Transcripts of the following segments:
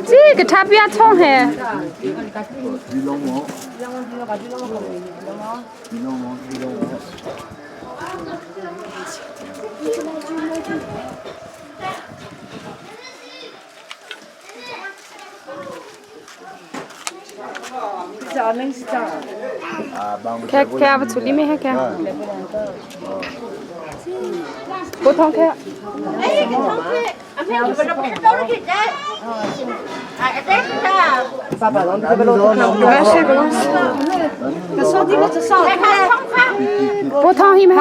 这个差别长嘿。开开不出里面还开。不通开。不通你们。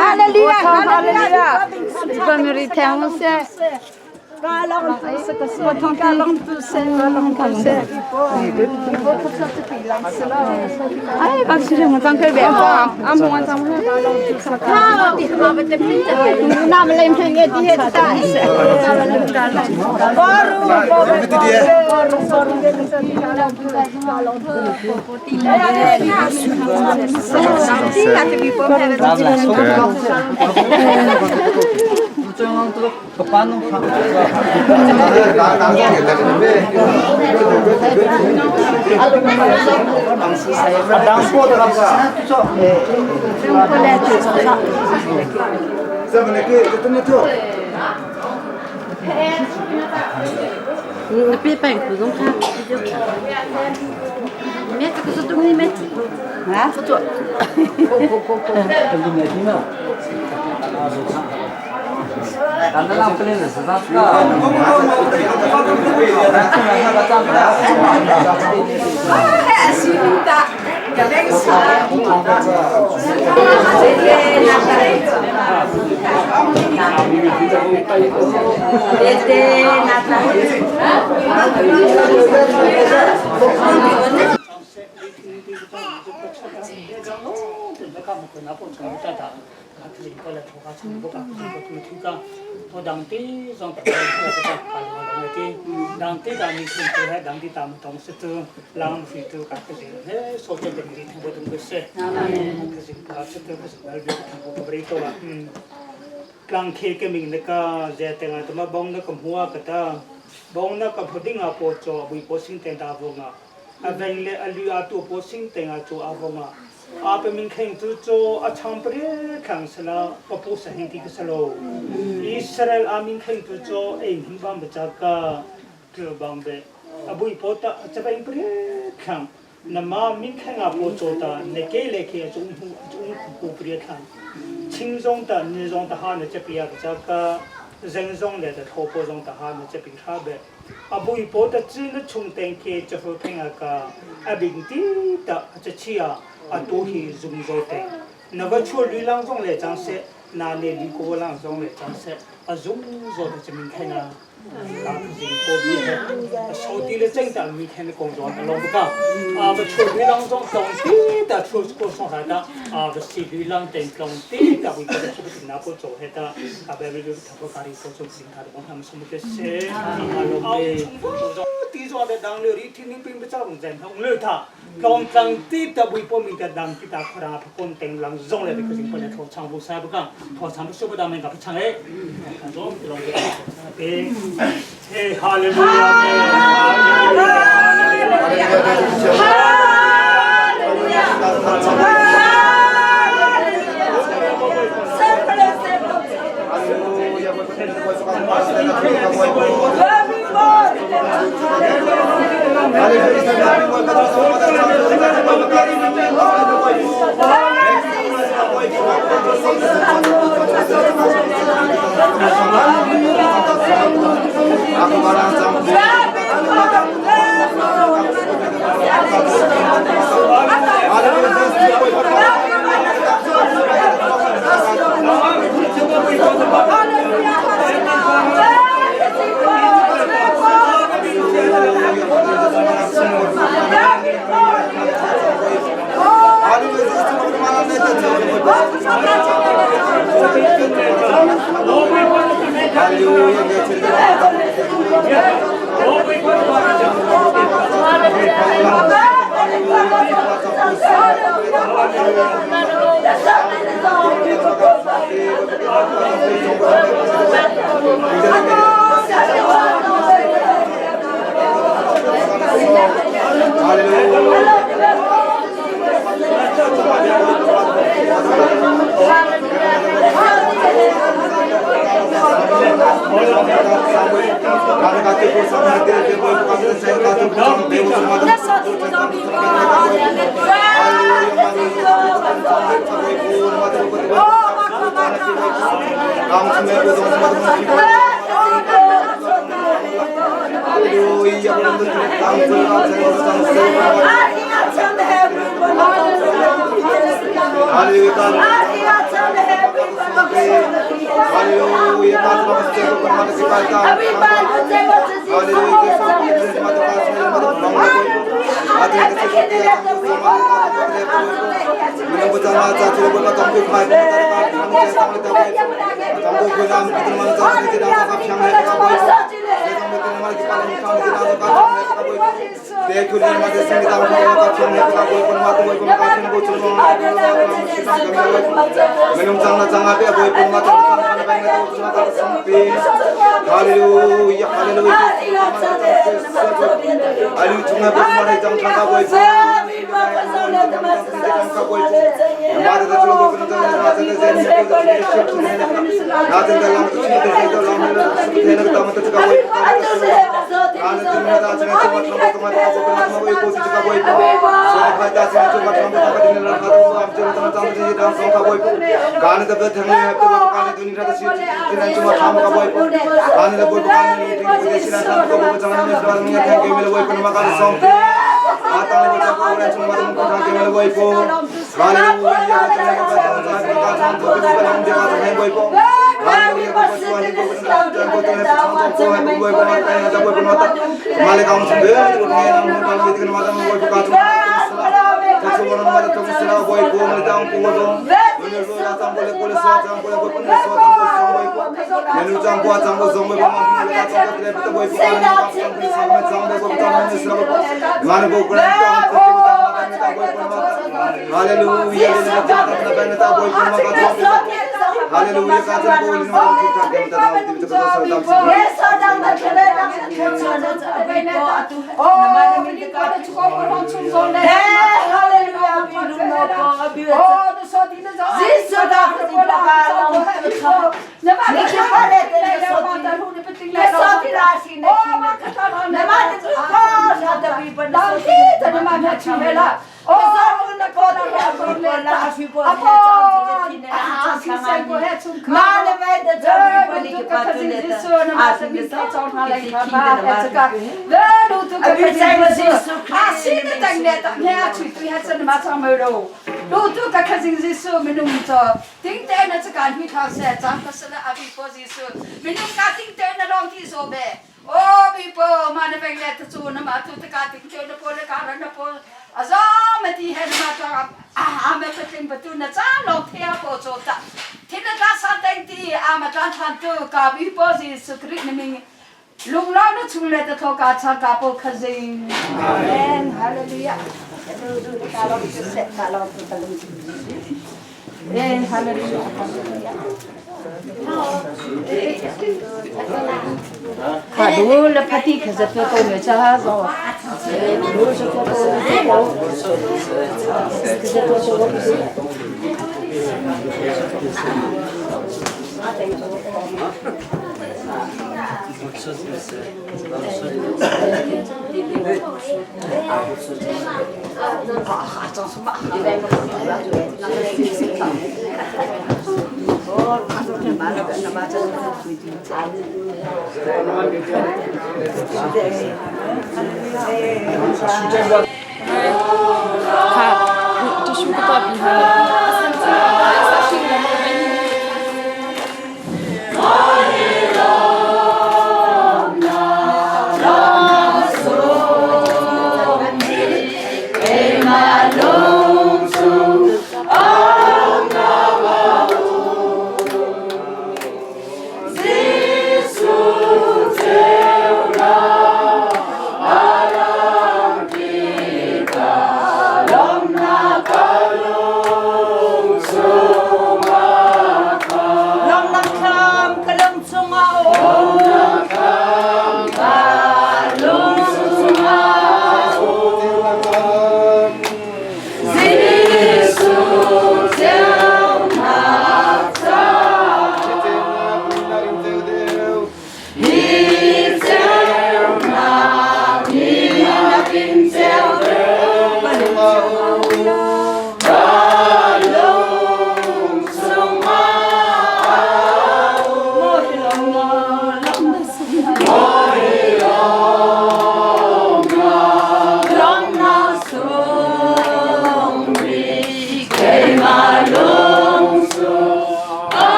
哎，刚吃的我张开饭，俺们晚上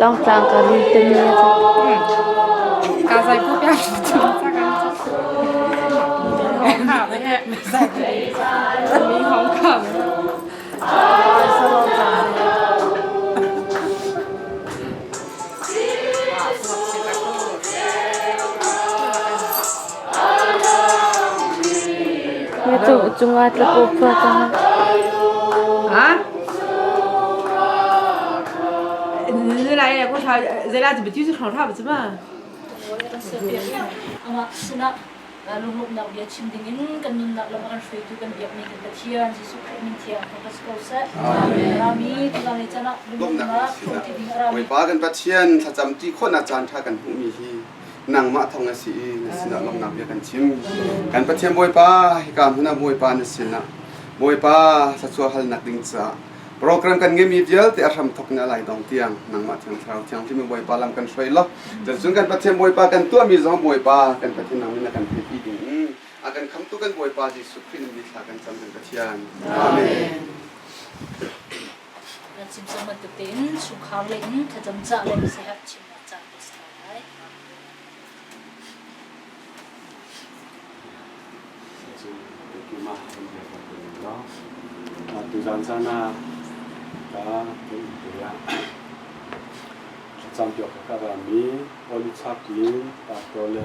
Lawngtlang ka rin timi a cu. Ka zai pu pia chu cha kan mi hong kha Na cungah tlapu phua cang. Ha? Lai ko tha zela chu bitu chu thong tha chu ma. Amah sinah lunglawmhnak bia chim dingin kan nunnak lam a kan hruaitu kan biakmi kan Pathian Jesuh Khrih min thiang thangṭhat si ko seh. Rami tuzan le caan ah lunglawmhnak hrawmṭi ding a rami. Bawipa kan Pathian thlacam ṭi khawhnak caan ṭha kan hmuhmi hi nangmah thawng na si i na sinah lawmhnak bia kan chim. Kan Pathian Bawipa, hika hmun ah Bawipa na sinah Bawipa thluachuah halnak ding caah program kan ngeimi vialte a hram thawk in a lai dong tiang nangmah Thiang Thlarau Thianghlim in Bawipa lam kan hruai law cun kan Pathian Bawipa kan tuahmi zong Bawipa kan Pathian nang in a kan theihpi ding in a kan khamtu kan Bawipa Jesuh Khrih in thla kan cam kan Pathian. Amen. Kan chim cang bantuk tein chungkhar le in thlacam cah le siaherh chimnak caan te si lai. Tuzaan caan ah ka kan inn te ah thlacam piak ka rami Olichak in pastor le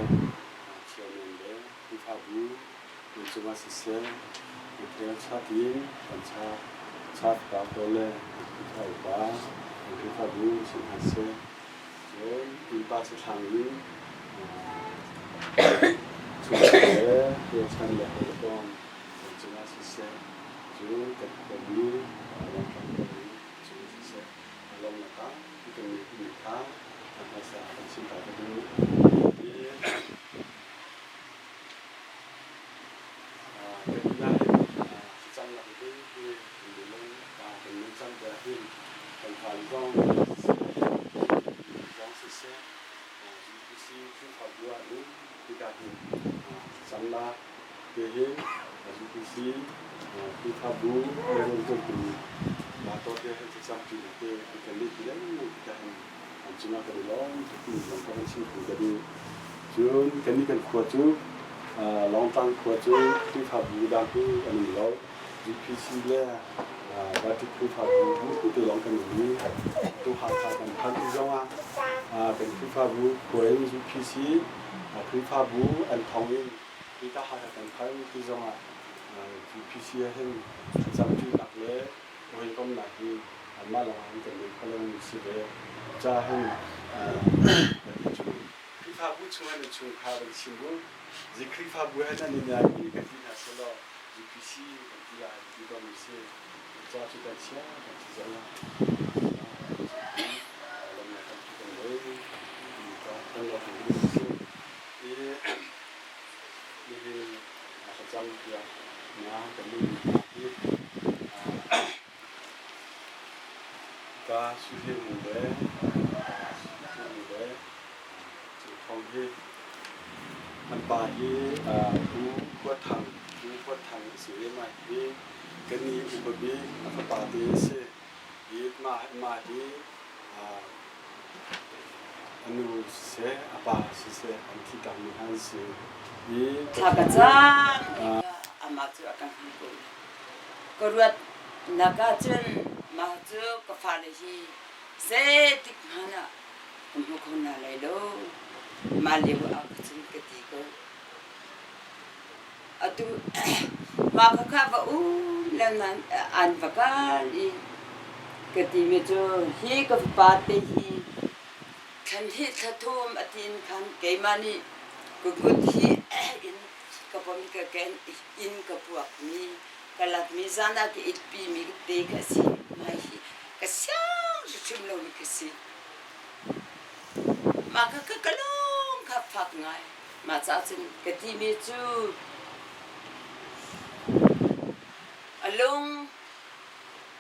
chairman le Khrihfabu inn cungah siseh Michael Chat in kan cha Chat pastor le Khrihfa upa Khrihfabu si hna seh Cun innpa sathlang in chungkhar le rualchan le hawikom kan cungah siseh, cun kan khuami lamhram khuami cungah siseh, lawmhnak tampi kan ngeihmi kha a hmasa kan chim ta ka duh. Kan inn ah hin thlacam nak ding hi kan minung kan nuncan te ah hin kan fale zong siseh, zong siseh, UPC Khrihfabu ah hin hika hin thlacamnak te hi UPC Khrihfabu riantuantu pastor te he thlacam ṭinak te an kan ngeih ti lengmang tikah hin an cungah kan i lawm tuk timi zong ka van chim phun ka duh. Cun kannih kan khua cu Lawngtlang khua cu Khrihfabu dang hi an um lo. UPC le Batik Khrihfabu bu te lawng kan um i tu Hakha kan phanh ti zongah kan Khrihfabu khua in UPC Khrihfabu an thong in hika Hakha kan phanh ti zongah UPC ah hin thlacamṭinak le hawikomhnak hi anmah lawng ah hin kan nei kho lomi si ve. Ca hin cu Khrihfabu chung ah nan chungkhar an chim u. Zi Khrihfabu he nan i nai i ka ti hna selaw UPC kan ti ah an ti dom si. Ca cu kan chia kan ti zong ah lawmnak tampi kan ngei. Kan lawm si. I nihin thlacam tiah na kan mi hna hi ka suhil le suhil le thong hi an pa hi Pu Huat Thang Pu Huat Thang a si i mah hi kan i upa bik a fapa te a si i mah mah hi A nu siseh, a pa siseh an thi takmi hna an si i Thla ka cam tikah amah cu a ka hmu ko. Ka ruatnak ahcun mah cu ka fale hi zeitik hmanh ah ka hmu kho hna lai lo. Mah lio ah cun ka ti ko. Atu mah khakha va um le nan an va kal i ka timi cu hi ka fapa te hi thlan hi thla thum a tin khan keimah nih ka kut hi in ka pom ka ken in ka puak mi ka lak mi zan ah ka itpi mi te ka si mai hi ka siang hrimhrim lo mi ka si mah kha ka lung kha fak ngai. Mah caah cun ka timi cu a lung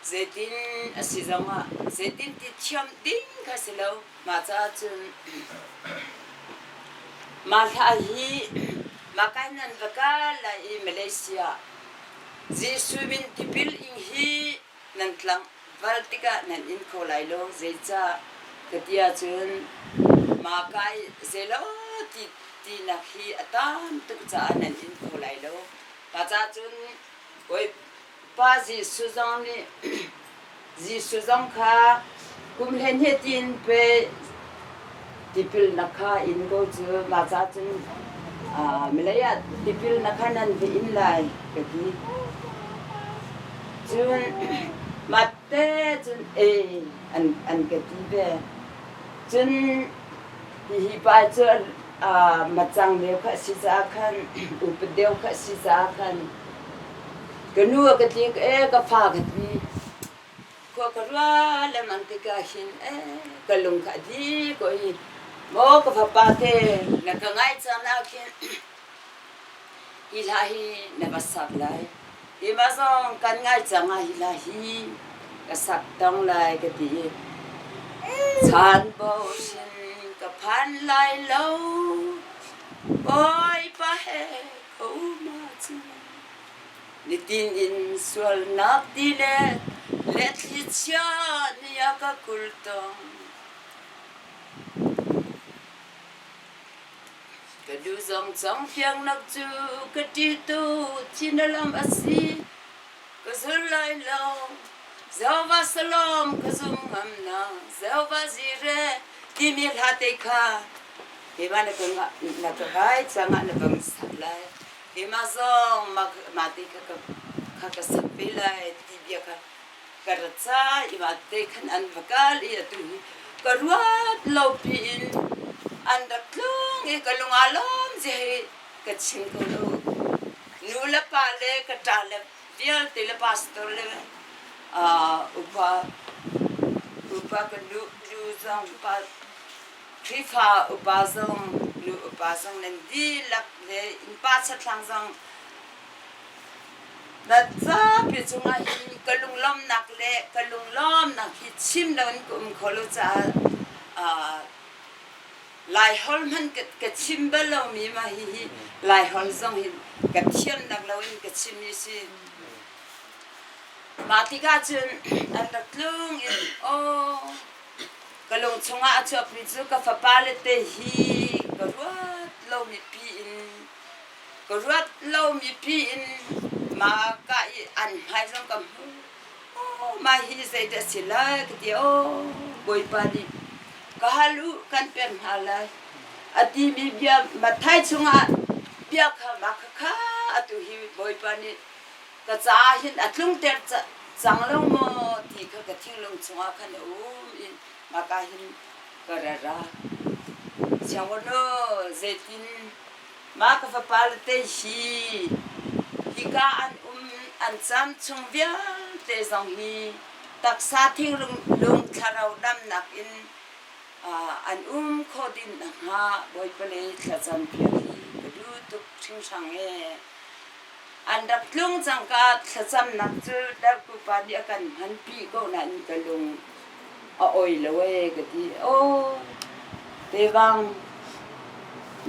zeitin a si zongah zeitin ti thiam ding kha si lo. Mah caah cun mah hla hi mah kai nan va kal lai i Malaysia Jesuh min tipil ing hi nan tlang val tikah nan in kho lai lo. Zeicah? Ka ti ahcun ma kai zeilo ti tinak hi a tam tuk caah nan in kho lai lo. Pa ca cun Bawipa Jesuh zong nih Jesuh zong kha kum hleihnih tiin pe tipilnak kha in ko cu mah ca cun milei ah tipilnak kha nan va in lai ka ti. Cun mahte cun ee an ka ti ve. Cun hihi pa cu macang deuh kha a si caah khan upat deuh kha a si caah khan ka nu a ka tlik ee ka fa ka ti. Khua ka ruah lengmang tikah hin ee ka lung kha a di ko i maw ka fapa te na ka ngaih caan ah khin hi hla hi na va sak lai. Keimah zong kan ngai cang ah hi hla hi ka sak tong lai ka ti. Chan bo sin ka phan lai lo, Bawipa he ka um ahcun. Nitin in sualnak ti le le thlichia nih a ka kulh tong. Ka duh zong congfiangnak cu ka ṭih tu thin a lam a si. Ka zul lai lo. Jehovah Shalom ka zum ngam na. Jehovah Jireh timi hla te kha keimah na ka na ka ngai cangah na bang sak lai. Keimah zong mah te kha kha ka sak ve lai ti bia kha ka ra ca i mah te khan an va kal i atu hi ka ruat lo piin an rak tlung i ka lung aa lawm zia hi ka chim ko lo. Nu le pa le ka ṭa le vialte le pastor le upa upa ka nu nu zong upa Khrihfa upa zong nu upa zong nan dihlak le innpa chatthlang zong Na zapi cungah hin ka lunglawmhnak le ka lunglawmnak hi chim loin ka um kho lo caah Laiholh hmanh ka chim bal lomi mah hihi Laiholh zong hi ka thiamnak loin ka chimmi si. Mah tikah cun an rak tlung in aw ka lung chungah a chuakmi cu ka fapale te hi ka ruat lomi pi in Ka ruat lomi pi in mah ka i an hmai zong ka hmu. Aw mah hi zeidah a si lai ka ti. Aw Bawipa nih ka hal u kan pek hna lai. A timi bia Matthai chungah bia kha mah khakha atu hi Bawipa nih ka caah hin a tlungter cang lo maw ti kha ka thinglung chungah khan a um i mah ka hin ka ra ra. Siangbawipa zeitin Mah ka fapale te hi hika an um an cam chung vialte zong hi taksa thinglung thlarau damnak in an um khawh ding nakhnga Bawipa le thlacam piak hi ka duh tuk hringhran ee. An rak tlung cangka thlacamnak cu darkupa nih a kan hmanpi ko nain ka lung a oi lo ee ka ti. Aw tevang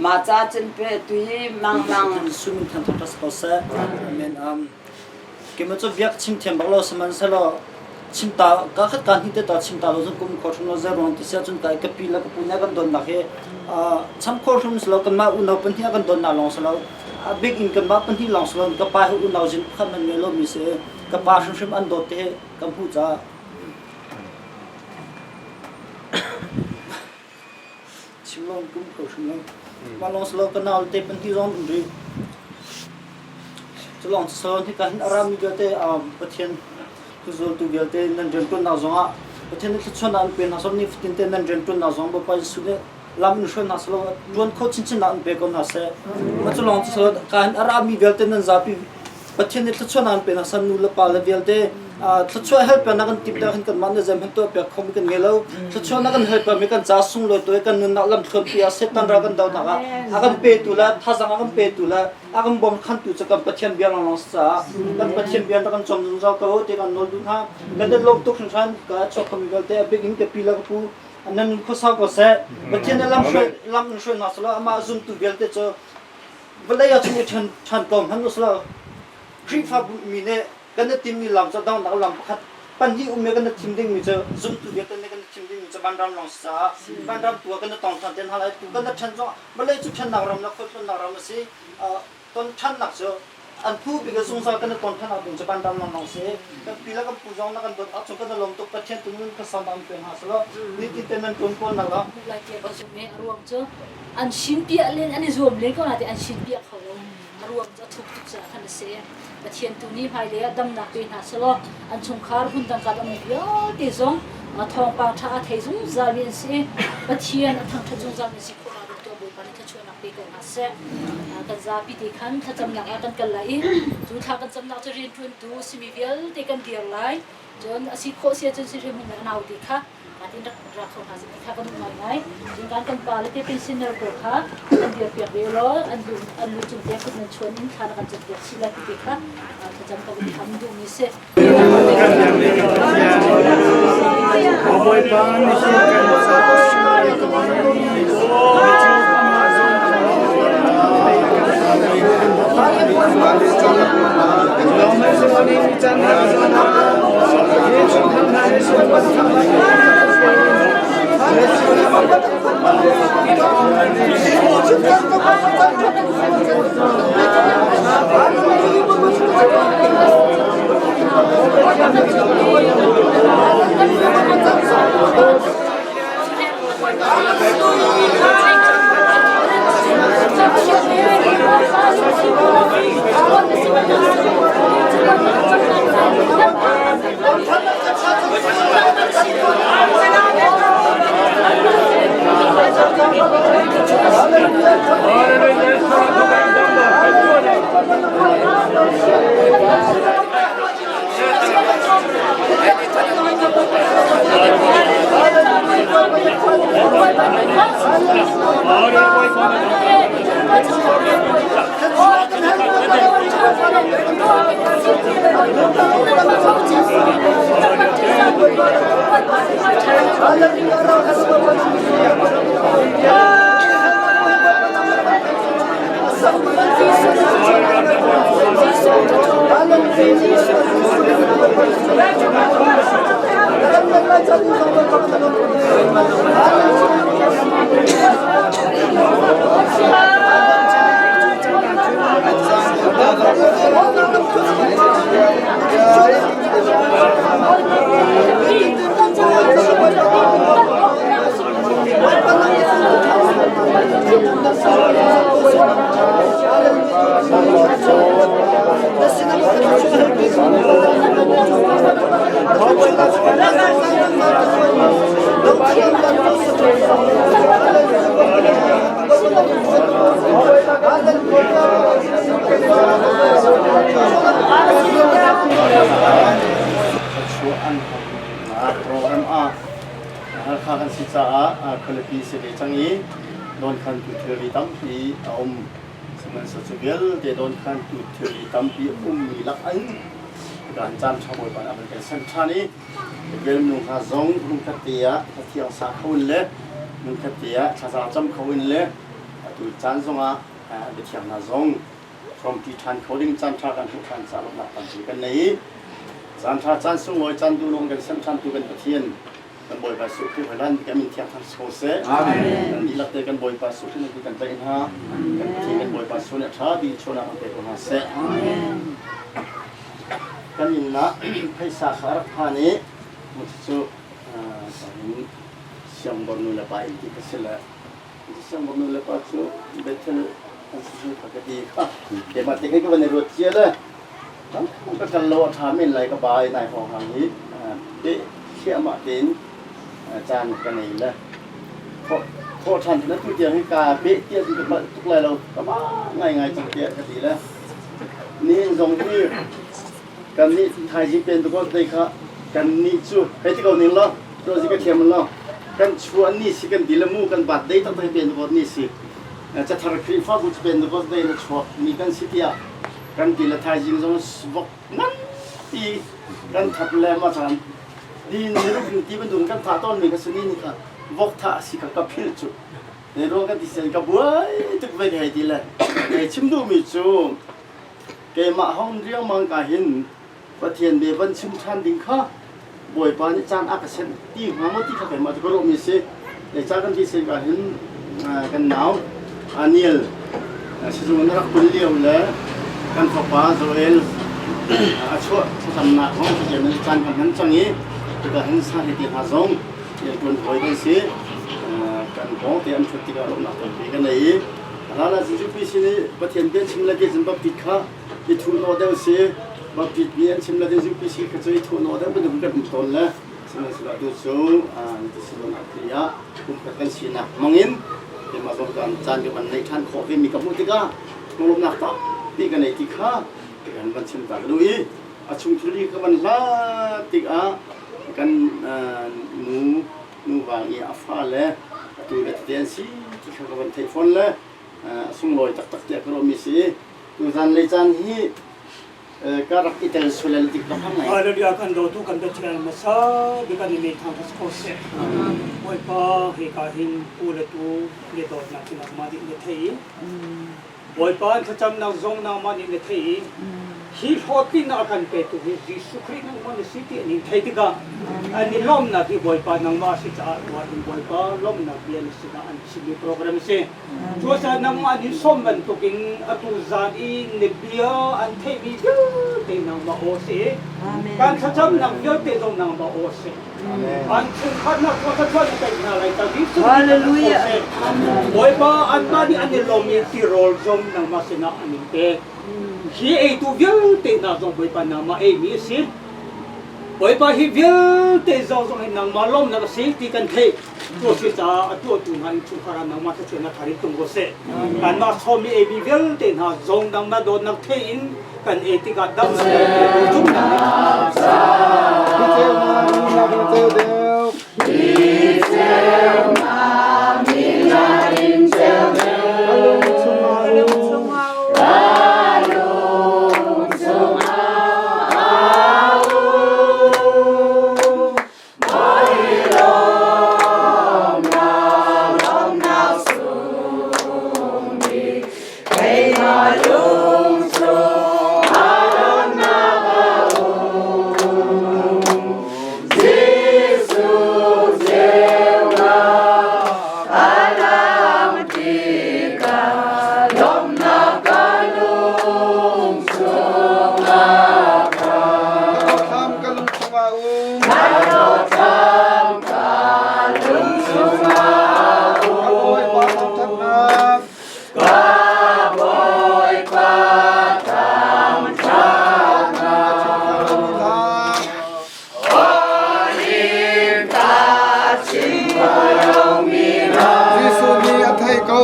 ma ca cun pe tuhi mangmang Sum than than tas ko seh. Amen. Keimah cu biak chim thiam bak lo sihmanhsehlaw chim ta ka khat ka hnih te ta chim ta lo zong kum kho hrim lo zei ruang ti sia cun kai ka pi le ka pu nih a kan donnak hi cham kho hrim si lo kanmah unau pahnih a kan donnak lawng si lo a bik in kanmah pahnih lawng si lo ka pa hi unau zin pakhat man ngei lomi si ka pa hrimhrim an dawt te hi ka hmuh caah chim lo kum kho hrim lo mah lawng si lo ka nau te pahnih zong um rih cu lawng si lo hika hin a rami vialte Pathian zultu vialte nan rianṭuannak zongah Pathian nih thluachuahnak an pe hna sawm nifatin te nan rianṭuannak zong Bawipa Jesuh nih lam in hruai hna selaw ṭuan kho chinchin ah an pe ko hna seh. Mah cu lawng cu ka hin a rami vialte nan zapi Pathian nih thluachuahnak an pe hna seh nu le pa le vialte thluachuah hel piak nak kan timh deuh hin kanmah nih zeihmanh tuah piak khomi kan ngei lo. Thluachuahnak kan hel piakmi kan ca sunglawi tu kan nunnak lamthluanpi ah Satan ral kan dohnak ah a kan petu le thazang a kan petu le a kan bawmkhantu cu kan Pathian bia lawnglawng si caah kan Pathian bia na kan cawm zungzal ko ti kan nawl duh hna. Kan i lawm tuk hringhran ka chuak khomi vialte a bik in ka pi le ka pu nan nun khuasau ko seh. Pathian nih lam hruai lam in hruai hna selaw amah zumtu vialte cu vawlei ah cun i ṭhen ṭhan ko hmanh uselaw Khrihfabu mi nih kan i timmi lam cu donghnak lam pakhat. Pahnih um i kan i thim dingmi cu zumtu vialte nih kan i thim dingmi cu vanram lawng si caah vanram tu ah kan i tong ṭhan te hna lai. Tu kan i ṭhen zong vawlei cu ṭhennak ram le khualtlawnnak ram a si. Ton ṭhannak cu an phu bik i zungzal kan i ton ṭhannak ding cu vanram lawnglawng si. Kan pi le kan pu zong na kan dawt ahcun kan i lawm tuk. Pathian tu nun khuasau nak in pe hna selaw nitin te nan ṭuan kawl nak ah. Hmuh lai tiah ka zumh i a ruang cu an sin piah len an i zuam len ko nain an sin piah kho lo. A ruang cu a thuk tuk caah khan a si. Pathian tu nih hmailei ah damnak pe hna selaw an chungkhar hmun dang ummi vialte zong thawngpang ṭha a thei zungzalmi an si i Pathian a thangṭhat zungzalmi si khawh nakding tuah Bawipa nih thluachuahnak pe ko hna seh. Kan zapi te khan thlacamnak ah kan kal lai i cu thla kan camnak cu rianṭuantu simi vialte kan dir lai. Cun a si khawh si ahcun si hrim a naute kha tin rak ra kho hna seh ti kha kan duh ngaingai. Cun kan kan pa le te pensioner pawl kha kan dirpiak ve law an lu an lu cung te kut nan chuan in thla na kan campiak chih lai ti te kha thlacam ka vun tham duhmi si. Bawipa Program ah Halkha kan si caah khualipi si ve cang i dawnkhantu thilri tampi a um. Sihmanhsehlaw cu vialte dawnkhantu thilri tampi a ummi lak in kan caan ṭha Bawipa nih a van kan ser ṭhan i vel minung hna zong hmunkhat te ah hlathiang sa kho in le hmunkhat te ah thlaza cam kho in le atu caan zongah biathiang hna zong hrawmṭi ṭhan kho ding caan ṭha kan hmuh ṭhan caah lawmhnak tampi kan nei i caan ṭha caan sunglawi caan duhnung kan sem ṭhantu kan Pathian kan Bawipa Jesuh Khrih hlan kan min thiang thang si ko seh. Kan dihlak te kan Bawipa Jesuh Khrih nan kan tlaih hna. Kan Pathian kan Bawipa Jesuh nih a ṭha bik chuahnak kan pe ko hna seh. Kan inn ah phaisa kha a rak phan i cu siangbawi nu le pa inn ti ka si le siangbawi nu le pa cu Bethel an si cu ka ti kha keimah te ka van i ruat cia le ka kal lo a ṭha men lai ka bai nai hrawng hang hi te thliahmah tein caan ka nei le thawh ṭhan na tu tiang hi ka peh tiah ka palh tuk lai lo ka ba ngai ngai cang tiah ka ti le nihin zong hi kan nih thaizing Pentecost day kha kan nih cu hei ti ko ning law tuah si ka thiam law kan chuah ni si kan ti le mu kan bat day tak tak Pentecost ni si cathar Khrihfabu cu Pentecost day na chuak mi kan si tiah kan ti le thaizing zong vok ngan ti kan that le ma chan ni ni ruk ti bantuk kan thah tawn mi ka si ni ni kha vok thah si ka ka phil cu ne ruang kan ti sen ka buai tuk ve hei ti le kei chim duh mi cu keimah hong riangmang ka hin Pathian bia van chim ṭhan ding kha. Bawipa nih caan a ka senh ti hnga maw ti kha keimah cu ka ruahmi si. Ca kan ti sen ka hin kan nau Aniel sizung in a rak kun lio le kan fapa Joel a chuah thlacamnak zong thlacam in caan kan hman cang i tikah hin sahri te hna zong rianṭuan hawi kan si. Kan pawng te an ṭhut tikah lawmhnak tampi kan nei i Rala UPC nih Pathian bia chim le bia baptist kha i thuhnawh deuh si. Baptist nih an chim le UPC kha cu i thuhnawh deuh bantuk kan um tawn le sihmanhsehlaw atu cu ti si lonak Khrih ah pumkhat kan sinak hmangin keimah zong kan caan ka van neih ṭhan khawh ve mi ka hmuh tikah lunglawmhnak tampi ka nei ti kha kan van chim ta ka duh i a chung thil ka van hlat tikah kan nu nuva i a fale atu le tete an si ti kha ka van theih fawn le a sunglawi taktak tiah ka ruahmi si tuzan lei caan hi ka rak i tel sulel tik ka hmang ngai. Hallelujah kan dawtu kan Pathian hmasa bik an i thang kha ko seh. Bawipa hika hin pu le tu le dawtnak hi nangmah nih na thei i Bawipa thlacamnak zong nangmah nih na thei i hi hlawhtlinnak a kan petu hi Jesuh Khrih nangmah na si ti an in thei tikah an i lawmnak hi Bawipa nangmah a si caah tuah in Bawipa lawmhnak bia na sinah an chimmi program a si. Cucaah nangmah nih sawm bantukin atu zan i na bia an theihmi vialte nangmah aw a si i kan thlacamnak vialte zong nangmah aw a si. An chungkharnak cu thluachuah na pek hna lai ta Jesuh Hallelujah. Bawipa anmah nih an i lawm i tirawl zong nangmah sinah an in pek. Hi eitu vialte hna zong Bawipa nangmah eimi a si. Bawipa hi vialte zong zong hi nangmah lawmnak a si ti kan theih. Cu a si caah a tuahtu hna innchungkhar ah nangmah thluachuahnak thar in tlung ko seh. Kanmah sawmmi eimi vialte hna zong nangmah dawtnak thei in kan ei tikah damnak kan pe tu zumhnak nih Thlam ka lung chungah um. Ka Bawipa thangṭhatnak. Jesuh nih a theih ko.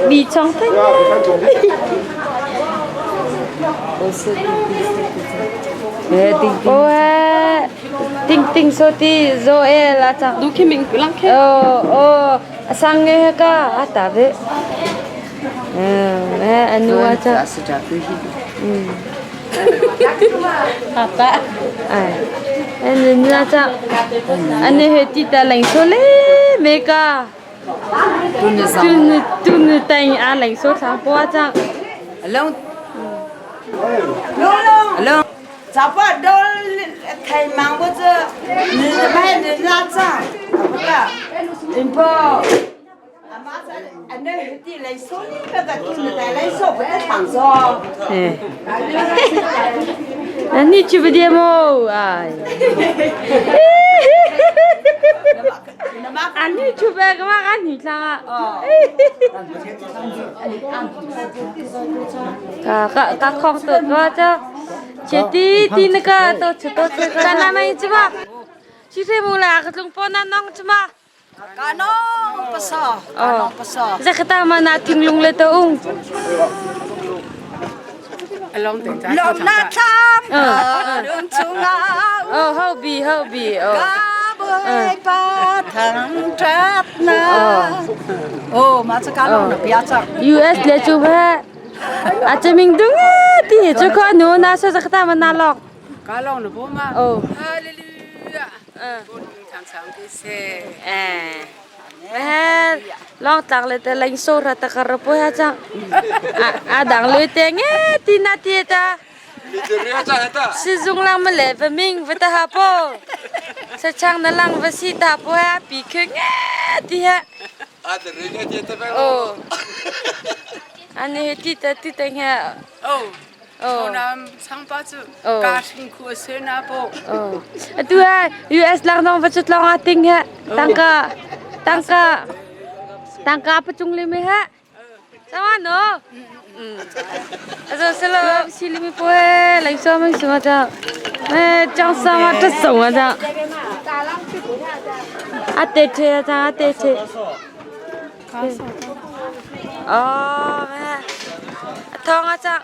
Bị trong thế. Ôi, tinh tinh so ti zo e la chang. Du khi mình lăng khe. Ờ ờ, sang nghe ka ata ve. Ờ, anu acha. Papa. Ai. Anu na cha. Anu he ti ta leng so le me ka. Tu tu nu teng a leng so thang po cha. Along. Along. 早不都开忙不子，你买你那张，不个，你不。 你去不点么？哎，啊，你去呗，干嘛俺女上啊？ka ka ka khong to ka cha che ti ti na ka to che to che ka na mai chima chi se mu la ka tlung po na nong chima Kanong pasa, kanong pasa. Zakata ma na thinglung le to ung. Lom na thlam, lung chungah. Oh, ho bi ho bi oh. Ka thang ṭat na. Oh, ma cha ka long na pia cha. US le chu ba. A chiming dung ti chu ko nu na so zakata ma na lok. Ka long na bo ma. Oh. Hallelujah. Thang sang ti se. Eh. Long tak le te leng so ra ta kar po ha chang. A dang le te nge ti na ti ta. Sizung lang ma le va ming va ta ha po. Sa chang na lang va si ta po ha pi khe nge ti ha. Oh. Ani he ti ta ti ta nge. Oh. Oh. Nam sang pa chu ka hring khu se na po. Oh. Atu ha US lang dong va chut long a ting ha. Tangka tangka tangka pachung le me ha. Sama no. Azo selo si li mi po he lai so mang suma cha. Eh chang sa ma ta song a cha. A te the a cha a te the. Oh, thong a cha.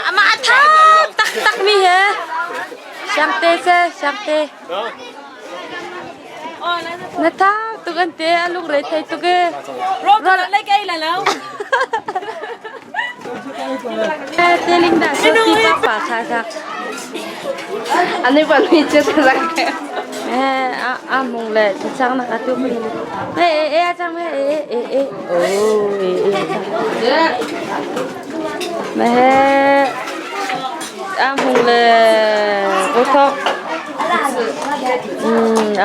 Ama tha tak tak mi he. Siang te se siang te. Na tha tuk an te a lung re thei tuk e. Rol lai kai la lo. Te ling da so ti pa pa kha sa. Ani pa mi che ta ka. Eh a a mong le chang na ka tu pi. Eh eh eh chang eh eh eh eh. Oh eh eh. Mẹ a mong le o thok.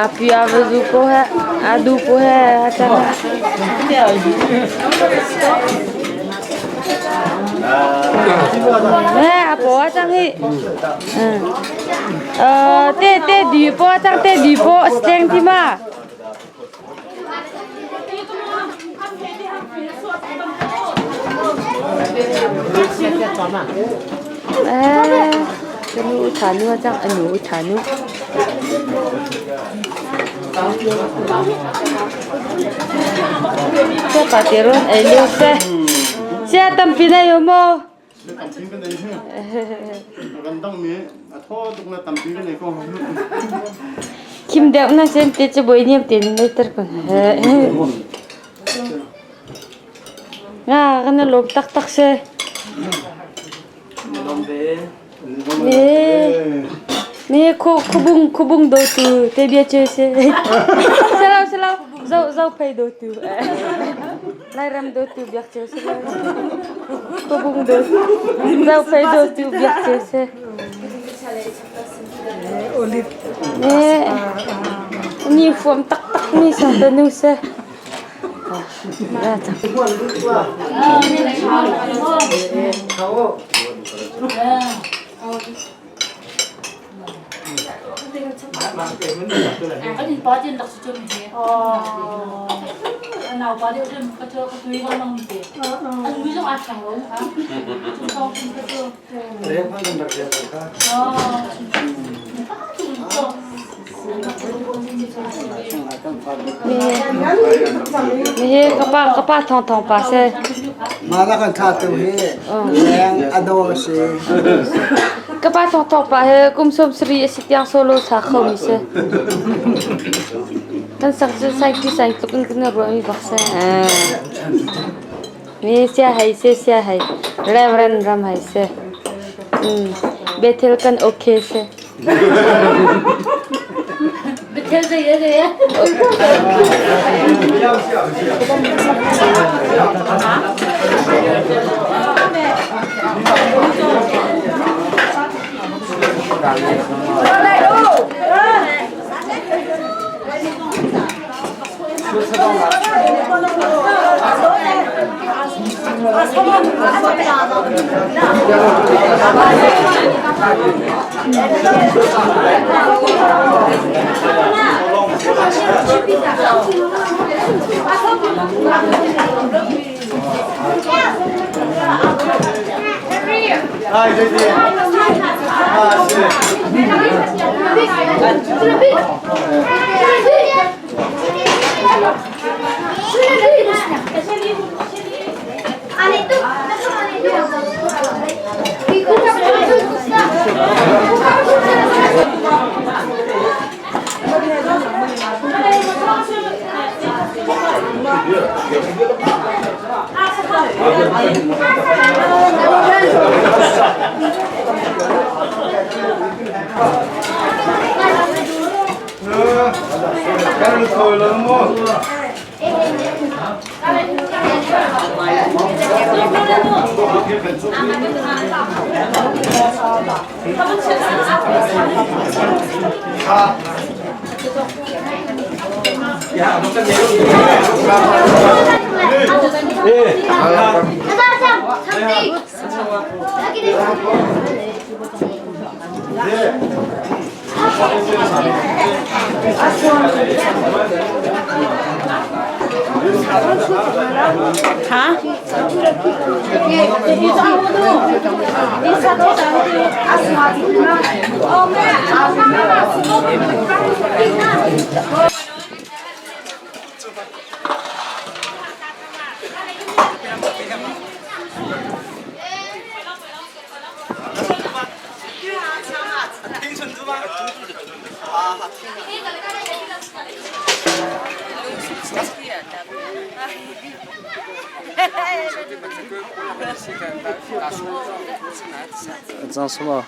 A pi a vu po ha a du po ha chang. Mẹ a po chang hi. Te te du po chang te du po steng ti ma. Eh, ka nu tha nu chang a nu tha nu. Che pa te ron ei lu se. Sia tampi na yo mo. Kim deuh na sen te che boi niam te nei ter kun. Nga kan lom tak tak se. Me me khu khubung khubung do tu te bia che se. Salau salau zau zau phei do tu. Lairam do tu biak che se. Khubung do zau phei do tu biak che se. Me ni fuam tak tak mi sang ta nu se. Kan inn pa tin rak si chun he. Nau pa deuh rim ka cho ka tui ko mang te. An mui zong a thang lo ha. Chung song tin ka cho. Oh. Hi ka pa thong thong pa se. Mah la kan tha tu hi leng a do si. Ka pa thong thong pa he kum som sri a si tiang solo sa kho mi se. Kan sak cu sai ti sai tluk in kan ruah mi bak se. Mi sia hai se sia hai. Reverend ram hai se. Bethel kan okay se. Bethel zei ya zei ya. 讲什么？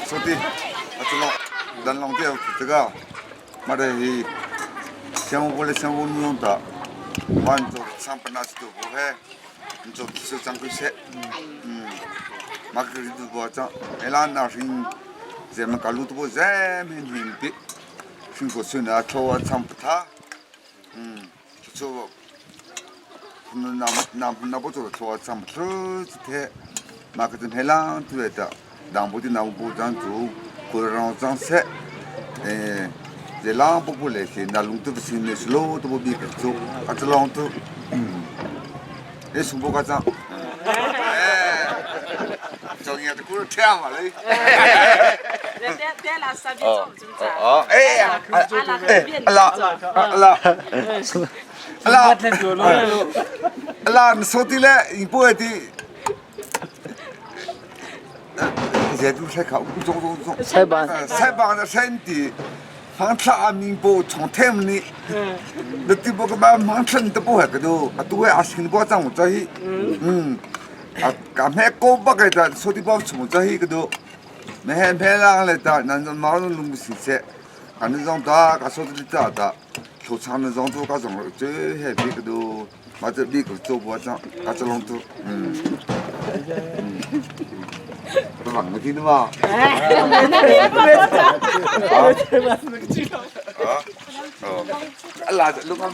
兄弟，啊，这个咱弄点这个，没得去，像我的像我弄的，完做上班那是都不会，你做技术掌柜些，嗯，马克思都不讲，伊拉那是咱们搞路都不咱们很的，辛苦孙啊，抽啊唱不他，嗯，就那那那不做抽啊唱不出这天，马克思黑浪对的，当不的那不当做，过让张些，哎。这浪不不来些，那龙都不行，那是路都不比个做，啊这浪都，嗯，那什么个张？哎，昨天都过天嘛嘞。哦，哎呀，哎，阿拉，阿拉，阿拉，阿拉，你说的嘞，你不会的。现在都在靠，中中中。菜板。菜板的身体。方差明波从天呢，那对不个嘛，方差都不会个都，啊都会阿新波长我这里，嗯，啊，刚才高八个的说的包从这里个都，没还没啷来的，那种毛拢弄不实在，啊那种大，个说的大的，头长那种都个种，最还别个都，嘛这别个做不长，啊这拢都，嗯，嗯。都忙个听的嘛？哎，那你不要讲。啊，哦，啊，那这弄个，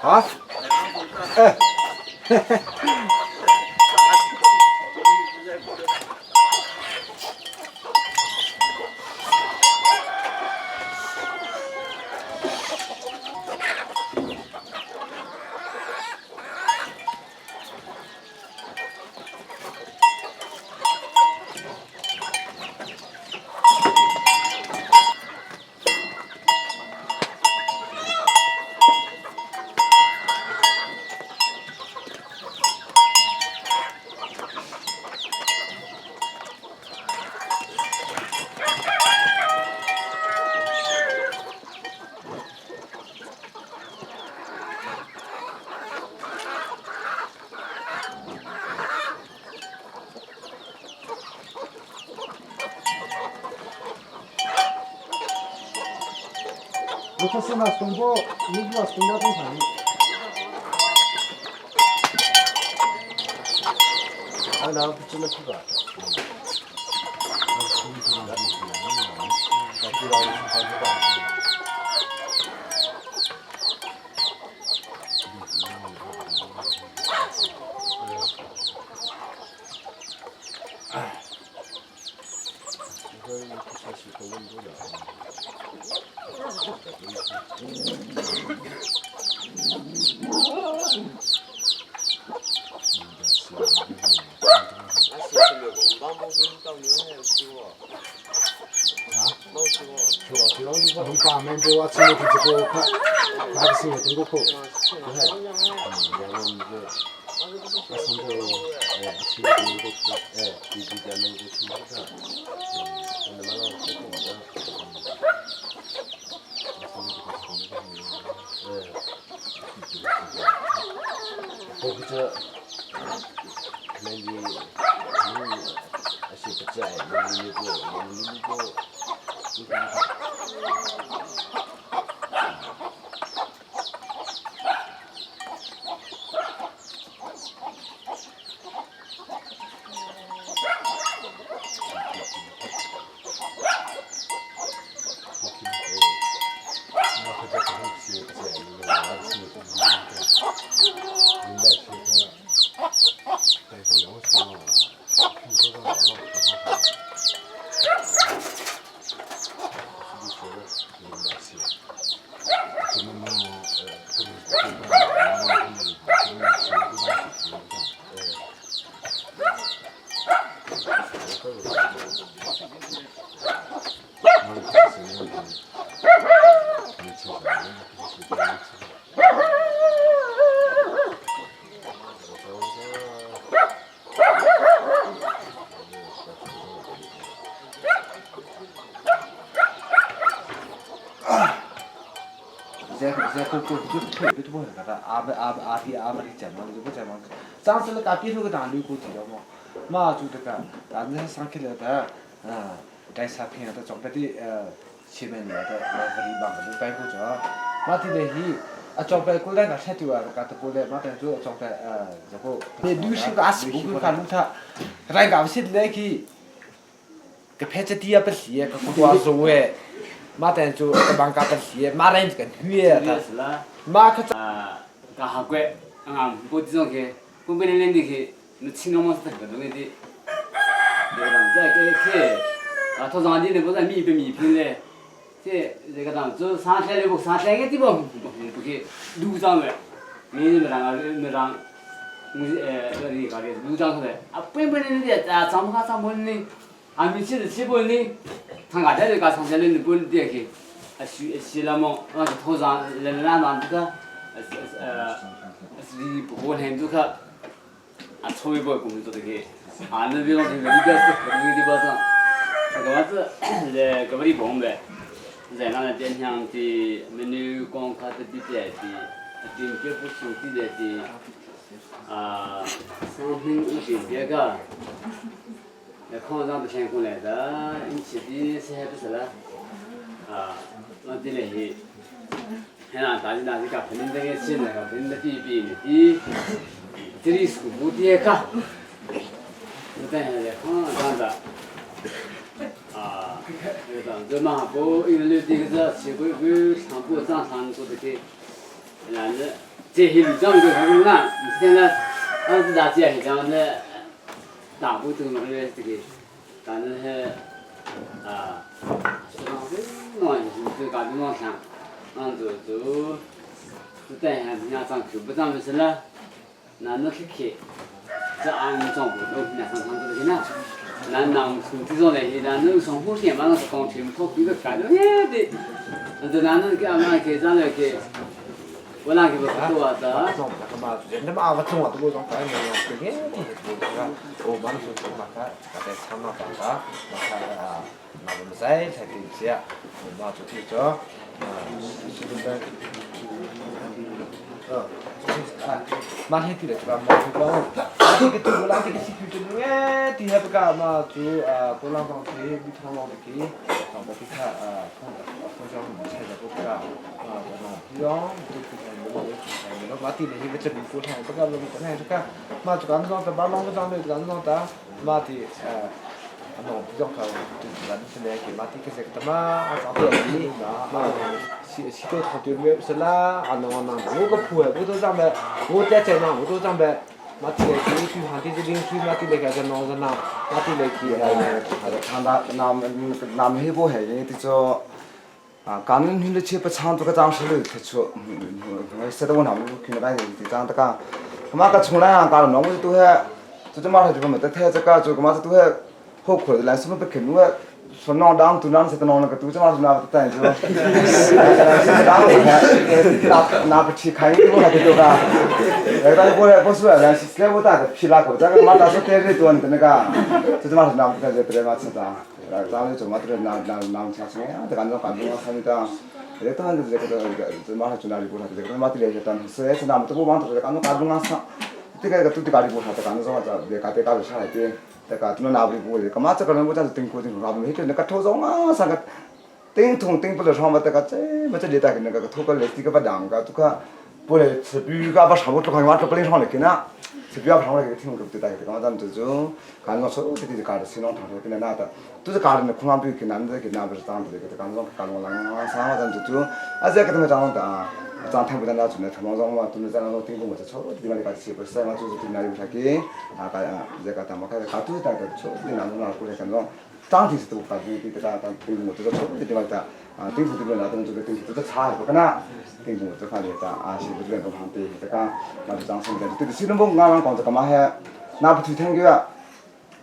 啊？哎，我这是那中国，你不要中国工厂的。啊，那不只能去吧。Tai sa phe ta chok pe ti chimen ya ta vari bang ka bu pai ku cho ma ti le hi a chok pe kul dai ka she tu ka ta ku le ma ta chu chok pe za ko ne du shi ka as bu ka lu tha rai ga sit le ki ka phe cha tia pa hlie ka ku wa zo we ma ta chu ka bang ka pa hlie ma rai ka hue ta ma kha ka ha kwe ngam bu ti zong ke bu be le ni ke 那青龙嘛是这个东西的，这个这个去，啊，他上的那不是米不米平嘞，这这个当这上山的不上山个地方不不去，路上的，你没让啊没让，我是这里搞的路上出来，啊，本本的的啊，咱们看咱们的，啊，米吃的吃不的，他俺这里搞上山的你不的去，啊，洗洗了么，啊，头上来来那这个，是不过很多个。啊，抽一波工作的去，啊，那边老听个，你别说，你别说，这个子在搿里碰呗，在那电箱的美女光卡的地点的，顶别不熟地点的，啊，商品有些别个，那矿上不先过来的，你吃的是还不是了？啊，我这里去，还让大家大家搞肯定这个钱那个肯定的比比的。这里是个的卡，我等下来看看的。啊，那个这嘛不，因为这个是吃过不上不上上过的去，那是这些路上就很难。现在当时大家是讲的，大部分都是这个，但是啊，弄就搞这弄啥，俺就就就等下人家上去不上不是了。那那是去，这俺们长不都那上上这个呢？那那从这种来，那那从火线嘛，那是光全部跑个干的，哎的，那这那那给俺们给咱来给，我那给不多的。那么阿不中啊，都种反正对个，我帮你说嘛，他他在唱那啥啥，那他啊，那我们在才对些，我嘛就听着，啊，是不是？马天地的是吧？马天光，这个对我拉这个西区就哎，底下不干嘛就啊，多浪当去，米汤浪的去，上边去看啊，从从小我们菜的不干啊，这种样都不看，没有没有，马地那些个这边过场不干了，不看是干，马就干上的，把浪个上的干上的，马的哎。ano bijong ka tu lan se le ke mati ke se tama a sa te ni ma si si to tha tu me se la ano na wo ko phu wo to jang be wo te che na wo to jang be mati le ki tu han ti ding tu mati le ka ja no ja na mati le ki 他那那那黑不黑的，这叫啊，刚刚你的车不长，这个张石头提出，我写的我那么看了半天，这张这个，他妈个从来啊，搞了，我都还，这这马上就没得太这个，这个嘛这都还。后苦的来什么不肯我说闹当都让是闹那个都这么那不等着，那那不去看一个还对吧？哎，但是我来不是来是来我打个皮拉口，这个马大说带的多的那个，这这嘛是那不在这别嘛吃的，咱们做嘛都那那那吃什么呀？这个那反正我看到。这当然这个这马上就那里过来，这个马的来些，但是是那么多帮这个刚刚刚上，这个都得家里过来，这刚刚说这别家别家就下来的。내가 눈 아버지 보고 그 맞아 그런 거자 등 고진 거 가면 해줘 내가 토종아 상가 땡통 땡불로 처음 왔다가 제 맞아 내다 그는 거 토걸 레티가 바 당가 두가 보래 뷰가 바 사고 또 강와 또 빨리 상을 기나 뷰가 상을 이렇게 팀 급도 다 이렇게 맞아 저저 간거 서로 어떻게 가르 신ong 타서 그냥 나다 또 가르는 kumam 뷰 기난데 기나 버스 땅도 이렇게 간거 간거 랑 상하단 저저 아재 같은 거 장다 장 탕보다 나 주네 토망정 마 또 장로 띵고 뭐 저로 디마리 같이 벌써 마 저저 디나리 부탁이 아까 이제 갖다 막 가투 다 저 디나노 나 고래 간거 땅티스도 가지고 디다 다 띵고 뭐 저저 디마다 아 띵고 디마 나도 저저 띵고 저 차, 그나 띵고 저 가려다 아 시부 저 거 한테 제가 나도 장성 데 시는 뭐 나랑 건저 가마 해 나부터 탱겨야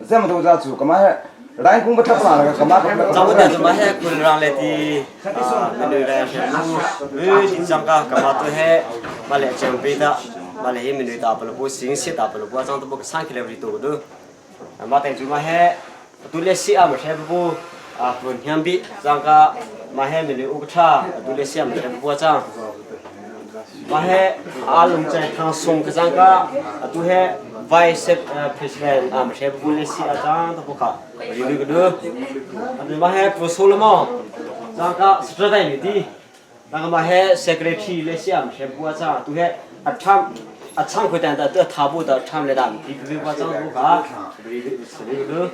这么多家做干嘛还？来工不太烦了，干嘛？咱们点子嘛还困让来的，啊，那来是路，你讲个干嘛都还，嘛来准备的，嘛来没女大不了不，信息大不了不，咱都不上去了不多的，嘛点子嘛还，都来西啊嘛还不啊不相比，咱个嘛还没女乌查，都来西啊嘛还不咱。嘛还阿龙在看送个咱个，都还。Vice President am she bu le si atang to ka ri lu du adu ma he pu Solomon chang ka secretary ni ti nang ma he secretary le si am she bu cha tu he atham achang khoi tan ta tu tha bu ta tham le dam ti bi wa chang bu ka ri lu du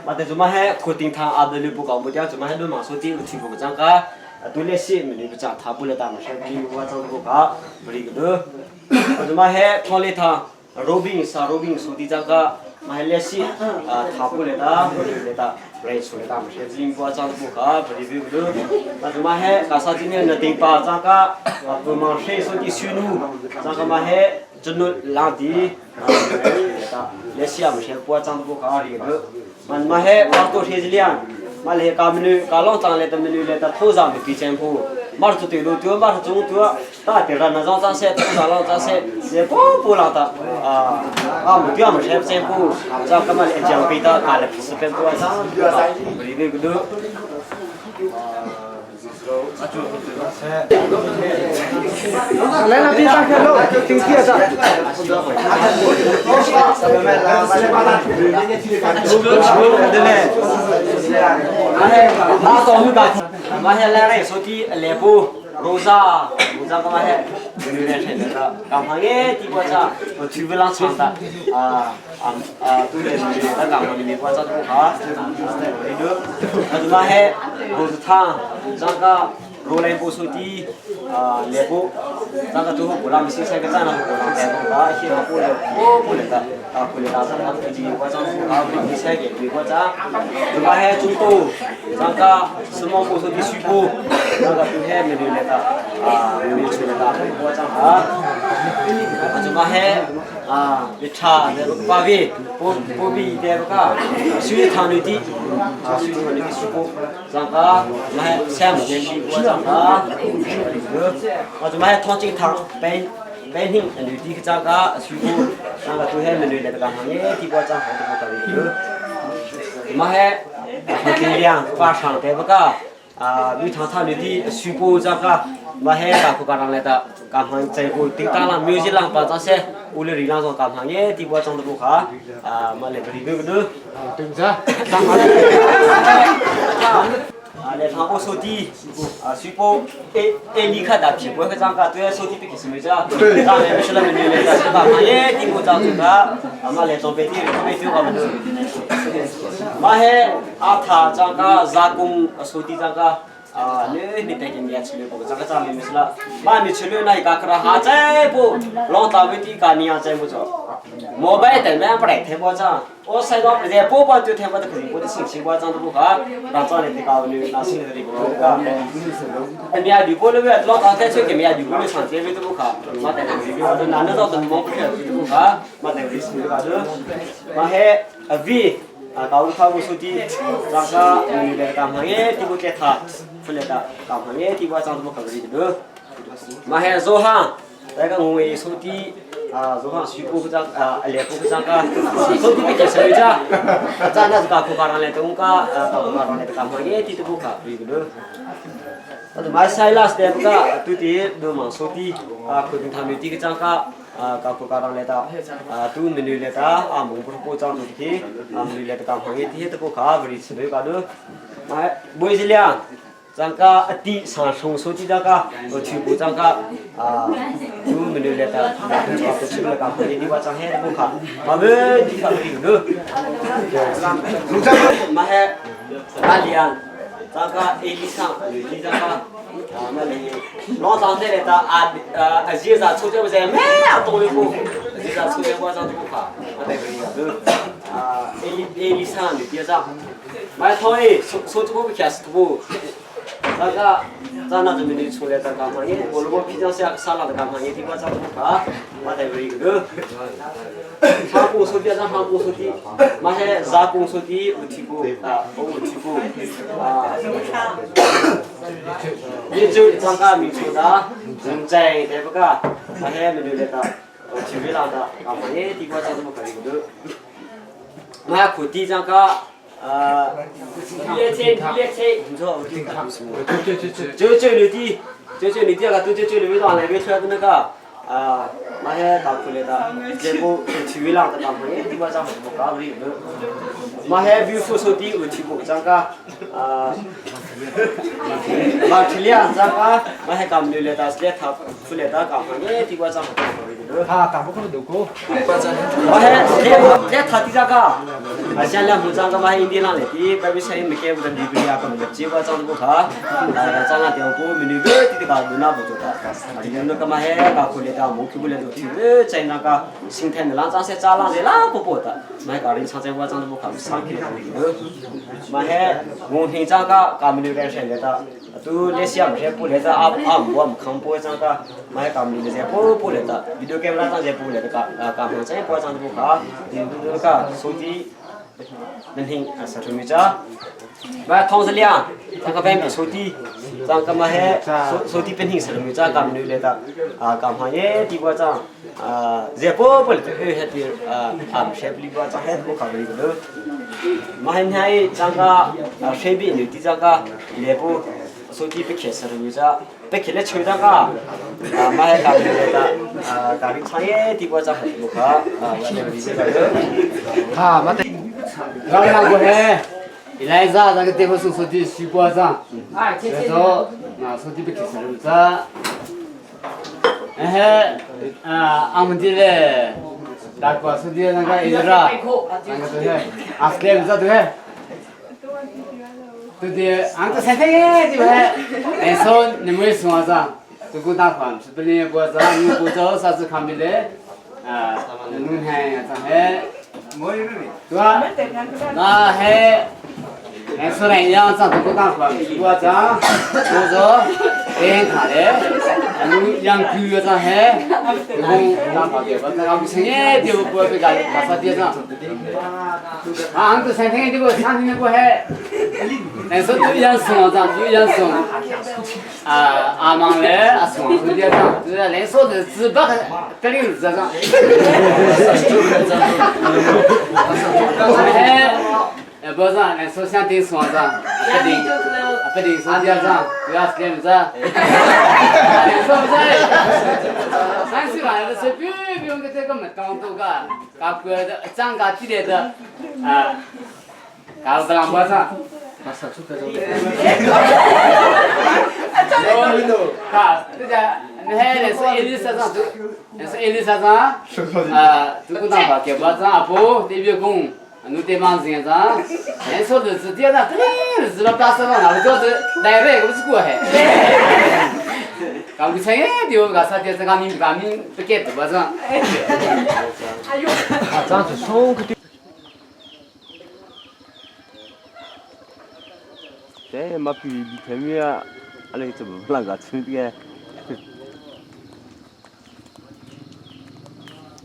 ma te zuma he khoting thang adalu bu ka mu tia zuma he lu ma so ti u thi bu chang ka atu le si mi ni cha tha bu le dam she bi wa chang bu ka ri du Zuma he thole tha robing sa robing so ti chang ka ma he le si tha bu le ta ri le ta rai so le ta ma she jing bu chang bu ka ri bi bu ma zuma he ka sa ti ne na ting pa chang ka pu ma she so ti su nu chang ka ma he chunu lang ti le si am she pu chang bu ka ri bu man ma he pa to she liang ma le ka menu ka long chang le ta menu le ta tho za mi pi chen pu mar tu tu lu tu mar chung tu ta ti ra na zong chang se tu za long chang se se po pu la ta a a mu tu am she chen pu cha ka ma le jang pi ta ka le pi pen pu cha ri bi gu 来来，别打开喽，顶贴着。 马到那个，马下来来手机来不，罗莎，罗莎干嘛还？女人谁的？刚旁边地瓜子，我去不让唱的啊啊啊！都在那边，他刚旁边地瓜子不好，对的，他就马还罗子汤，这个罗来不手机啊，来不，那个最后不让西塞个站了，不让带动的，现在不了，不了的。啊，不了，咱们自己我张啊，不比赛给我张，这个还中多，这个什么不是的虚部，那个不还没留来的啊，没出来的，我张啊，啊，这个还啊，别差那个八位，不不比那个，水塘里的啊，水塘里的虚部，这个那还三五年的我张啊，我怎么还汤进汤白。白天女的这个虚部。那个都还没来的，刚刚也提过账号都不可以。嘛还很量发上对不个？啊，你常常你的虚部这个，嘛还大苦刚来的，刚刚在过顶大了，没有浪把这些，屋里里浪上刚刚也提过账都不卡，啊，嘛来不里个个对不？啊，来唱过手机，啊，随波哎哎，你看那苹果个张个，对手机别给什么子啊？当然不是那么牛的，是吧？嘛也地步张这个，啊嘛来装备的，装备的话不都？嘛嘿，阿他张个加工手机张个。啊，你你带给你吃了，不过这个咱们没事了。嘛，你吃了那一个可能还在不，老大问题干你还在不着？莫白等面不来听我讲，我谁都不在，宝宝就听我的口音，我的心情我讲都不好，那早点提高你，那现在的个个，哎，你还如果那个老大在出给你还如果你上这边都不好，嘛在这边我都难得到都忙不了都不好，嘛在这边个就，嘛还啊 V 啊高考不手机，那个你来干嘛耶？地不给他，不来的干嘛耶？地不长怎么可以的？嘛还做哈，那个我们手机。啊，如果徐部长啊，列部长个，手机比较小一点，咱那是搞库巴让来东个，搞库巴让来干嘛耶？地都不卡，对不对？那马赛拉斯的个，对的，都忙手机啊，可能他们这个张个啊，搞库巴让来的啊，都没来的啊，蒙古部长都的，啊，没来的干嘛耶？这些都不卡，不是没搞的，哎，不是两。张个一滴上冲手机张个，我去过张个啊，就没留来的，就去了个，你话张黑不卡，我们地方有的，嘛还阿里张个 A 里上，有张个啊，那里老张这来的啊啊，介绍出去不在，没啊，懂的不？介绍出去我张都不卡，我带个的啊，A A 里上有张，买套哎，手手机不开始不。那个，咱那准备出来的干嘛？你我如果平常下沙拉的干嘛？你听我讲啊，我带一个。他公司的，咱他公司的，嘛是咱公司的有提过啊，我有提过啊。你就张个民族的，人在对不个？嘛是没留的，提不了的，啊，嘛你听我讲怎么可以的？我还可以张个。列车，列车，唔错，九九六的，九九六的个，九九六的上来，别出来的那个， Ma he ka khule ta le bu thi lang ta kam he ti ba chang bu ka ri ma he beautiful so ti u thi bu chang ka ma thilia chang ka ma he kam le ta sle tha khule ta ka he ti ba chang bu Ha ka bu ko do ko. Ma he le le tha ti ja ka a sian le mu chang ka ma he India lang le ti ba bi sai me ke bu dan di bi ya ka me chi ba chang bu kha chang la te bu mi ni be ti ka bu na bu to ta 那个嘛还搞苦的，到木去不了都去，在那个生态的浪长些渣浪的啦不不的，买搞的长在我长得不看上去的，嘛还我平常个搞没有干啥的，都那些不是不来的阿阿我们看不长个，买搞没那些不不来的，video camera 长些不来的个啊搞么在不长得不看，那个手机能听啊啥什么子？มาทองเสียทางกระแบงโซตีทางกำมาเฮโซตีเป็นหิ่งสรุปจ้ากำนูเลตากำหายตีว่าจ้าเจ้าพ่อปลิตเอเฮตีอ่าเชฟลีว่าจ้าเฮบุคคลลีก็มาเห็นให้จ้างก็เชฟบีนูตีจ้างก็เลบุโซตีไปเขียนสรุปจ้าไปเขียนเลช่วยจ้างก็มาให้กำนูเลตากำใช้ตีว่าจ้าเฮบุคคลเลบุ 哈，马得，老两个嘿。Eliza 那个地方是说的西瓜子，然后那说的不去吃子，然后啊，俺们的嘞，大哥说的那个伊拉，那个对，阿斯莱子对，对对，俺这三天对不对？那时候你们说啥？这个打饭是不连过子，你不走啥子看不嘞？啊，侬看咱还，对吧？那还。哎，说来样长这个大花，我长，我说，哎，他嘞，侬养狗长还，侬大花的，我那个成年就不被干，打发地上。啊，俺都三天这个三天过还，哎，说都养松长，都养松，啊，阿忙嘞，阿松松地上，就是来说的只把格林子上。哎。哎，不是，那说想听说子，不定，不定说点子，不要是点子。说不是，三十万的是比比我们这个没当多个，搞个的涨价起来的，啊，搞不让不是。哈，这个你还那是一零三张，那是一零三张，啊，这个当把给不张阿婆对月工。侬对忙这样子，人说日子点了，对，日子了八十万，那个就是来回我是过海。搞不成丢，搞啥点这个命把命不给多少。啊，这样子松可对。对，嘛比比前面啊，阿拉怎么啷个吃的？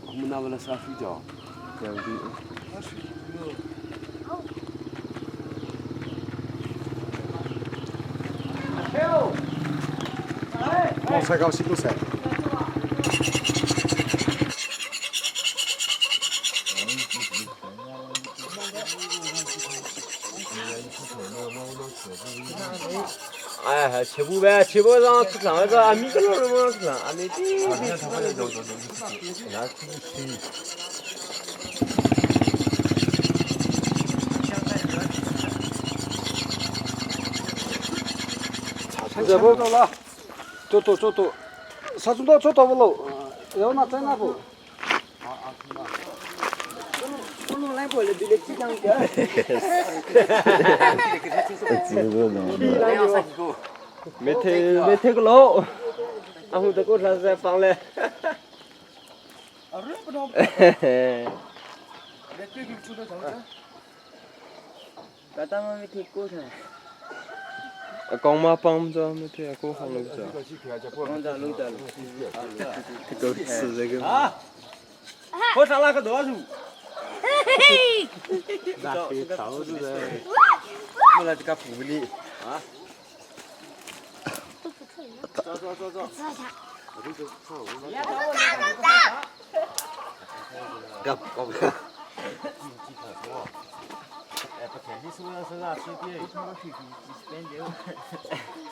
我们那不拉啥睡觉？这样子。 我才高兴不噻。哎，吃不呗，吃不上吃上那个阿米个老么吃上阿米的。这不走了，走走走走，啥子都走到不喽，要那在那不？没听没听个喽，阿虎在过啥子放嘞？ အကောင်မပေါင်းကြမတဲ့ကိုဟောင်းလို့ကြကိုစစက 啊！我上那个多少？ ဒါဖေးသောက်စမလာတကပူလီ 啊！走走走走。 ကပ်ကော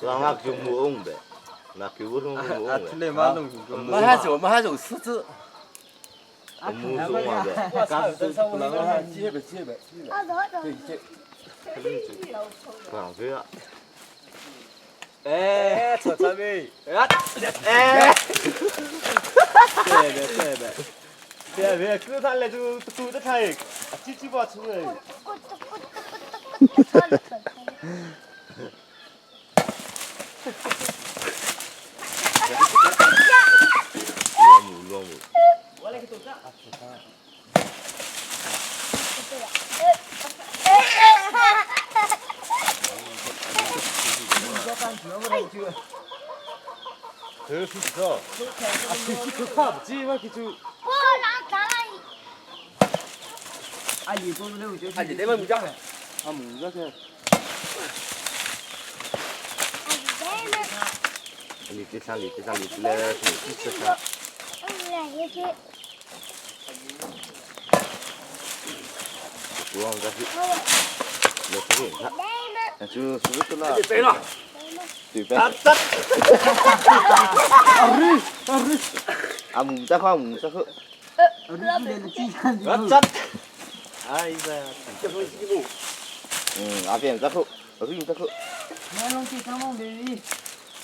Lang ak jung mu ung be. 那给我弄弄。啊，听得嘛弄。马上走，马上走，四字。木中啊的。不能啊，接呗接呗。对接。不浪费啊。哎，吃吃呗。哎，哎。对呗对呗。别别，狗他来就狗的他，鸡鸡巴出来。罗姆罗姆。这是啥？啊，这看不见嘛，这就。我让咱们。啊，你做那个就是。啊，你那边木匠的。啊，木匠的。你这上你这上你来你这上。不忘这是，来这边看，那就是个了。对了。对呗。啊阿瑞，阿木在看木在看。啊扎。哎呀，这是一路。嗯，阿边在后，阿边在后。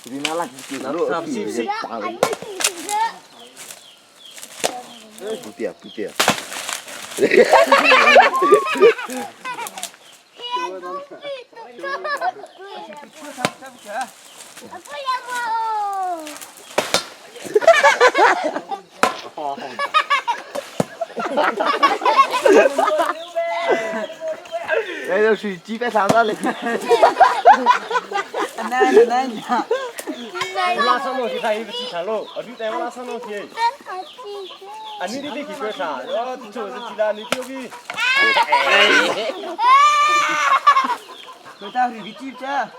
你拿垃圾丢了，打了。不变不变。那就是几百上了嘞。那那那。我拉上东西，他一个去看喽，啊，你带我拉上东西。啊，你得去做啥？我就是其他你丢给。我到时给记着。哎，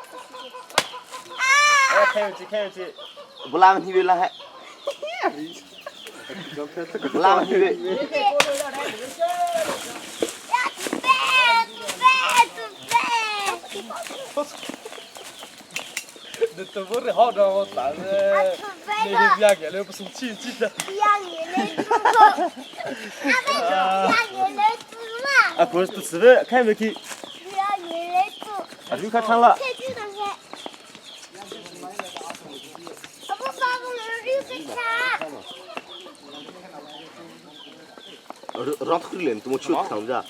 看下去，看下去。不拉问题了还。不拉问题。你都不是好着我但是那个两个人不是亲戚的。啊，不是吃饭，看没去？啊，你看唱了。让他练，怎么去看不着？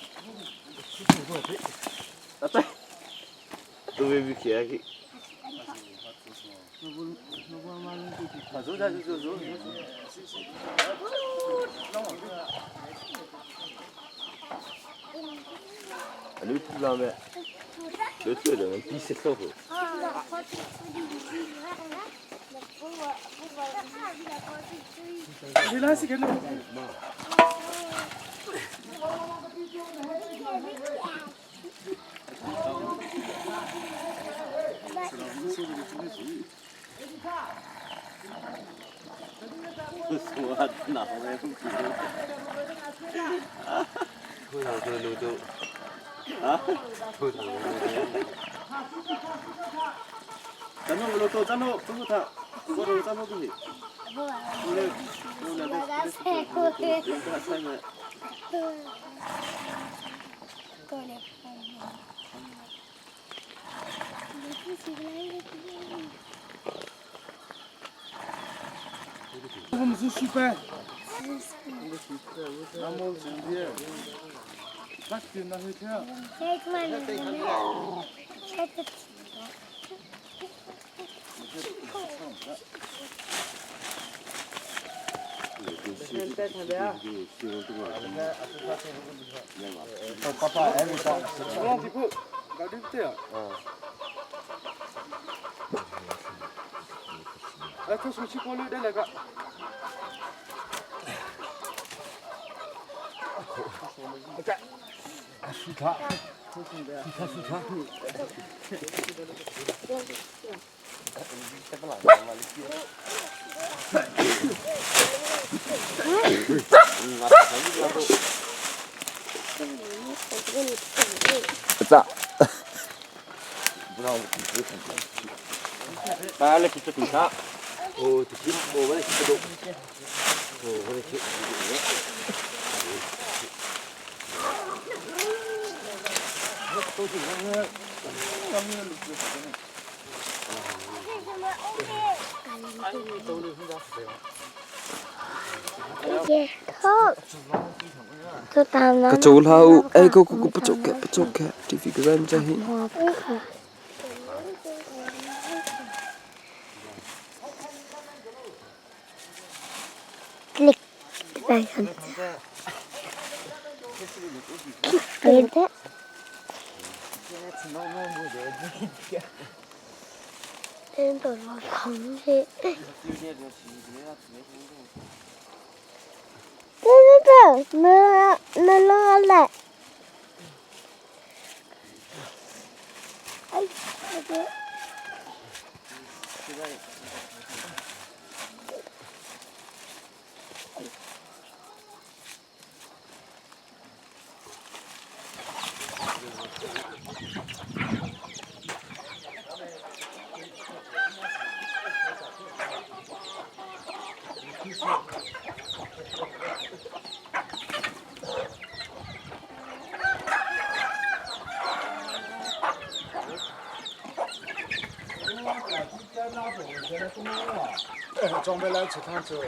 啊对，都没没去去。走走走走。你知道没？你知道没？第十四回。你那是给侬。我哪会不知道？头上可能都啊，头上。咱弄个都咱弄，不是他，我都咱弄东西。我们是失败。来，他手机过滤的那个。薯条，薯条，薯条。咋？不让我比这看。来，来，去吃警察。Oh, tu ki bo ba ki do. Oh, ba ki. Ka caw hlah u. Ei ko ko pachok ke pachok ke TV ka zan cha hi. Click. Click. 装备来吃汤吃。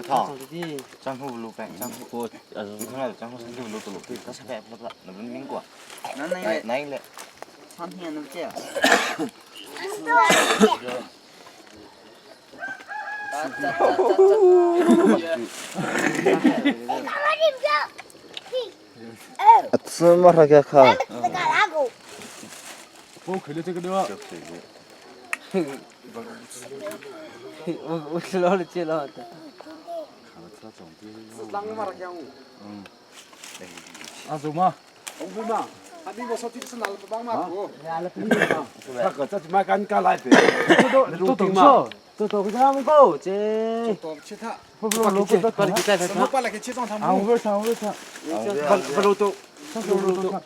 套，张口路白，张口过，看来张口是六路的路，但是白不不，那不民国，哪哪一类？长天能见。怎么还给看？我开的这个对吧？我我老了接了的。阿祖嘛？那个这买干干来的，都懂错，都都他们够这。不不不，不不，啊，我不唱，我不唱，不不都，不不都。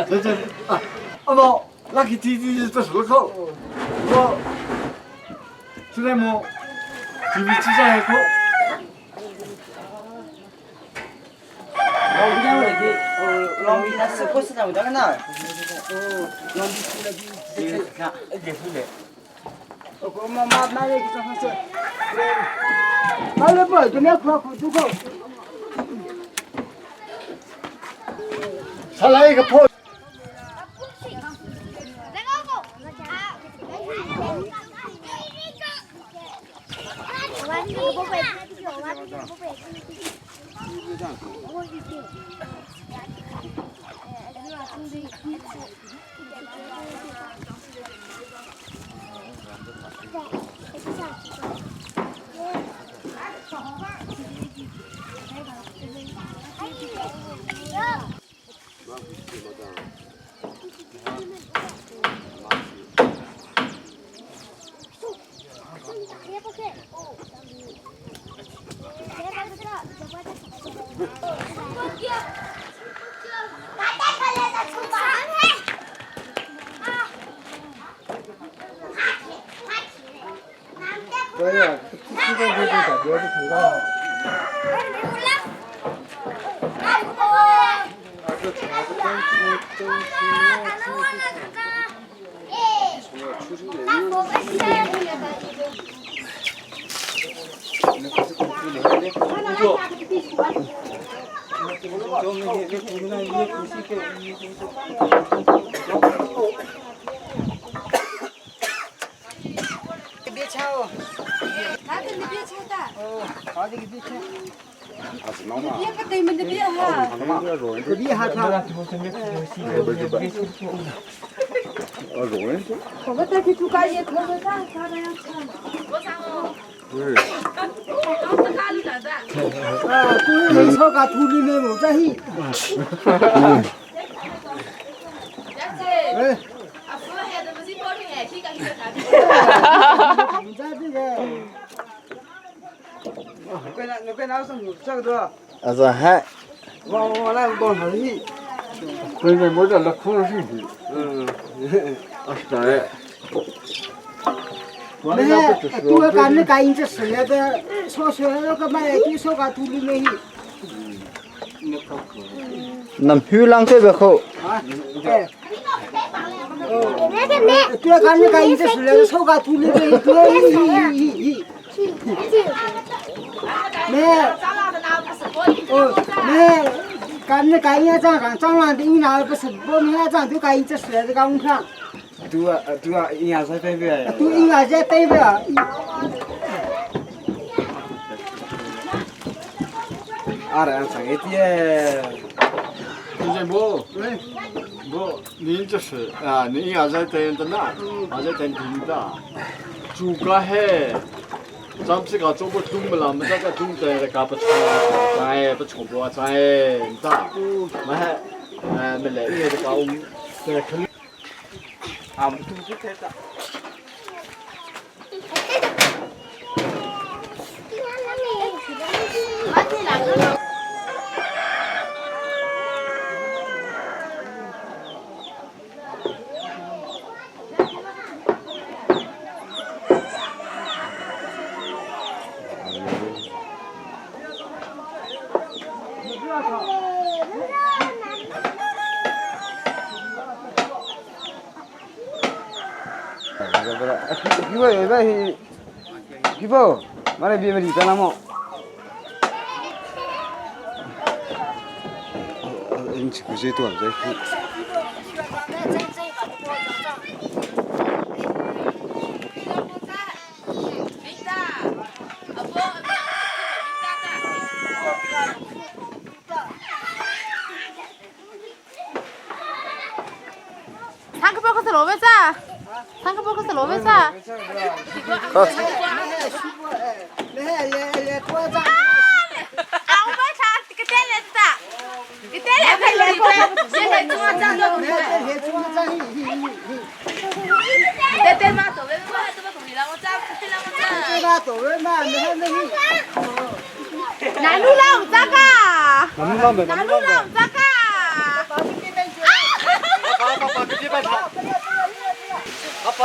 这这啊，阿毛，那个弟弟这手口，我现在么，弟弟只在口。 他来一个破。对呀，这个这个感觉是挺大。别敲。你别敲的。哦，好这个别敲。别个对门的别哈。别哈他。我再去煮咖喱，可可啥啥的样对。啊，土里草个土里面没在去。哎。啊，这还。我我来帮上去。关键我这来空了身体。嗯，啊是当然。那多干那干一只石那个，说说那个买多少个土里面去。Nam hyu lang te be kho. 对，看你看，一直是那个手嘎土里边，对，一没，哦，没，干你干一张张张完的，你那不是我们那张都干一直是那个工厂。 သူကသူကအင်အားဆိုင်ပဲပဲ သူအင်အားဆိုင်ပဲပဲ အားရဆိုင်တဲ့ 你这不，不，你这是啊，你也在等的那，还在等听的，主家嘿，咱们这个做不中不了，们这个中在搞不出，在不出不在咋？没还，哎，没来，也是搞我们这个肯。 အာမတူစစ်တဲ့တာ ဒီဘယ်ဘယ်ဒီဘောမရပြေမဒီတလားမော အင်ချကူစေတော့ဇိုက် 三个包可是萝卜子，三个包可是萝卜子。啊！我买啥？这个带来的，这带来的，这来的，对对嘛，左边嘛，这边东西了，我这这了我这。对嘛，左边嘛，没看没。南路啦，我咋个？南路啦，我咋个？爸爸爸，别别阿爸。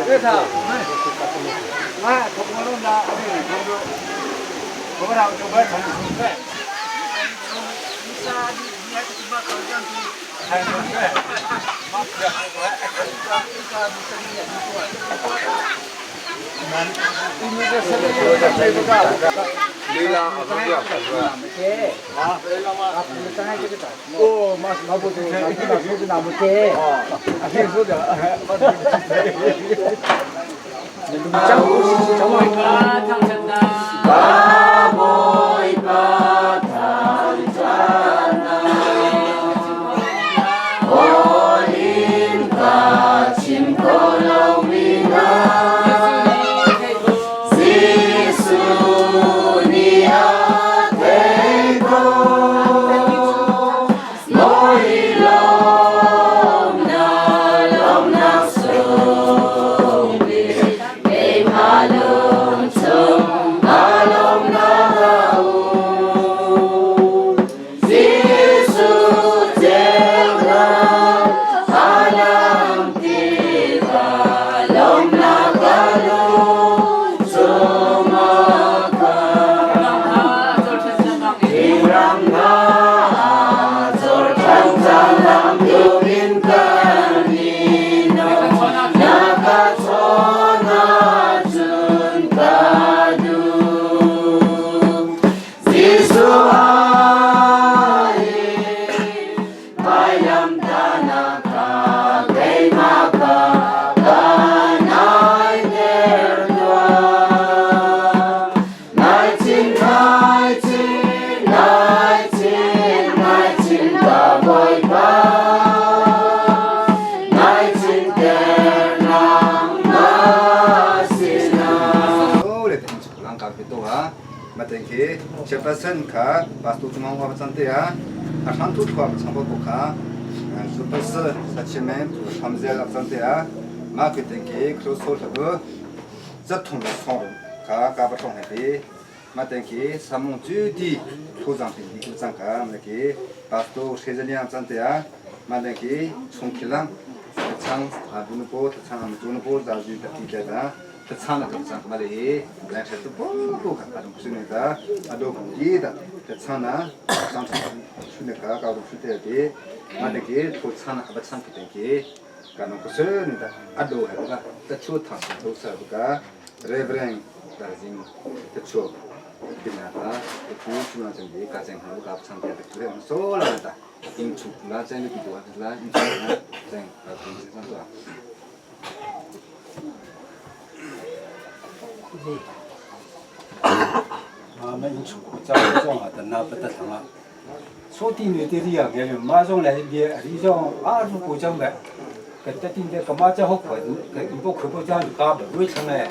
对头，来，我弄的，我我我就买成块。哦，马马不对，那不是那不对，啊，听说的， Ma teng khi chairperson kha pastor tumang wa chan te a a hram thu thua chang bo kha super sa chairman tham zel ap chan te a ma ki teng ki khro so thabu zat thung la song kha ka ba thong he pi ma teng ki samung chu ti thu jang pin di chang ka ma ki pastor shejaniang chan te a ma teng ki chung khilang chang a bunu po chang am tu po za ju ta ti ta ta chang la chang ma le hi lang tha tu po po ka ka su ne ta a do ki da ta chang na chang su ne ka ka su te ti ma te ki thu chang na ba chang ki te ki ka no ko su ne ta a do ha ka ta chu thang su sa ka Reverend da jing ta chu pina ta ku chu na chang di ka chang ha ka chang te ta le so la ta ing chu la chang ki do la ing chu na chang ka ku chang to. 啊，那你出国在种啊，等那不得成啊。说的女的的啊，给马上来也你讲啊，如果讲呗，给得定的干嘛叫好快，给一部快播讲搞不会成嘞。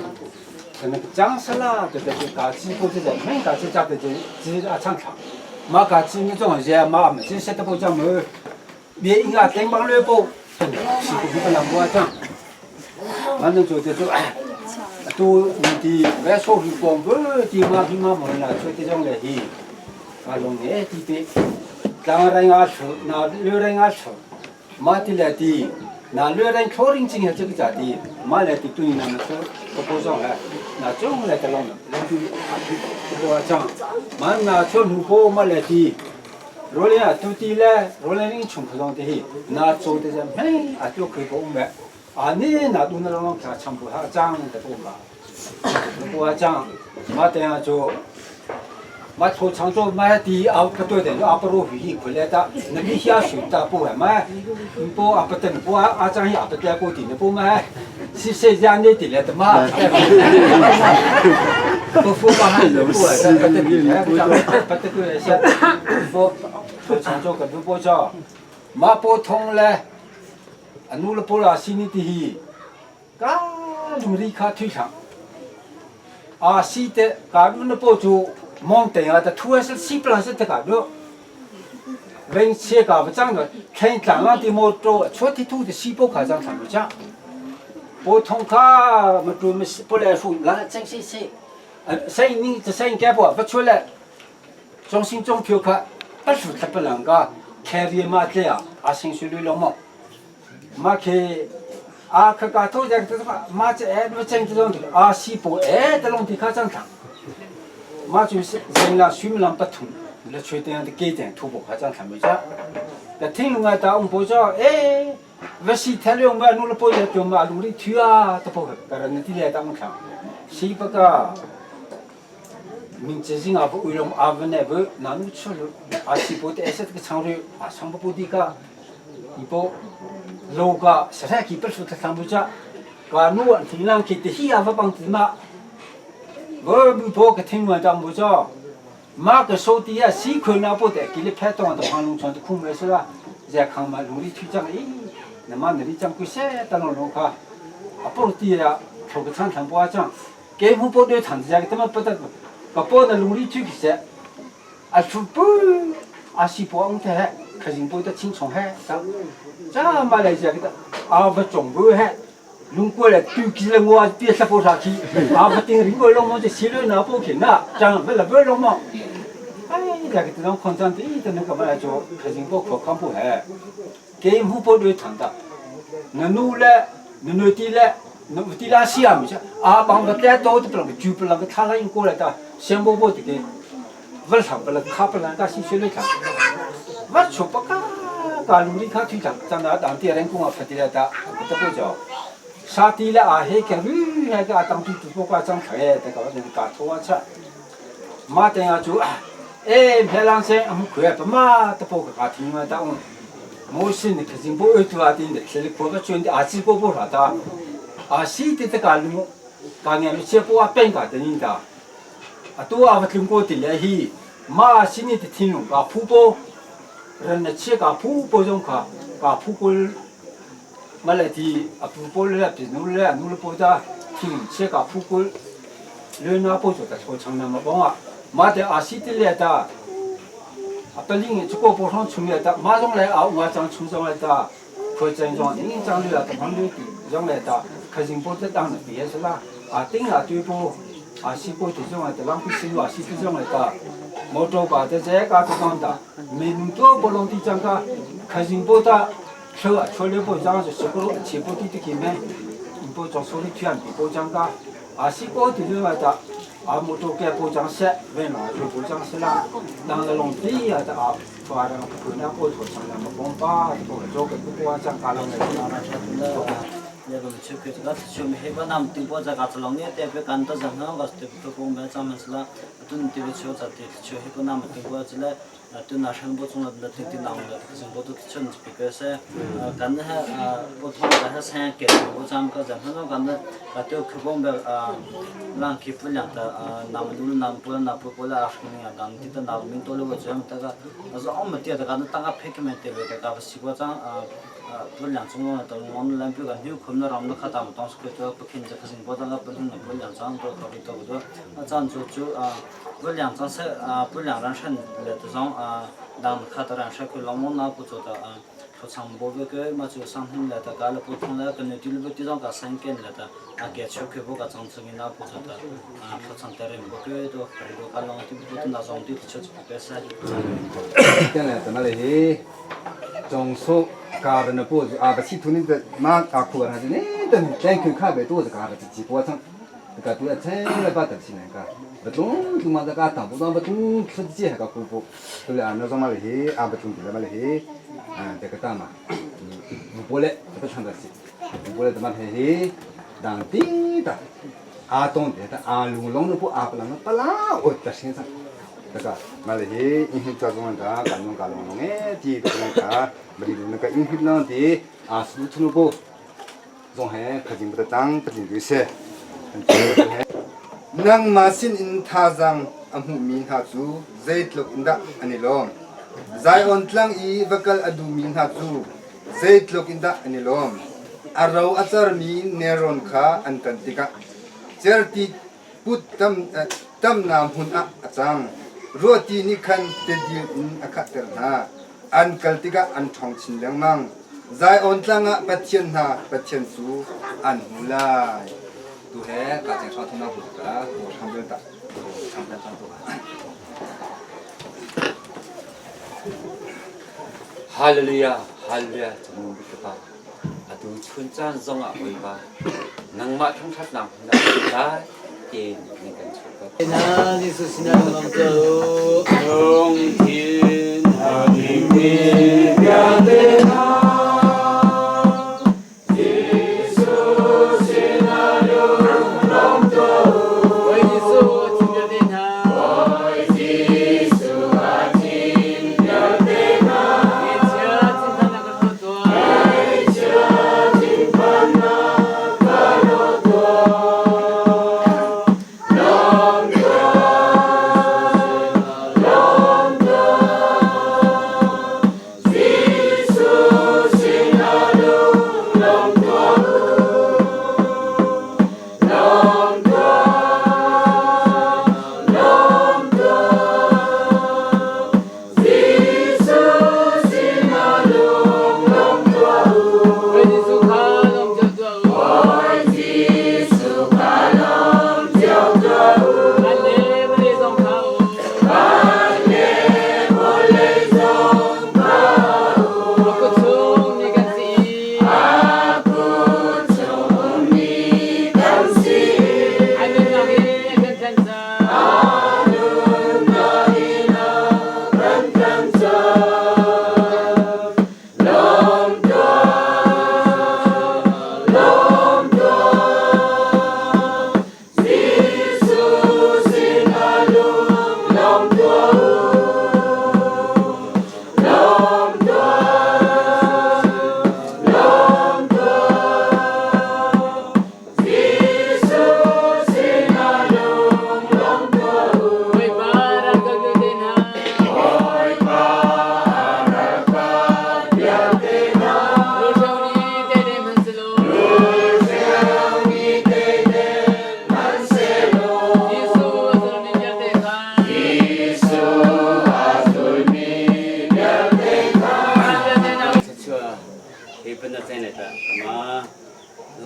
可能讲死啦，对对对，搞几个这个，每搞几家的就只啊唱唱，马搞几你种些马没这些都不讲没，别应该顶帮六部，是不是不能我讲，反正做的做哎。都你的外说是广播的嘛，比嘛么啦，做这种来去，啊，弄哎的的，当然要出，那六人要出，马的来的，那六人确定进这个家的，马来的对那么说不保障哎，那这种来的弄的，那就不保障，马那做奴仆马来的。罗连啊，都地嘞，罗连人穷苦上的，那做的是没啊，就可以不买。啊，你那都那种看全部他涨的不嘛？不涨，嘛等下就，嘛头常做买的啊不对的，啊不如回回来的，那你下水的不买，不啊不等不啊啊涨也不得过的不买，是谁家那的来的嘛？不付嘛还是不不得的，不得过来些，不头常做个不做，嘛不通嘞。啊，努了波拉西尼的希，嘎努力卡推场，啊，西的嘎努了波就忙等啊，他突然是西不拉是的嘎努，问切嘎不涨的，看涨了的么多，昨天吐的西波卡涨他们讲，波通卡么多么不来说，那真是是，呃，谁你这谁干不不出来，中心中票卡不是他不能个，开的嘛这样，啊，薪水流了么？马克啊，可搞多这个马这哎，不挣这种的啊，西部哎，这种的卡正常。马就是人啦，水面不通，那确定的给点突破卡正常没着。那听了我们不着，哎，不是他了我弄了不也就马路里去啊，都不可，但是你来当看，西不个。民最近啊不为了啊不那不那侬出了啊西部的哎这个长率啊长不不的个，一波。老个实在基本上他上不着，个侬听人去的戏也不帮子嘛，我不跑个听完当不着，马个手底下西看那不得，给你拍到的黄龙村的空没是吧？在看嘛，努力推张哎，那么那里讲过些，当然龙卡，啊不地呀，头个长长不阿讲，给我部队厂子家个他妈不得，个包那努力推起些，啊出不啊西不往的。可人不得清楚嗨，这马来西亚个啊不中国嗨，弄过来丢弃了我别说不上去，啊不顶人过龙毛就西路那不去那，讲不了不龙毛，哎，那个这种矿场的，这那个嘛来做，可人不可看不嗨，给五百多厂的，那努了，那努地了，那地拉西亚没去，啊帮个带刀的不啷个，就不啷个他那过来的，先不不的给，不上不了，卡不啷个西学了卡。我出不噶，噶路里卡推场，咱那当地人讲啊，发的来的，不得不叫。沙地了啊，黑个绿那个啊，当地主播挂张台，这个人搞拖车。马等下就哎，别让谁我们看不嘛，得不个家庭嘛，当我是你肯定不会做啊的，是过个转的啊，几个不啥的，啊，西的这个路，当年你接不啊变个的人的，啊，都啊不经过的来去，马西你的听龙个瀑布。人呢，切个瀑布中看，个瀑布，没来的啊，瀑布了，比努了，努了不得，听切个瀑布，人那不做的操场那么帮啊。Ma te a si ti le ta a paling chu ko po thong chung le ta ma zong le a unga chang chung zong le ta khoi chang zong ning chang le ta hang le ti zong le ta khajing po te tang na pi se la a ting a tu po a si po ti zong ta lang pi sin wa si ti zong le ta motor ka te je ka to tong ta me nung to po long ti chang ka khajing po ta 车车了不讲是个起步地的去咩？不讲说的全不讲个，啊是个地方的，啊木头给不讲些，为哪就不讲些啦？当了农地啊的啊，发了可能不头上那么光巴，不做个不光讲干了那个。 ya bu chu ke ga chu me he ba nam ti bo ja ga chalong ne te pe kan ta jang na ga te to ko me cha masla tun ti bu chu cha te chu he ba nam ti bo chile tu na shan bo chung la ti ti nang la ti bo to chun pi ke se kan ha bo thong ga ha sa ke bo cham ka jang na kan ka te khu bom ba lang ki pu lang ta nam lu nam pu na pu ko la ashk ni dang ti ta na min to lo bo cham ta ga zo om ti ta ka ta ga phek me te be ta ka si bo chang 不两种了，等我们那边个有可能让我们看他们当时个不肯这可是我当个不能不两张都考虑到不多，啊，咱就就啊不两张是啊不两张是来这种啊，当看到人是个老么那不做的啊。长波个个嘛就上头来的，搞了不同的，跟那地里不地上搞生根来的，啊，给出去不搞长出那不做的，啊，不长得人不个都，都搞弄的不那种的吃不个噻。 现在怎么嘞？总说搞的那不是啊，不是土里的嘛，啊，苦还是那等咱看看呗，都是搞的几波长，这个都要真来把东西那个，不懂就嘛这个当不当不懂吃几还个苦不，对了，那什么嘞？啊，不懂的嘛嘞？啊，这个大嘛，不过来这个唱的是，不过来怎么嘿？当地的，阿东的，阿龙龙的不阿不啷个不啦，我在身上。这个嘛嘞嘿，因为这种的，干弄干弄弄哎，第个那个，没得那个因为那的啊，是土不，总还可进不得当不进就是。 Nangmah sinin thazaang a hmuhmi hna cu zeitluk in dah an i lawm. Zion tlang i va kal a duhmi hna cu zeitluk in dah an i lawm. A ro a carmi nelrawn kha an tan tikah certi put tamnak hmun ah a cang. Ruahti nih khan tidil in a khahter hna. An kal tikah an ṭhawng chin lengmang. Zion tlang ah Pathian hna Pathian cu an hmu lai. Tu he ka cheng hra thuna hu ka ko thang bel ta thang bel ta to. Hallelujah, hallelujah, chung bik pa. Atu chun caan zong ah Bawipa nangmah thangṭhatnak hmun ah lai tein nan kan chuah ko. Na Jesuh sinah lung cu lungthin a dingmi vialte hna Jesuh sinah lunglawm tuah u. Bawi Jesuh a thim vialte hna. Bawi Jesuh a thim vialte hna. Ngaihchia thinphannak ka hlaw tuah. Ngaihchia thinphannak ka hlaw tuah. Lawm tuah, lawm tuah, Jesuh.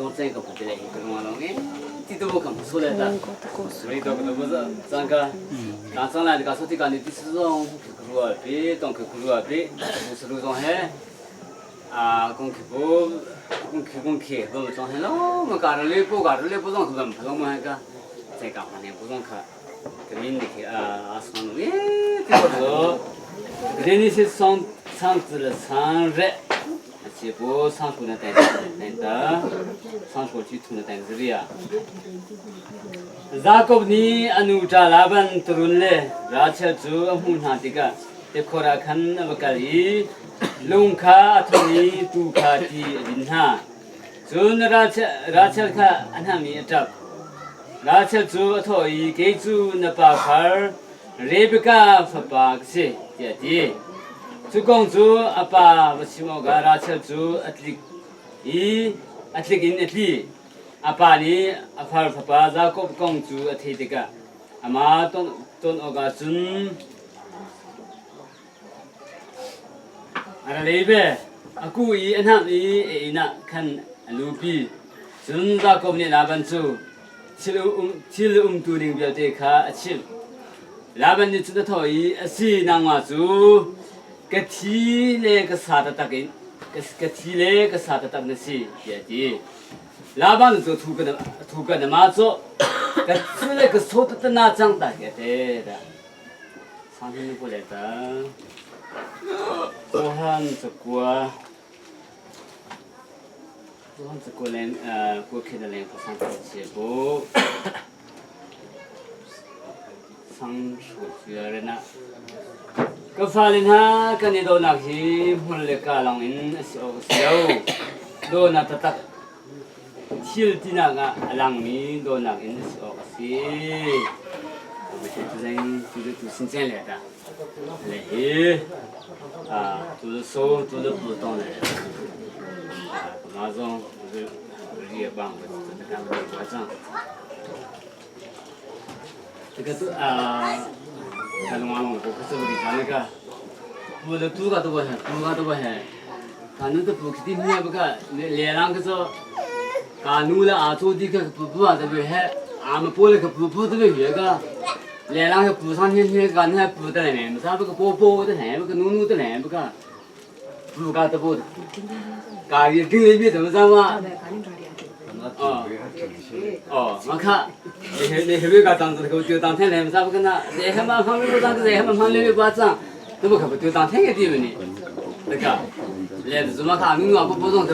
zong chen ka pu te le ka long long e ti tu bo kam so le ta ri to ko bo zang ka ka sang la ka so ti ka ni ti su zong ku ruwa pi tong ku ruwa pi bu su lu zong he a kong khi bo kong khi kong khi bo zong he lo ma ka le po ka le po zong ku ba long ma ka che ka ma ne bo zong kha ka min de khi a a song e ti ko 人家是上上子了上热。结果上书呢带带的，上书去吐呢带子里啊。Jakob nih a nu ṭa Laban turun le Rachel cu a hmuh hna tikah tikhor ah khan a va kal i lung kha a thon i tuu kha ti a din hna. Cun Rachel kha a hnam i a ṭap. Rachel cu a thawh i, Kei cu na pa far Rebekah fapa ka si, tiah a ti. Cu kong cu a pa va chim awkah Rachel cu a tlik i a tlik in a tli. A pa nih a far fapa Jakob kong cu a theih tikah amah ton awkah cun a ra lei ve. A ku i a hnamh i a inn ah khan a lupi. Cun Jakob nih Laban cu thil umtu ning vialte kha a chimh. Laban nih cun a thawh i, A si, nangmah cu ka thi le ka sa taktak in ka thi le ka sa taktak na si, tiah a ti. Laban cu thu ka thu ka na ma cu ka thu le ka so ta na cang ta ke te da sang hin ko le ta Johan cakua Johan cakua len ko khe da leng sang ko che bo sang shu fiare na ka fale hna kan i dawhnak hi hmur le ka lawng in a si awk a si lo. Dawhnak taktak thil tinak ah a langmi dawhnak in a si awk a si. Tu tu sin chen le ta. Le hi tu le so tu le pu tong le ma zong ria bang ba tu ta ka ba chang. 哦，我看，你你后面个长子给我丢当天来，咋不跟他？这还蛮方便，不长子，还蛮方便的不长，怎么可不丢当天个地方呢？那个，来子怎么看？侬啊不不中，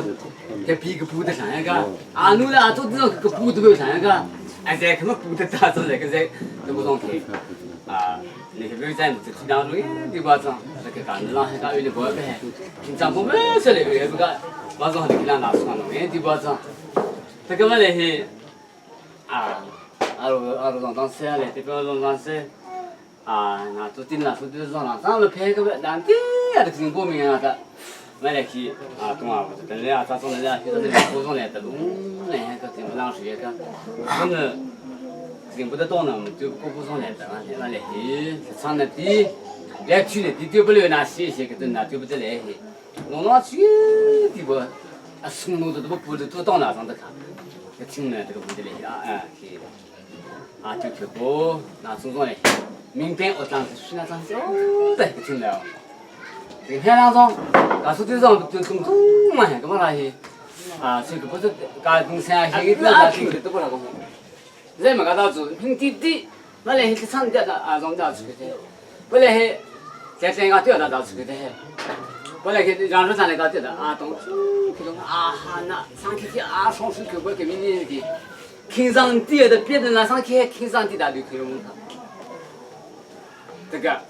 这比个布的上一个，啊侬俩做这种个布都不上一个，哎这他妈布的大做这个这都不中听啊。你后面在这当中的不长，那个干让还干有点不呗，平常不没事的，也不干，晚上还得给他拿出来弄，哎的不长。这个嘛嘞是啊，阿鲁阿鲁让当时嘞，这边让当时啊，那做定了，做定让让咱们拍个难的啊，这个过敏啊的，买来去啊，东啊，不是等了啊，咋种的了，现在是各种来的，嗯，那个怎么浪费个，可能认不得到呢，就过不上来的，那来去唱的低，来去的低丢不了那些些个灯那丢不得来些，弄弄去的不，啊，送弄的都不不都到哪上的看。听呢，这个问题来啊，哎，是啊，就去过那种种嘞，明天我当时去那张哦，对，听了，这个天当中，告诉队长就从中嘛，干嘛那些啊，这个不是搞东西啊，这个那听的都不那个，人们搞到做平弟弟，那来去唱的啊，让到出去的，不来在这个吊到到出去的。本来去让上来搞对的啊，东去东啊哈那上去去啊，双手可不给明的，看上帝的别的那上去看上帝的就可以问他。这个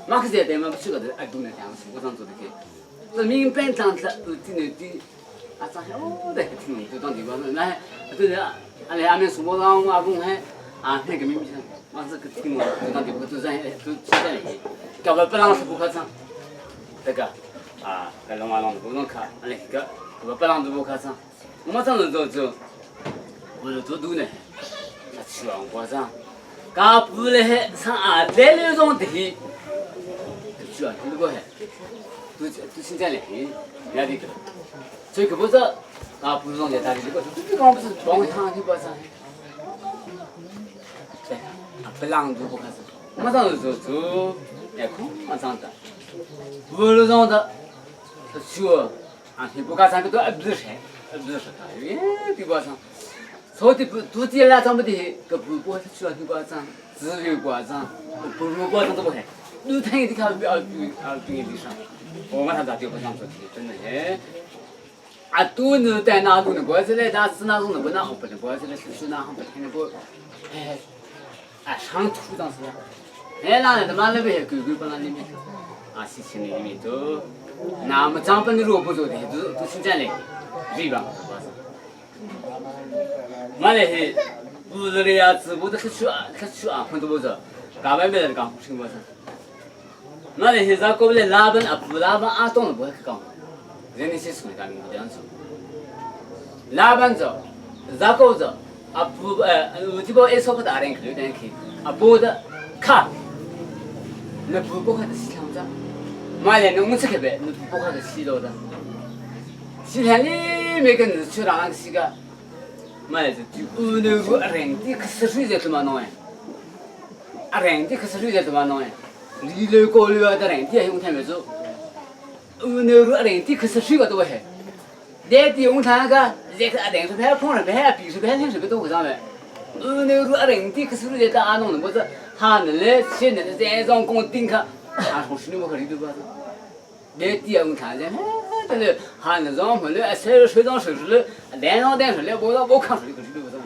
马克思在嘛不去个的，哎，东南讲是我上做的去，这民办长子都进来的，啊，长相哦的，听就当地方那对的，啊来阿面苏包上阿公还啊那个明明马克思听我就当地方都在都在那里，搞不不让是不可唱，这个。啊，搿龙啊龙，不用看，来个，我不让都不看上，我们这种做做，不是做多呢，那吃完过上，刚不来上啊，来了种地，就吃完这个还，都都现在来，也得个，所以可不是，啊，不是让他的，这个这个不是帮他的不是？对，不让做不开始，马上就做，也空马上的，不让的，他说啊，你不干啥个都不是谁，不是他，哎，对不上，说的不都进来咱们的，个不不是说你不上，自由不上，不如不上怎么还？你听的看不要啊，对的上，我们他咋就不上做题，真的哎。啊，都是在哪种的过子嘞？咱是哪种的过？哪好不的过子嘞？是哪好不听的过？哎，哎，上土当时，哎，哪来他妈那边狗狗帮那里面，啊，事情里面都，那么长本的萝卜做的都都是这样的，对吧？我那些屋子里啊，直播的去吃去吃啊，很多不是，大外面的讲什么是？我那些在国内老板啊，不老板啊，懂的不会讲。人那些什么干的这样子，老板走，咋个走？啊不，呃，这个一说不打人，可有点去，啊不的，卡，那不不可的西凉子，买来侬吃个呗，那不可的西楼的，西凉里每个人去哪个西个，买来就就五六个人，你可是谁在怎么弄哎？啊人，你可是谁在怎么弄哎？你六个六的人，你还用他们做？五六个人，你可是谁个多嘿？连地用他个，这个人是偏碰了偏，比是偏听是个都上面。五六个人，你可是谁在阿弄的？不是，他那来现在的这种工顶克，啊，从十六个里头吧。连地用他的，真的，还那种回来，水水上水是连上电水来，我我看水可是都不上。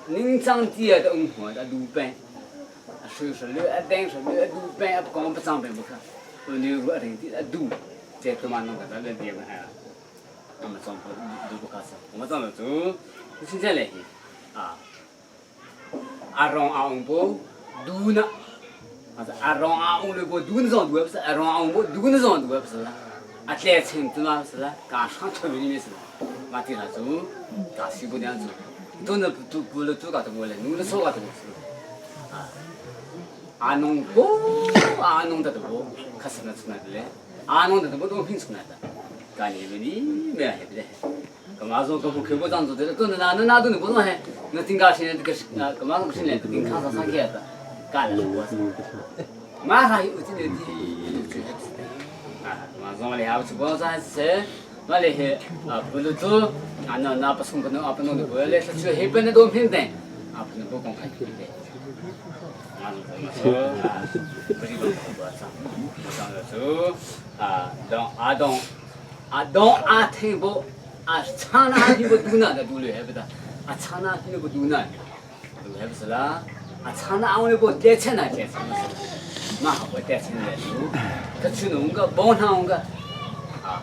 您长地的嗯，我的路边，水是来，电是来，路边不光不长边不看。六个人的都在干嘛弄个那个地方啊？我们装都不开始，我们装了做，现在来啊，阿荣阿红波都呢，啊是阿荣阿红那个都那种都不是阿荣阿红波都那种都不是了，啊在村子嘛是了，刚上特别的是，嘛地上做，刚西部那样做，都那都不了做个都来，弄了做个都是，啊。阿农过阿农的多，可是那出来的嘞，阿农的多都平出来的，干你们的没还不得，干嘛说跟我开不张嘴的，都那那那都能不弄还，那顶高现在这个是那干嘛说现在顶康上上开的，干了我，马上有这个的，啊，马上我俩不吃光上是，我俩啊不能做，啊那那不送不能啊不弄的过来，是去黑本的都平等，啊不能不公开对。啊东啊东啊听不啊唱那听不读呢的读了还不得啊唱那听不读呢，读还不是啦啊唱那我不点钱呢点钱不是，那我点钱来读，他去弄个帮他弄个啊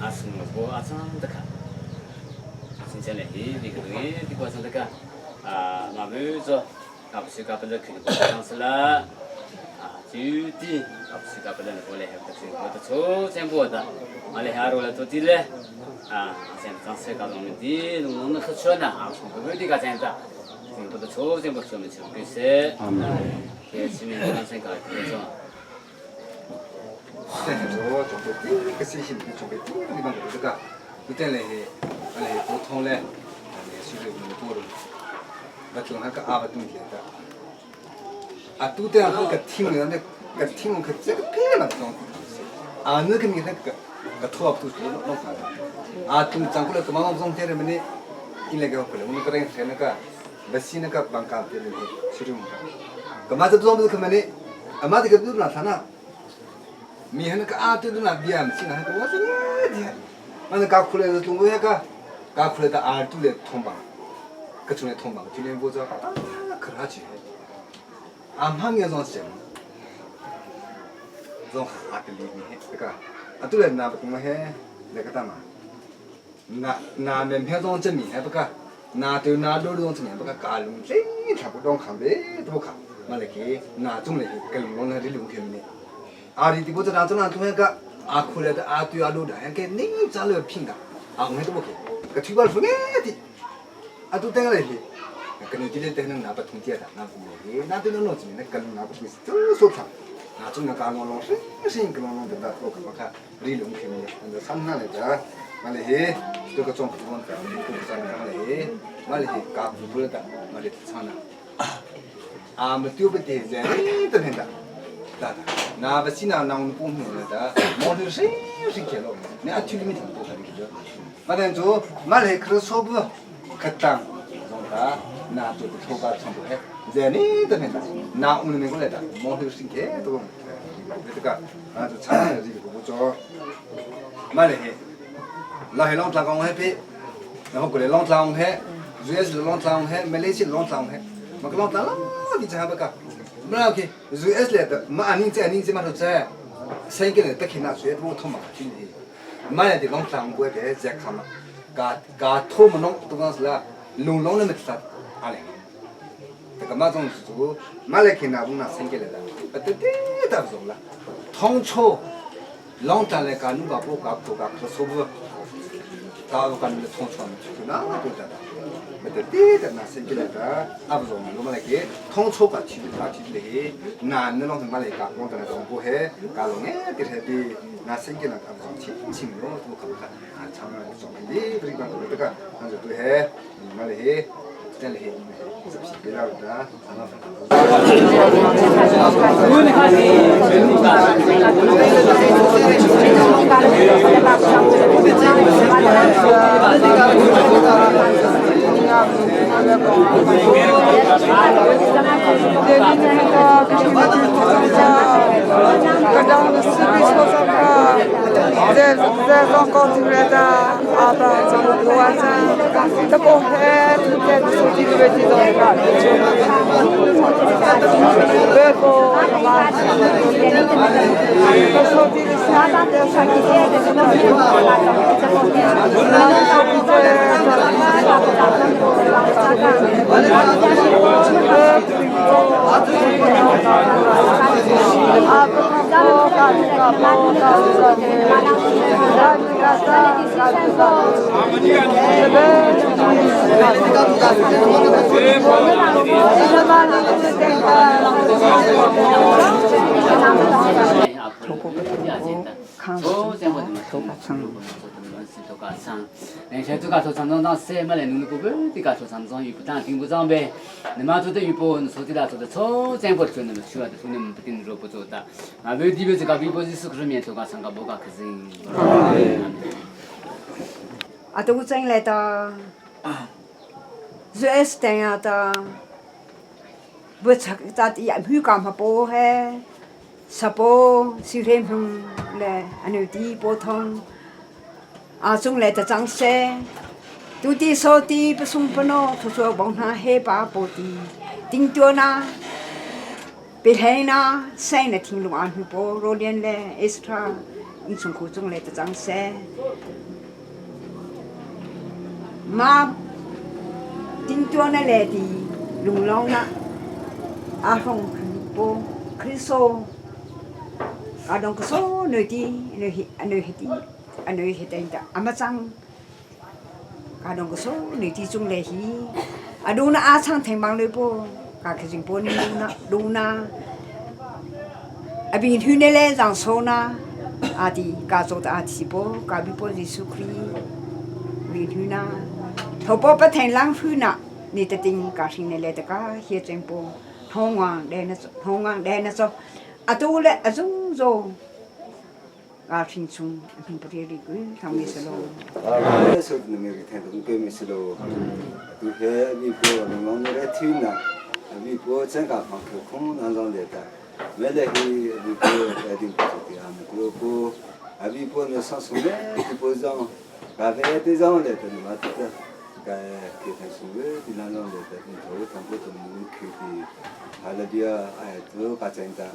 啊什么不啊唱的看，现在来那个东西你过上这个。啊，那么做，那不是搞不了肯定不上市了。啊，就地，那不是搞不了过来，还不是我的错，全部的，俺来下路来做地嘞。啊，现在上市搞农民地，农农的吃呢，啊，从不的个这样子，全部的错，全部说明就必须。这市民刚才搞这种。我准备第一个事情，准备第一个地方这个，不对嘞，来沟通嘞，来水流那么多。batlong ha ka a batung ke ta a tu te ha ka thing ne ka thing ka che ka phe na tong a ne ka mi ha ka ka tho ap tu no ka a tu chang ko le ka ma ma zong te re mene in le ga ko le mun ka reng the na ka basi na ka bang ka te le shiru ka ka ma ta zong ka mene a ma de ka du na tha na mi ha na ka a tu na bia mi na ka wa se ne di ma na ka khu le tu mo ka ka khu le ta a tu le thong ba 그 중에 통방 뒤에 보자 아 그러지 암항에서 좀 좀 하kel이 그러니까 아둘레 나 뭐 해 내가 담아 나 나면 회동 좀 해볼까 나도 나도 좀 해볼까 깔룸 쟁 자꾸 동 감베 또 가. 말레기 나 좀래 깔룸 나 릴룸 케미네 아리 디보자 나도 나도 해가 아쿨레다 아뚜 아로다 해게 닝 잘려 핑가 아 오늘 또 뭐게 그 뒤발 후네 디 아또 땡을 해. ka nu ti le te na pa thung tia ta na bu he na tu no chi na kan na ku tu so tha na chung na ka long long sing sing ka long long ta to ka ma kha ri lung khe me an sam na le ta ma le he to ka chong ku ta ku sa na le he ma le he ka ku bu ta ma le cha na a ma tu ba te ze ta ne ta ta ta na ba si na na un pu mu le ta mo lu sing sing ke lo ne a thu mi ta ko ka ri ke ma den chu ma le khro so bu kha tang zong ta na tu tho ka chong bu he ze ni ta ne ta na un me ko le ta mo lu sing ke to le ta ka a chu cha na ri ko cho ma le he la he long tla kong he pe na ho ko le long tla ong he US long tla ong he Malaysia long tla ong he ma ka long tla la ti cha ba ka ma ke US le ta ma aning che aning che ma tho che sen ke le ta khina su bo thom ma chi ni ma le ti long tla ong ko ke jack kham ka ka tho ma nong to ga la lung long le ma tla a le ta ka ma zong su ma le khina bu na sen ke le ta pa te te ta zong la thong cho long tla le ka nu ba po ka ko ka kho so bu ka kan le thong cho ma na ko ta ma te te ta na sen ke le ta a bu zong lo ma le ke thong cho ka chi ka chi le he na ne long ma le ka long tla le bo he ka long e te he bi na sen ke na ka bu zong chi chi lo to ka ka a chang na zong li bri ba ko ta ka na zo tu he ma le he te le he pe la ta Atu cang le ta US teng ah ta buchak ta ti hu kam ha po he sapo si rem hung le anu ti po thong a chung le ta chang se tu ti so ti pasung pano thu chu bong na he pa po ti ting tu na pe hlei na sai na thing lung an hu po ro lian le extra in chung khu chung le ta chang se ma ting tu na le ti lung long na a hong po kriso a dong ko so noi ti noi hi noi hi ti noi hi ta ama chang ka dong ko so noi ti chung le hi a du na a chang theng bang le po ka ke jing po ni du na du na a bin hu ne le jang so na a ti ka zo ta a ti po ka bi po Jesu Khri bin hu na tho po pa theng lang phu na ni ta ting ka hring ne le ta ka hie cheng po thong wang de na thong wang de na so atu le azung zo ka hring chung hring pa ri ku thang mi selo so na mi ri thang tung ke mi selo tu he mi po long long ne re thi na mi po chen ka phang khe khong nan zong le ta me le hi mi po la ding po ti am ko po a mi po ne sa su le ti po zong ka ve te zong le ta ma ta ka ke thang su le ti nan zong le ta ni tho thang po tu mu khi ti hallelujah ai tu ka chen ta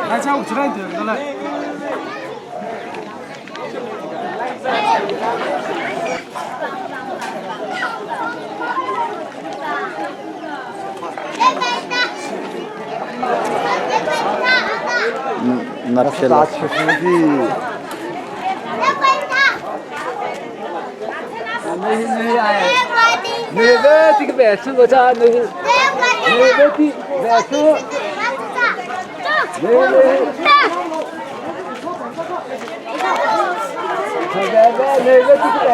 来家我知道你的来。那撇了。你个这个白吃个啥？你你个的白吃。你你。你个你个这个白。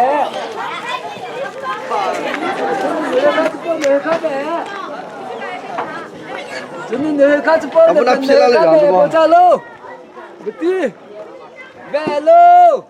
真的你看这包的，你看这包喽，不对，白喽。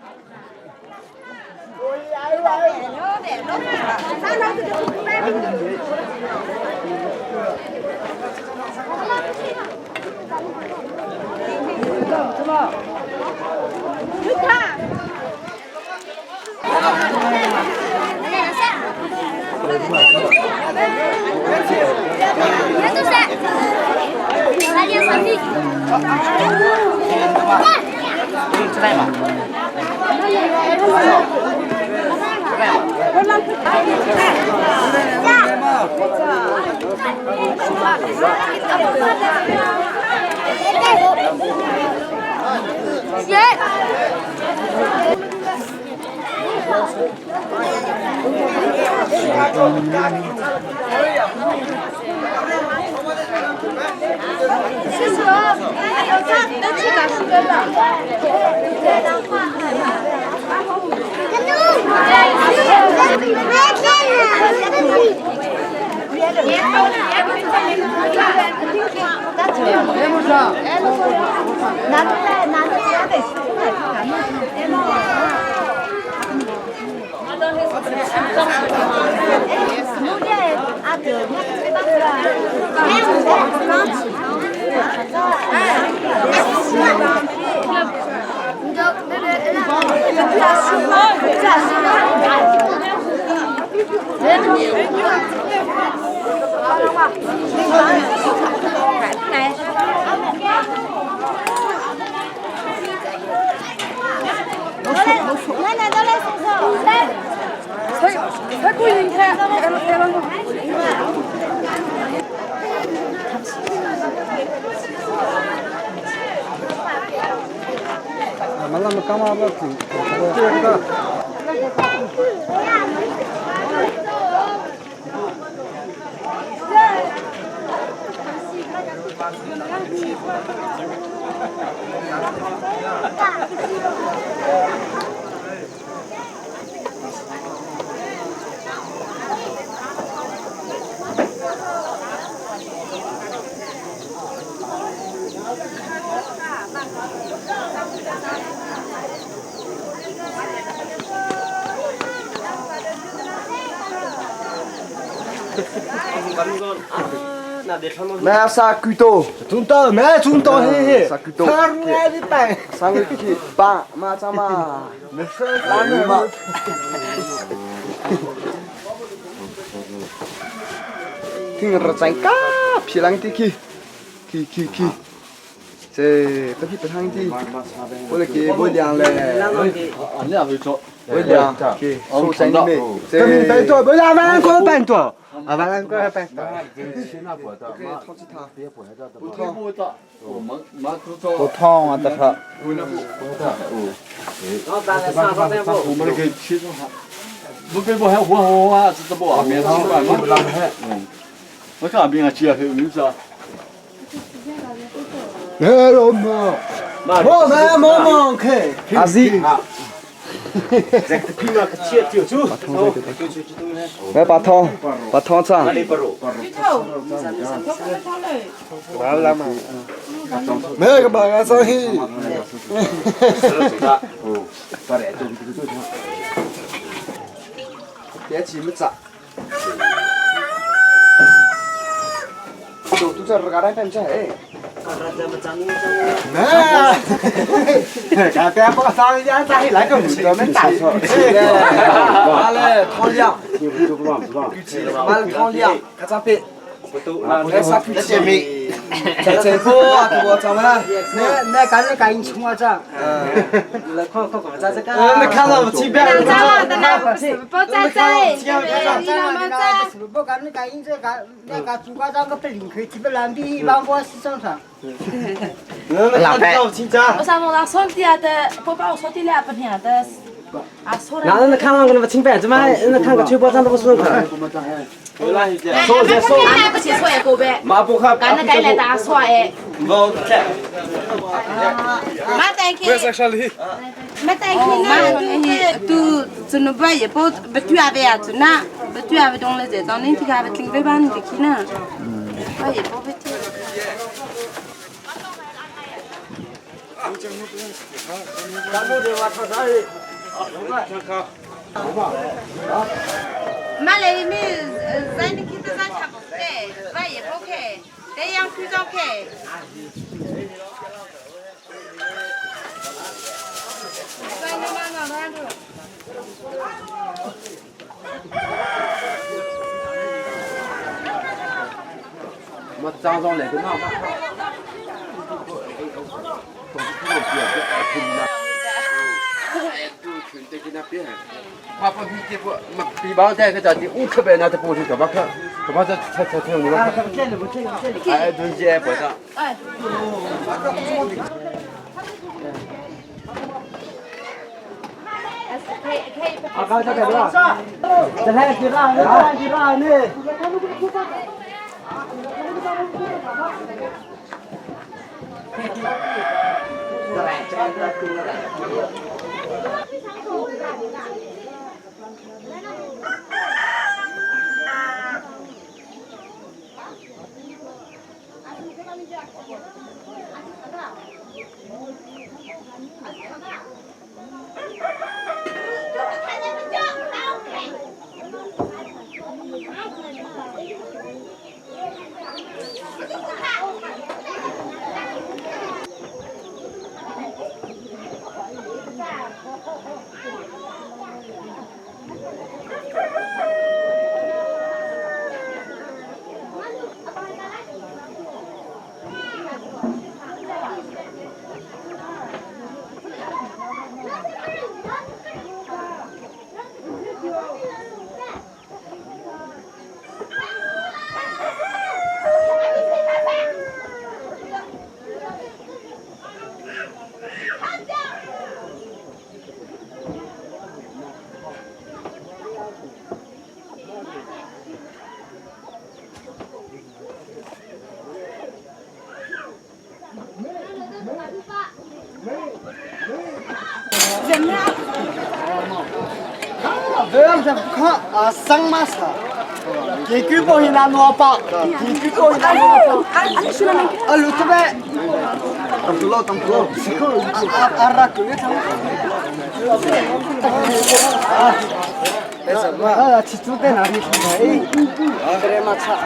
没啥骨头，中到没中到嘿嘿，啥骨头？三个七八嘛咋嘛？没事，拉嘛。听个真嘎，皮啷的去，去去去，这不去不烫的，我来给我凉嘞。我凉，给手真的没。这白多，不是万过半多。啊，完了，过来拜。不烫啊，这个。不给我还我我我这这不啊，面汤饭嘛，我看边啊，吃啊，你知道。来老母，我来妈妈开。阿西。Ve pa thong pa thong chang. Me ka ba ga sa hi. 别急没咋。Tu tu car kadang kan cah eh. Nah, cái bé có sao thì ăn ra lại cái mùi đó mới tạt rồi. Mà là thong liang. Mà là thong liang, cái张别。那啥皮姐妹，这这波啊，我怎么了？那那赶紧赶紧冲啊这！那快快快，咱这个。那看到我这边。不在在，不赶紧赶紧这赶那个主管张个不领开，基本上比一般我是正常。老白。我上我那手机啊的，不把我手机两不听的，啊说那那看完个那个清白，怎么那看个直播上都不顺口？说说说，俺不去说一个呗，干那该来打说哎。马丹去，马丹去那都都那不也不不对阿呗啊，就那不对阿呗动了在当那天阿呗听别班的去呢，我也不不听。马来没咱的去这咱吃不得，我也不去，得养区长去。我张张来个那。哎，东西不上。哎。啊，刚才这个，这来几个，这来几个呢？ 啊，生嘛啥？给举报一拿萝卜，给举报一拿萝卜。啊，路这边。当不老，当不老。啊啊拉狗月啊，啊，去住在哪里？哎，这嘛差。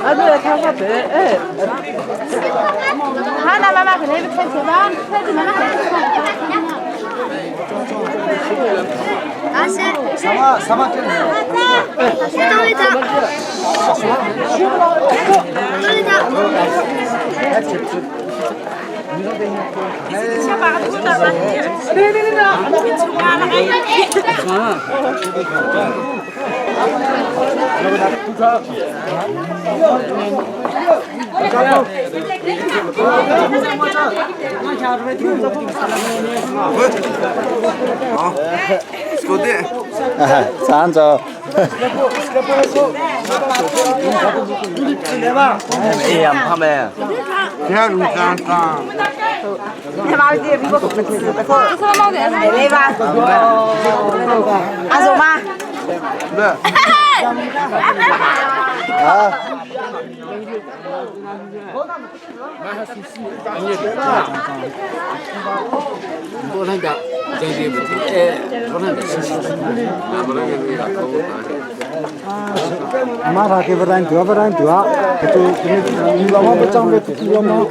啊，对，看看对，哎。好，那妈妈回来看去吧，看去妈妈回来看。什么什么？好，搞定。站着。哎呀，他们。天路上上。你妈的，你不来吧？阿叔吗？对。啊。马他给不然多不然多，就你老王不长得不老吗？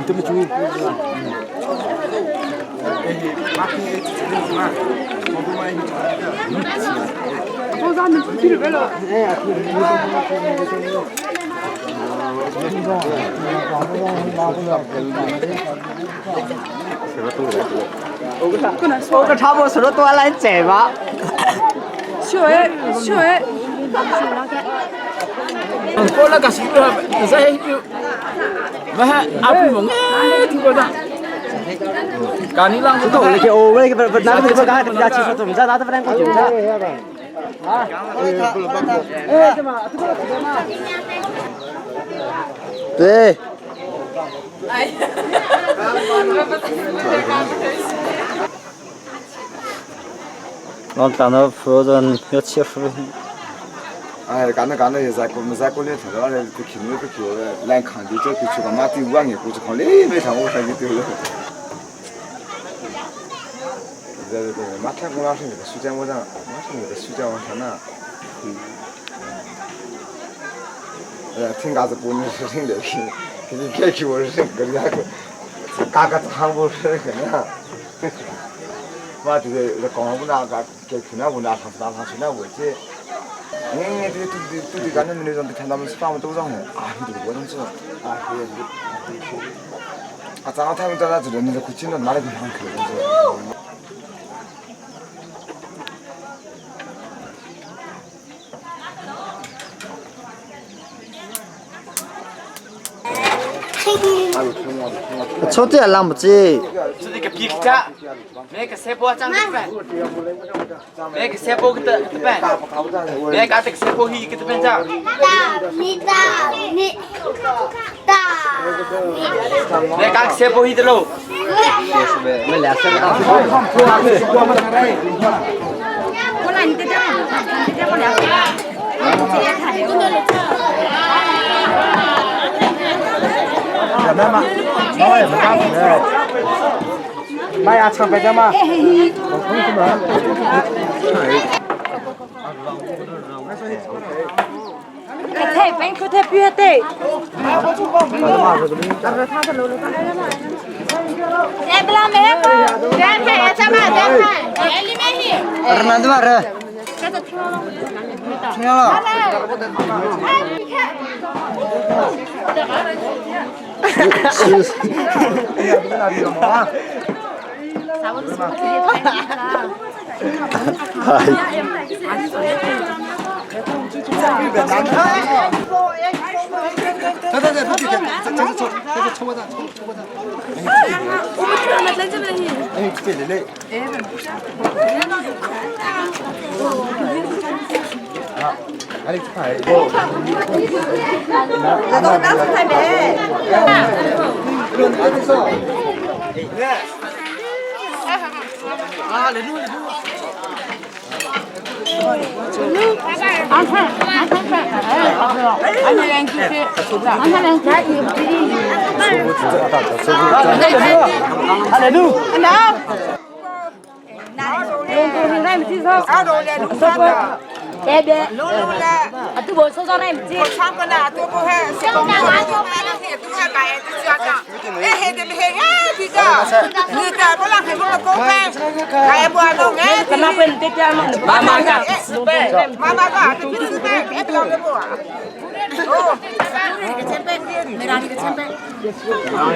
对不住。我个差不多说多来这吧。小哎小哎。我那个是在嘛阿不蒙哎，听过的。干你啷个？我那个我那个不那个不刚才不家技术怎么着，拿得不能过去的。啊！哎，怎么？对。我等到夫人要切夫。哎，干那干那也在我们在过来头了，不去那不去，来看的这个去个马对五万过去看嘞，没上我上去丢了。对对对，马天公老师那个书架我讲，马上那个书架我上那。哎，听嘎子不能是听的，给你别去我是个两个，嘎嘎唱不是个呢。妈就是讲不那个，给去那我那上那上去那我这。응, 뚜뚜 가는 문제한테 탄다면서 빵을 또 정해. 아, 근데 뭐 좀 써. 아, 그래. 아, 장어 타면 따라 들었는데 고치는 말이 그냥 그래. 抽这浪不济。这个皮卡，每个三波张的饭，每个三波个的饭，每个这个三波一个的饭张。大米大米大。每个三波一的喽。没两三个。我来，你这样，你这我两。妈妈，妈妈也不干活。妈呀，唱白家吗？我同志们。太本可太别对。儿子嘛儿。听了。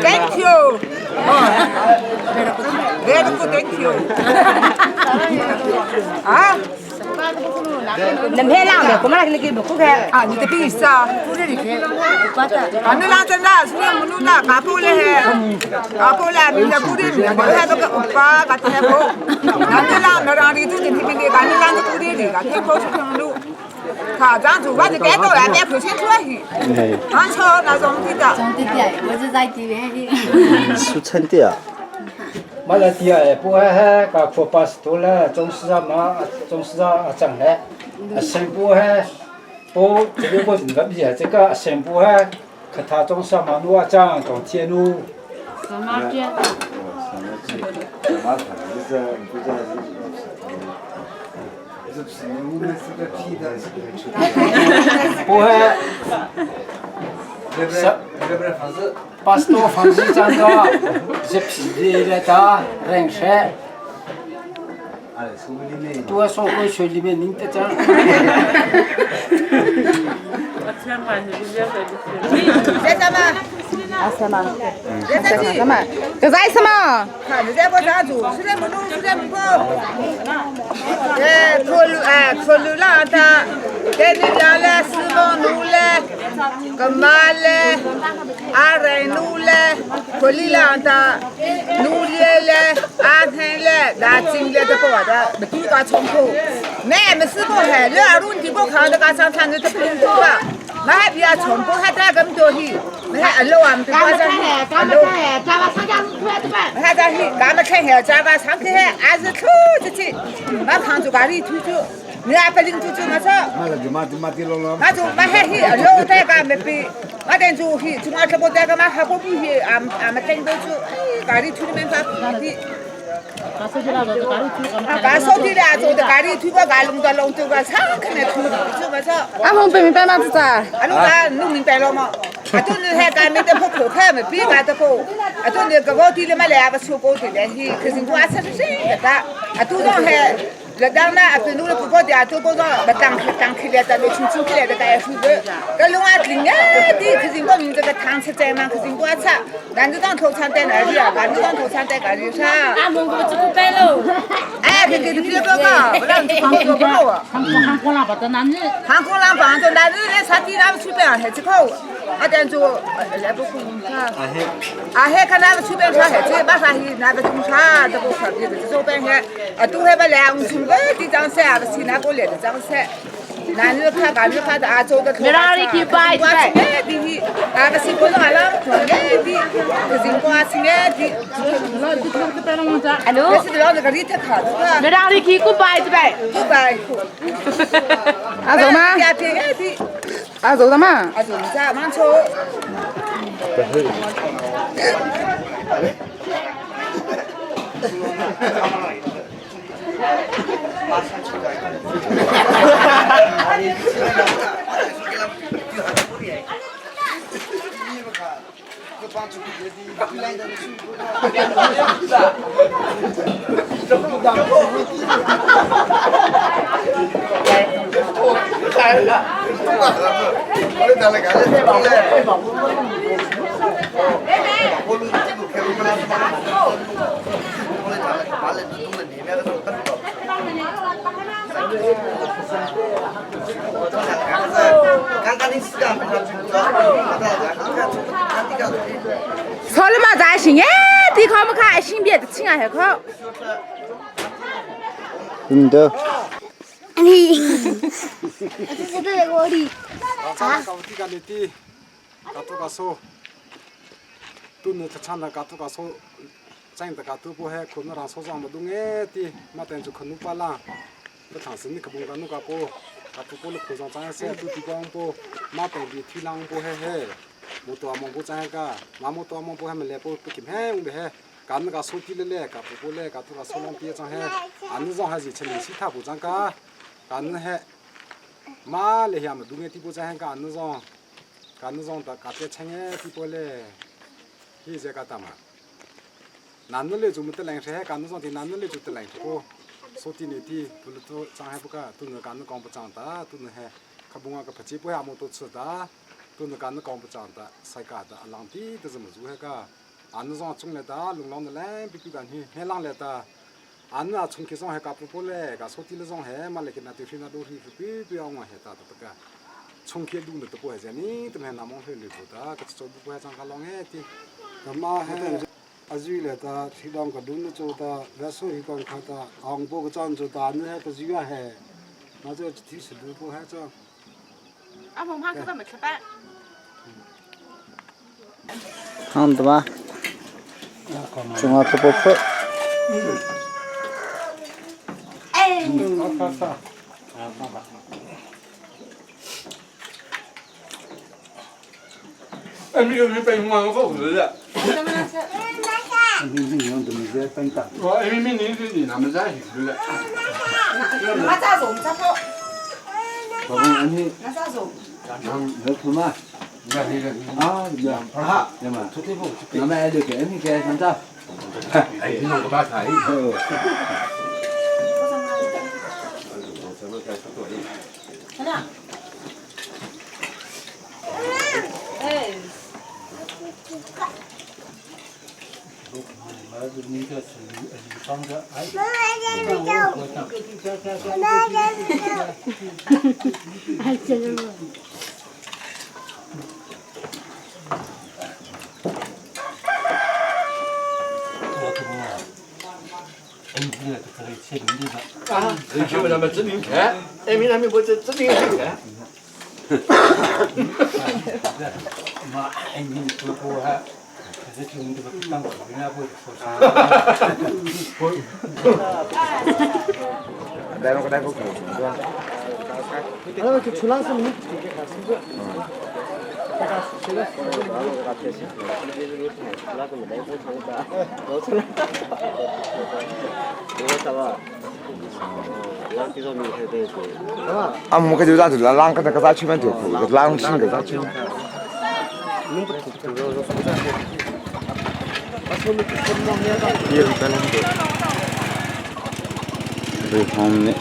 Thank you. Very good, thank you. 啊？能拍两个，我们那个不哭开。啊，你的比赛，啊，你那真的是你们那嘎布嘞，嘎布嘞，你那布的，我还那个欧巴嘎天布，那你那那让你做的你们的，那你那个布的的，嘎天布是平路。好，咱主办就该到了，别口清出去。俺瞧那种的的。种的的，我是在这边的。苏称的啊。马来西亚不还个可巴斯多了，总是啊嘛，总是啊涨嘞。新不还不这个我那边这个新不还，可他总是嘛路啊涨，涨天路。什么街？不还。八十多房子涨到，这皮的来打人参。多少个学里面您得涨。在什么？啊什么？什么？这在什么？看，你在不啥做？是在没弄，是在没搞。哎，可路哎，可路浪他，给你讲了，四方路了，个马了，阿仁路了，可里浪他，路里了，阿天了，那进来的不的，没丢个冲突。那没四方海，你阿路你不看那个上看你都不用吧？那还比较冲突，还带这么多去，那还阿路啊，没干嘛看海？干嘛看海？干嘛参加出来的办？还在去，干嘛看海？干嘛上去海？还是出出去，那扛住家里出去，你还不领出去我操？那就没还去，老在家没比，我等做去，从阿这边在个嘛还不比去，俺俺们等到去，哎，家里出的没法比。家烧的了，做的家里推过家弄到弄到个啥可能推的，这个啥？阿红不明白吗？这子？阿侬讲弄明白了吗？阿都你还讲没得破口开没别个得破，阿都你个个地里嘛来不出高的来去，可是我阿出是谁个的？阿都上还。那当然，阿对侬了不高的啊，都高上不当开当开来的，都轻轻开来的，个还是个。搿侬啊另外的，可是我们这个糖吃在嘛，可是我吃，俺这张头餐在哪里啊？俺这张头餐在哪里噻？俺们个这个白喽。哎，给给你别个个，不让你放个不喽。韩国人不得哪里？韩国人帮着哪里来啥地那出边还这个，阿等做来不可能看。啊还看那个出边啥还这马上去那个种啥这个可别的这周边还啊都还不来。从个地张山，不是那个来的张山，男人看，男人看的啊，走的。没让你去拜拜。哎，弟弟，啊，不是我是阿拉哎弟，可是我是哎弟。阿奴。是老那个里头考的。没让你去过拜拜。过拜。阿走吗？阿走的吗？阿走，你在忙错。炒了嘛咋行哎？抵抗不看，性别的亲啊还靠。嗯的。你，这是对我的。啊。 阿凤怕可怎么吃饭？好的吧？中华萝卜粉。哎。好好好。啊，爸爸。哎，你你被我我不是。我哎，明明你你他们在去了。马扎肉，扎好。老公，你。马扎肉。要吃吗？啊，啊，那么就给你给上早。哎，你弄个把菜。哎。哎，真的。啊，你去问他们指定看，哎，明他们不指指定看。妈，哎，你不不还，可是听这个当口人家不说啥。来，我来个口是吧？那就出来是你。啊，我们就让就让个那个啥区别就够，让吃个啥区别。对，方面。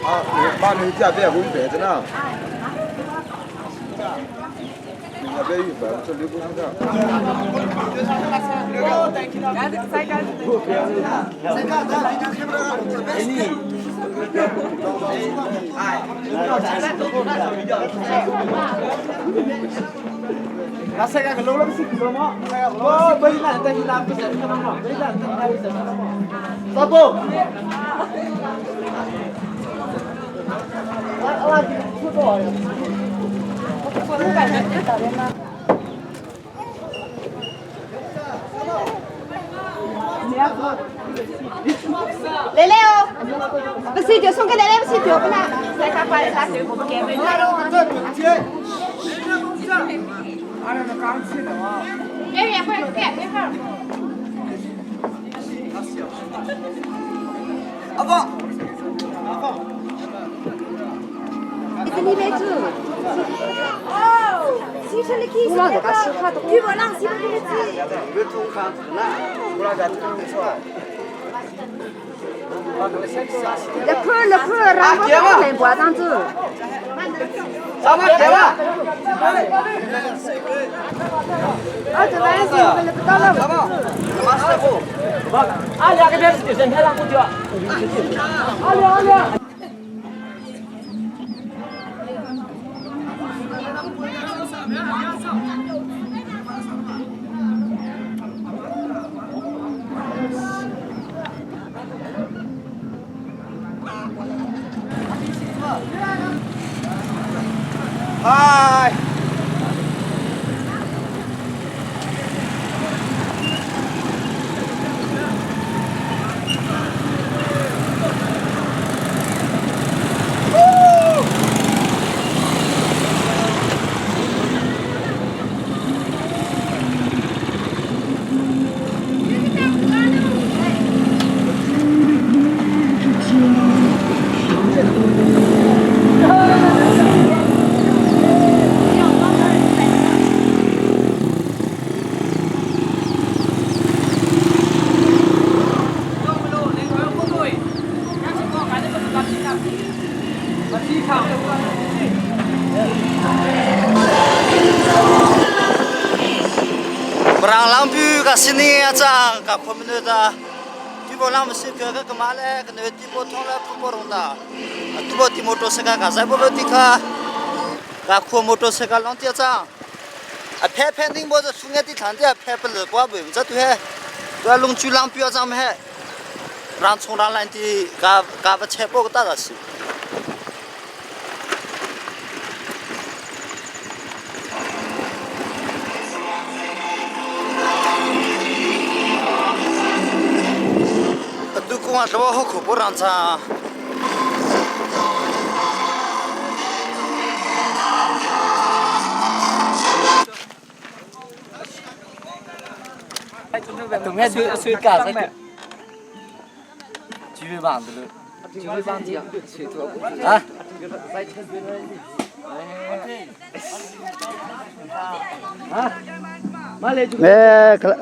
啊，你把你家别我们别着呢。你别预备，这里不是那谁个楼了不是了吗？哦，不是那等你拿不是了吗？不是那等拿不是了吗？咋不？我我出多少呀？来来哦，不是就送给奶奶，不是就不啦？再看把他水果给没哎呀，快快快快！阿凤，阿凤，你这里面住？哦，西城的去，对不？让西城的去。那块那块，让我们来挂上走。Hi. Rang lang pu ka sini acha ka khomnu da ti bo lang si ka ka ma le ka ne ti bo thong la phu bo rong da tu bo ti motor se ka ka sai bo ti kha ka khu motor se ka long ti acha a phe phe ding bo su nge ti than ti a phe pe le kwa bu cha tu he tu lung chu lang pu acha me he rang chung rang lan ti ka ka va che bo ta da si Tu kung ah tlawa ho khu bo rang cha.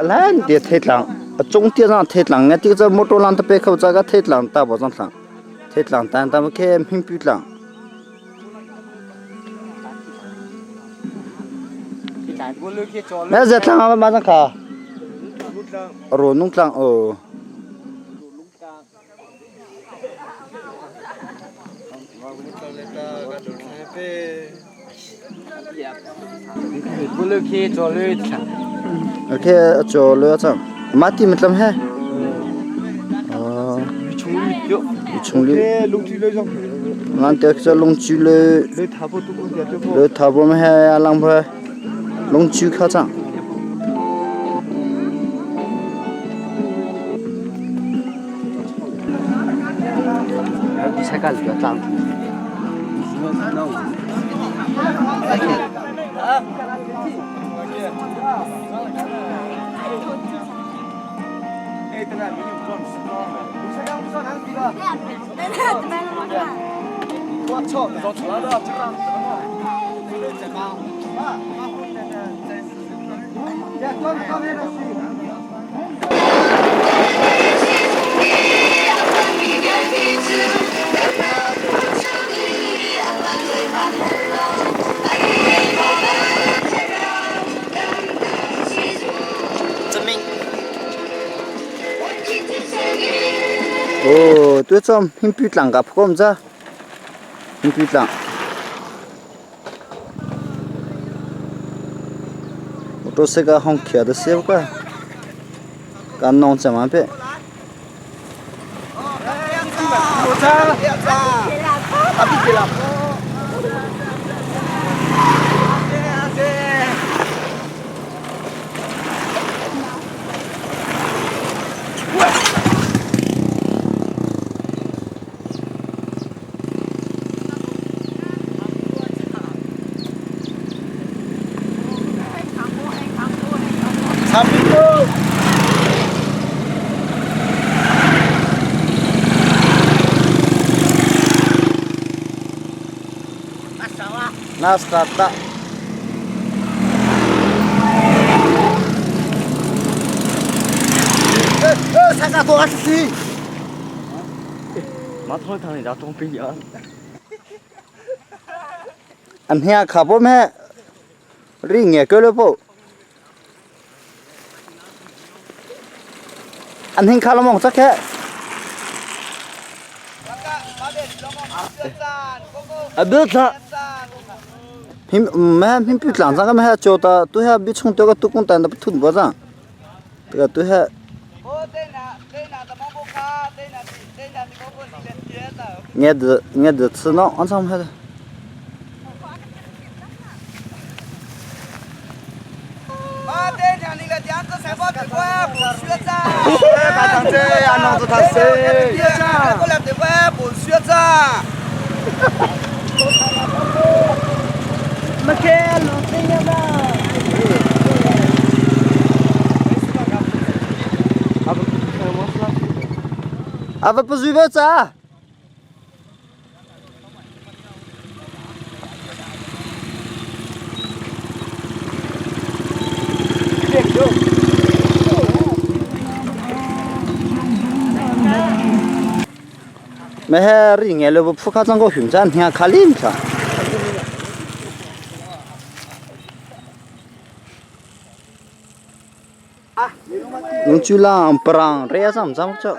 Lan ti theitlang a cung ti zang theitlang nge ti cha motor lang ta pe kho cha ka theitlang ta bo zang thlang theitlang tan ta khe hming pu tlang Me ze tlang ma zang kha ro nung tlang o Okay, cho lo chang. Ma ti mitlam he. Chung li. Ngan te cho lung chu le. Le tha bo me he alang pha. Lung chu kha chang. Oh, tu chom himpi tlang ka phom cha. Himpi tlang. Motorcycle hong khia da sep ka. Kan nong chama pe. Nasta ta. Saka to asi. 马桶躺人家装逼啊！ An hia kha po me ri nge ke lo po. An hing kha lo mong chak he. A bil thla him me him pi tlang chang ka me cho ta tu ha bi chung to ka tu kung tan da thun bo jang. Ta tu ha nghe được nghe được吃nó ăn xong hết. A va pazui ve cha. Mẹ he ri nghe lo bu phu kha chang ko hum chan hia khalim tha. Nung chu la parang re sam sam cho.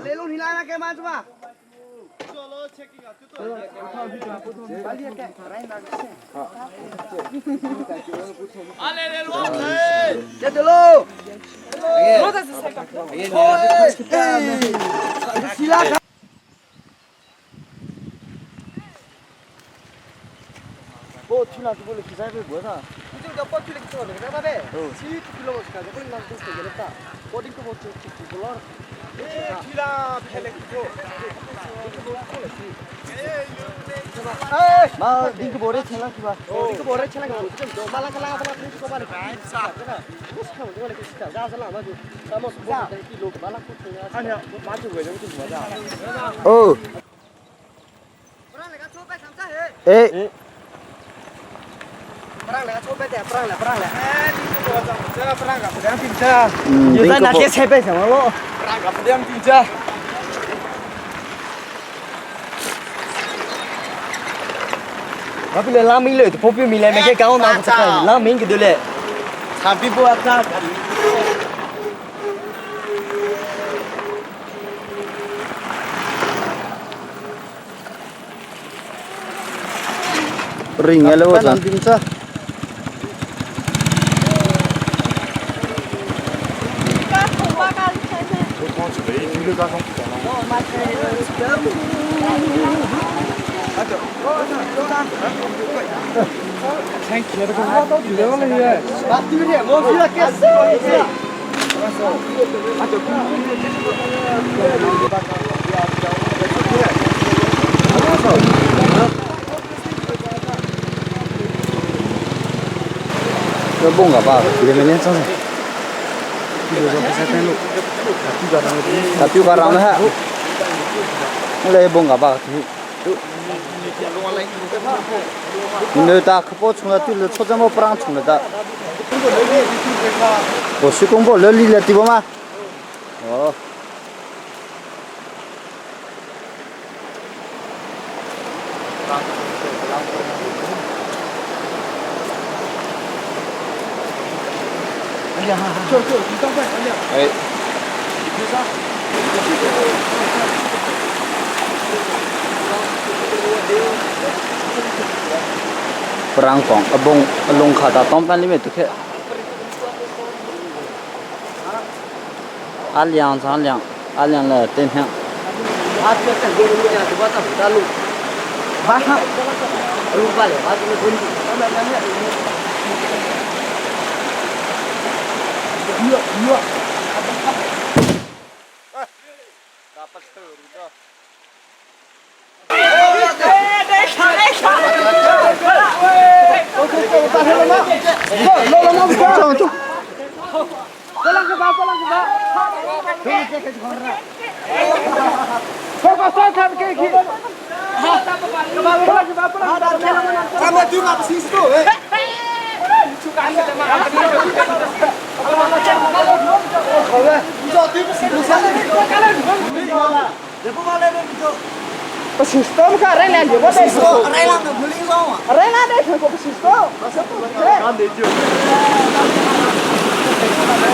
Ma ding bore chela ki ba. Ding bore chela ki ba. Ma la la la ko ba le. Oh. Eh. Ring lo chan. Nó bông cả ba, thì mình nên sao? Tapi barang lah. Mulai bông cả ba thì. 你打可包冲了，对了，出这么不让冲了的。我去公布，那里了地方吗？哦。哎。Perang kong abong along khata tom pan lime tukhe a liang chang liang a liang le ten hyang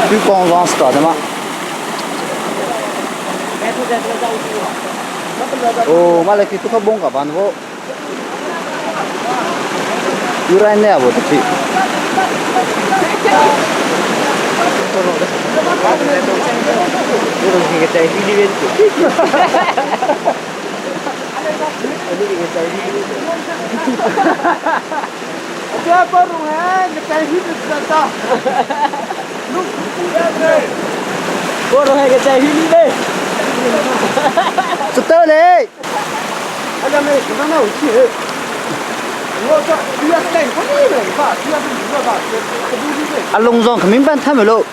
绿光光是搞的吗？哦，马来去都可崩个班哦。有人呢，我的去。 知道嘞。啊，农庄可明白他们喽。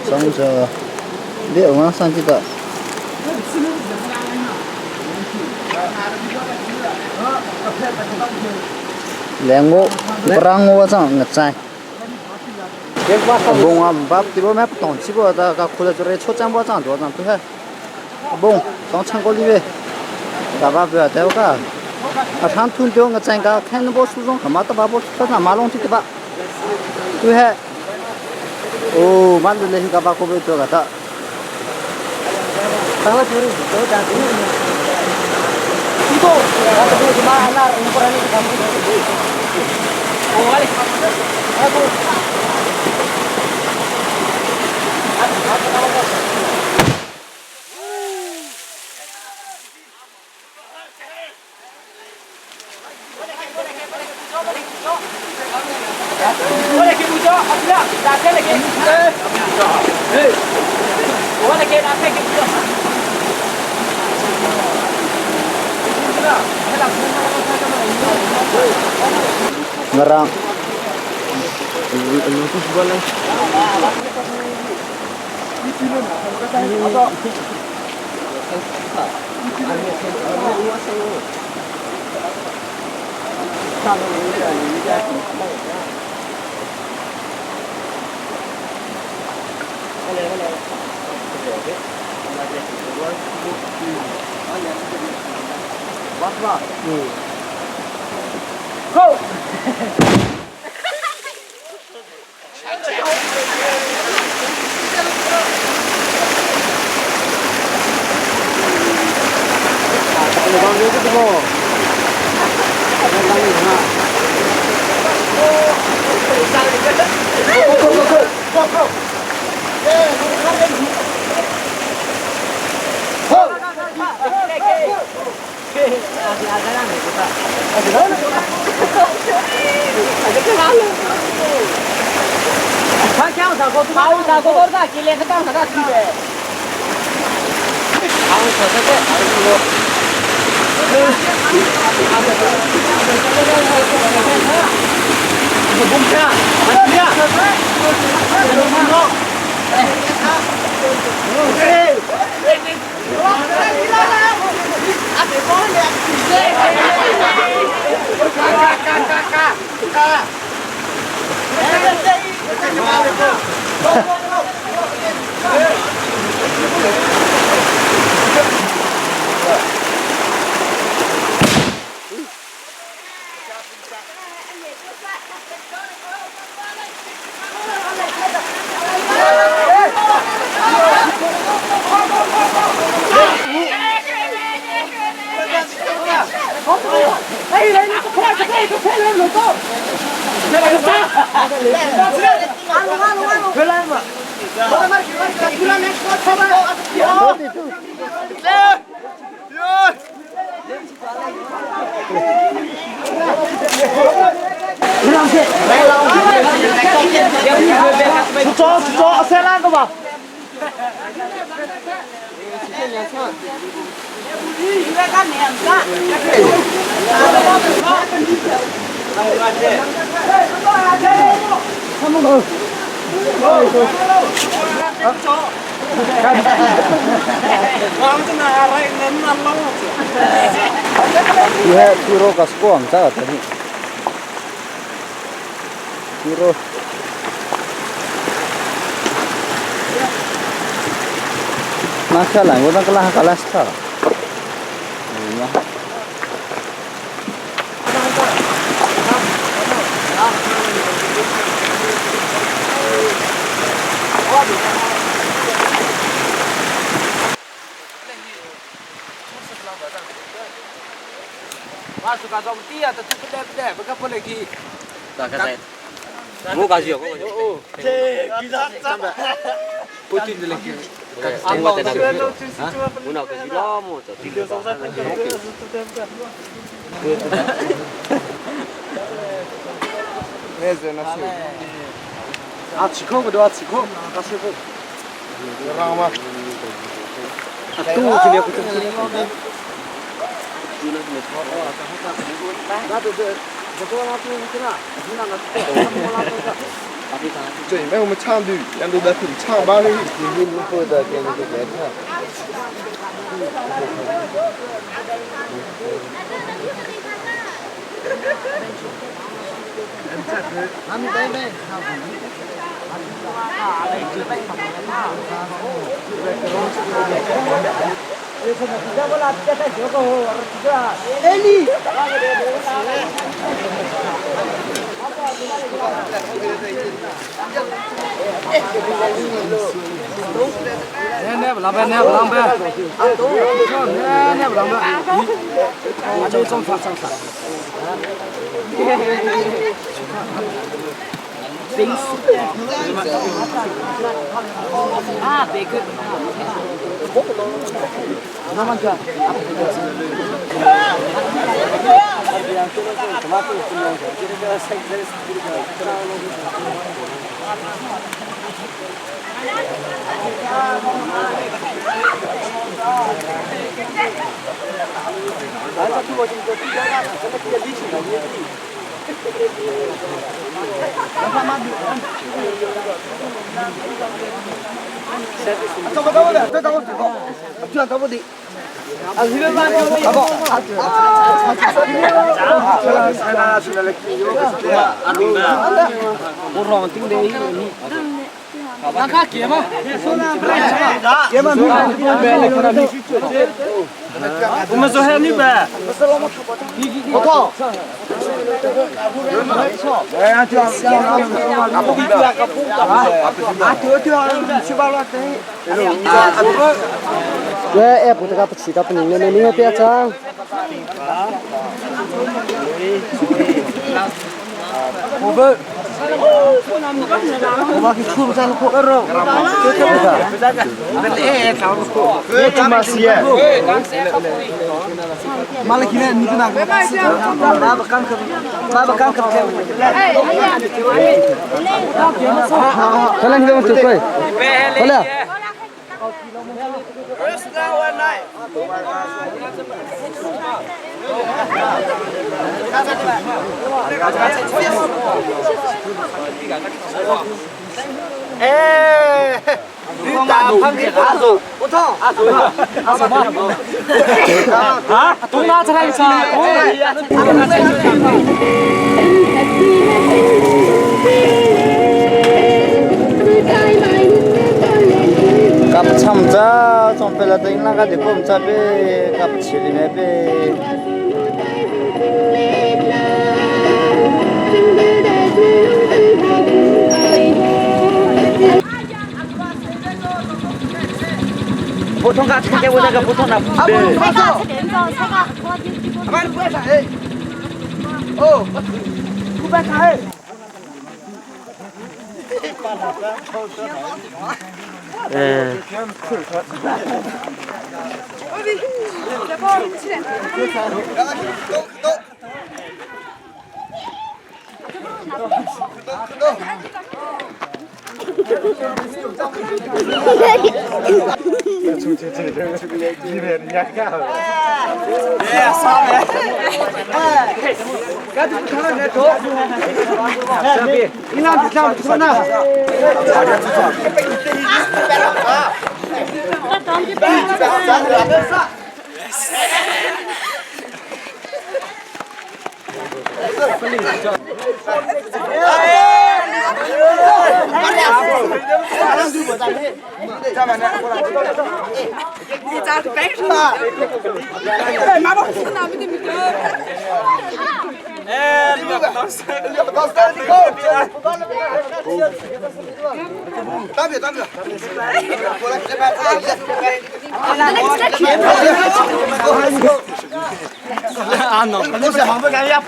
上这，你往上这个。两个不让我上，我在。봉아 밥 디보 맵 동치고 다가 콜레저레 초장 보장 도장 또 해. 봉 동창 걸리베. 다바 벼 대오가. 아 상툰 병 짱가 캔 보수 좀 가마다 바보 초장 마롱 티게 봐. 또 해. 오 만들레 히가 바고베 들어가다. Ngerang. Ihe tiro kasko ang ta tani. Tiro. Nasa lang, wala ka lang kalas ta. 这没我们唱的，让都在唱吧嘞。你们负责给那个给他。通卡，这我那个普通的。啊，不，不走。阿不要哎。哦，不办卡哎。嗯。 你咋是白说？妈妈，那没得没得。哎，你不大别大别，过来这边，啊喏，我是杭州干呀。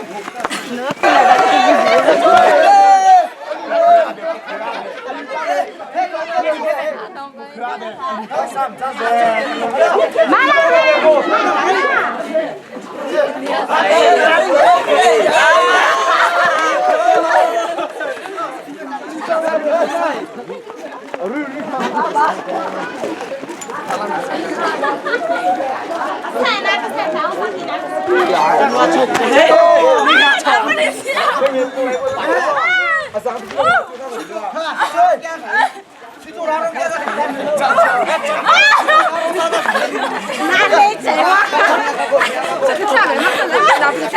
哪来这嘛？这个下来嘛，拿不下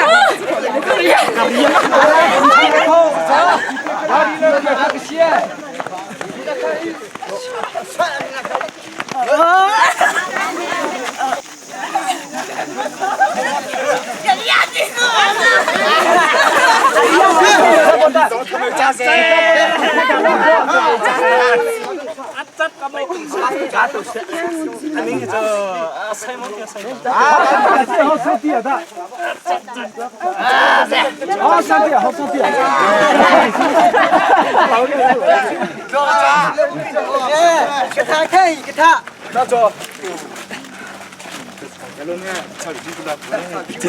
给他看一个他，那走。 啊，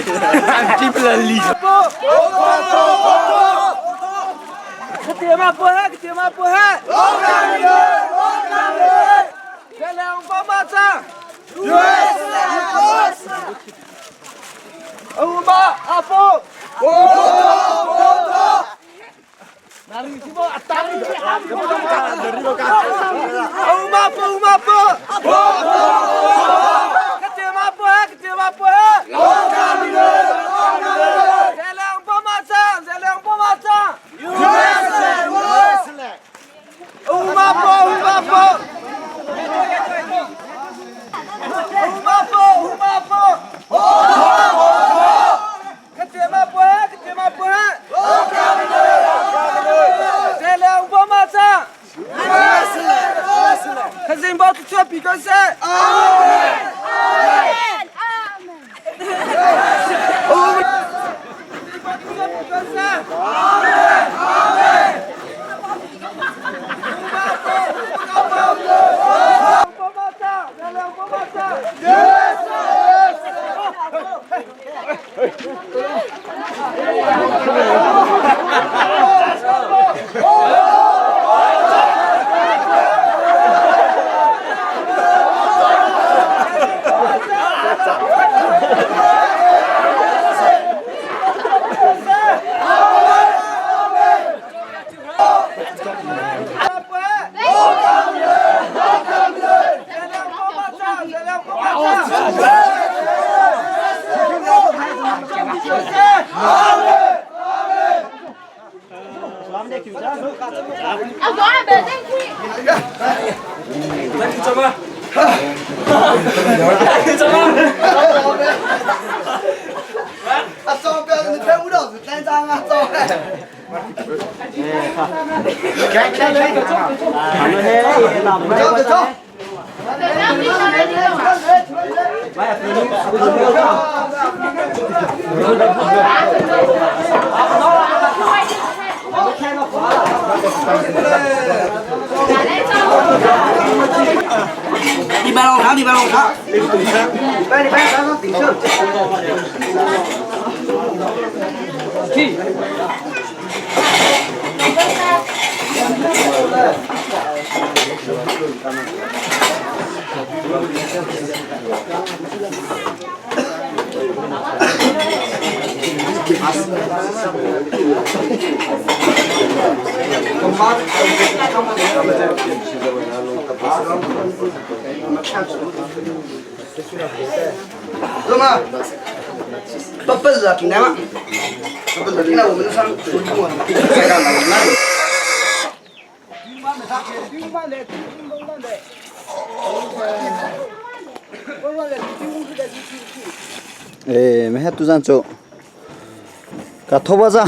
上边你看不到是单张啊，走。走走走。你别让我看，你别让我看。来，你别让我顶上。去。老妈，把本子进来嘛，把本子进来，我们上手机嘛，再干嘛？哎，没还都上走，搞拖把子。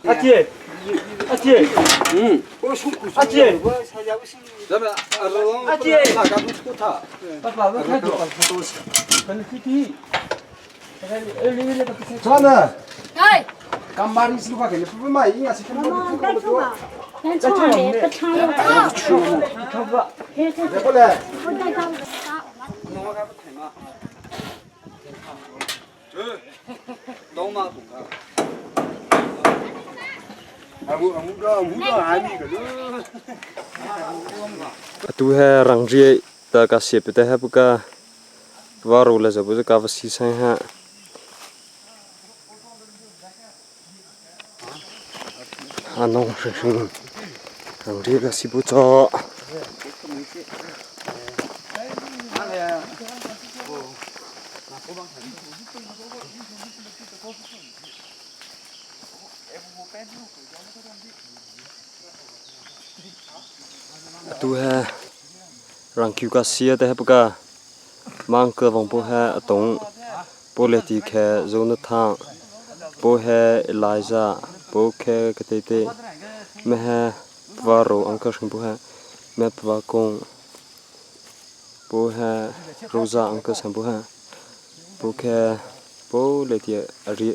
阿姐，阿姐，嗯，阿姐，阿姐，爸爸，我看到，川呢？哎。干嘛你是话给你不买，应该是看到咱唱的不唱了。唱不？过来。 Atu he rang ri ta ka siap te ha ka waru la zabu ka va si sai ha anong hring hring rang ri ka si bu cho Atu he rang kyu ka sia te ha ka mang ka vong po he atong po le ti khe zo na thang po he Eliza po khe ka te te me he pwa ro angka shing po he me pwa kong po he Rosa angka sang po he po khe po le ti ari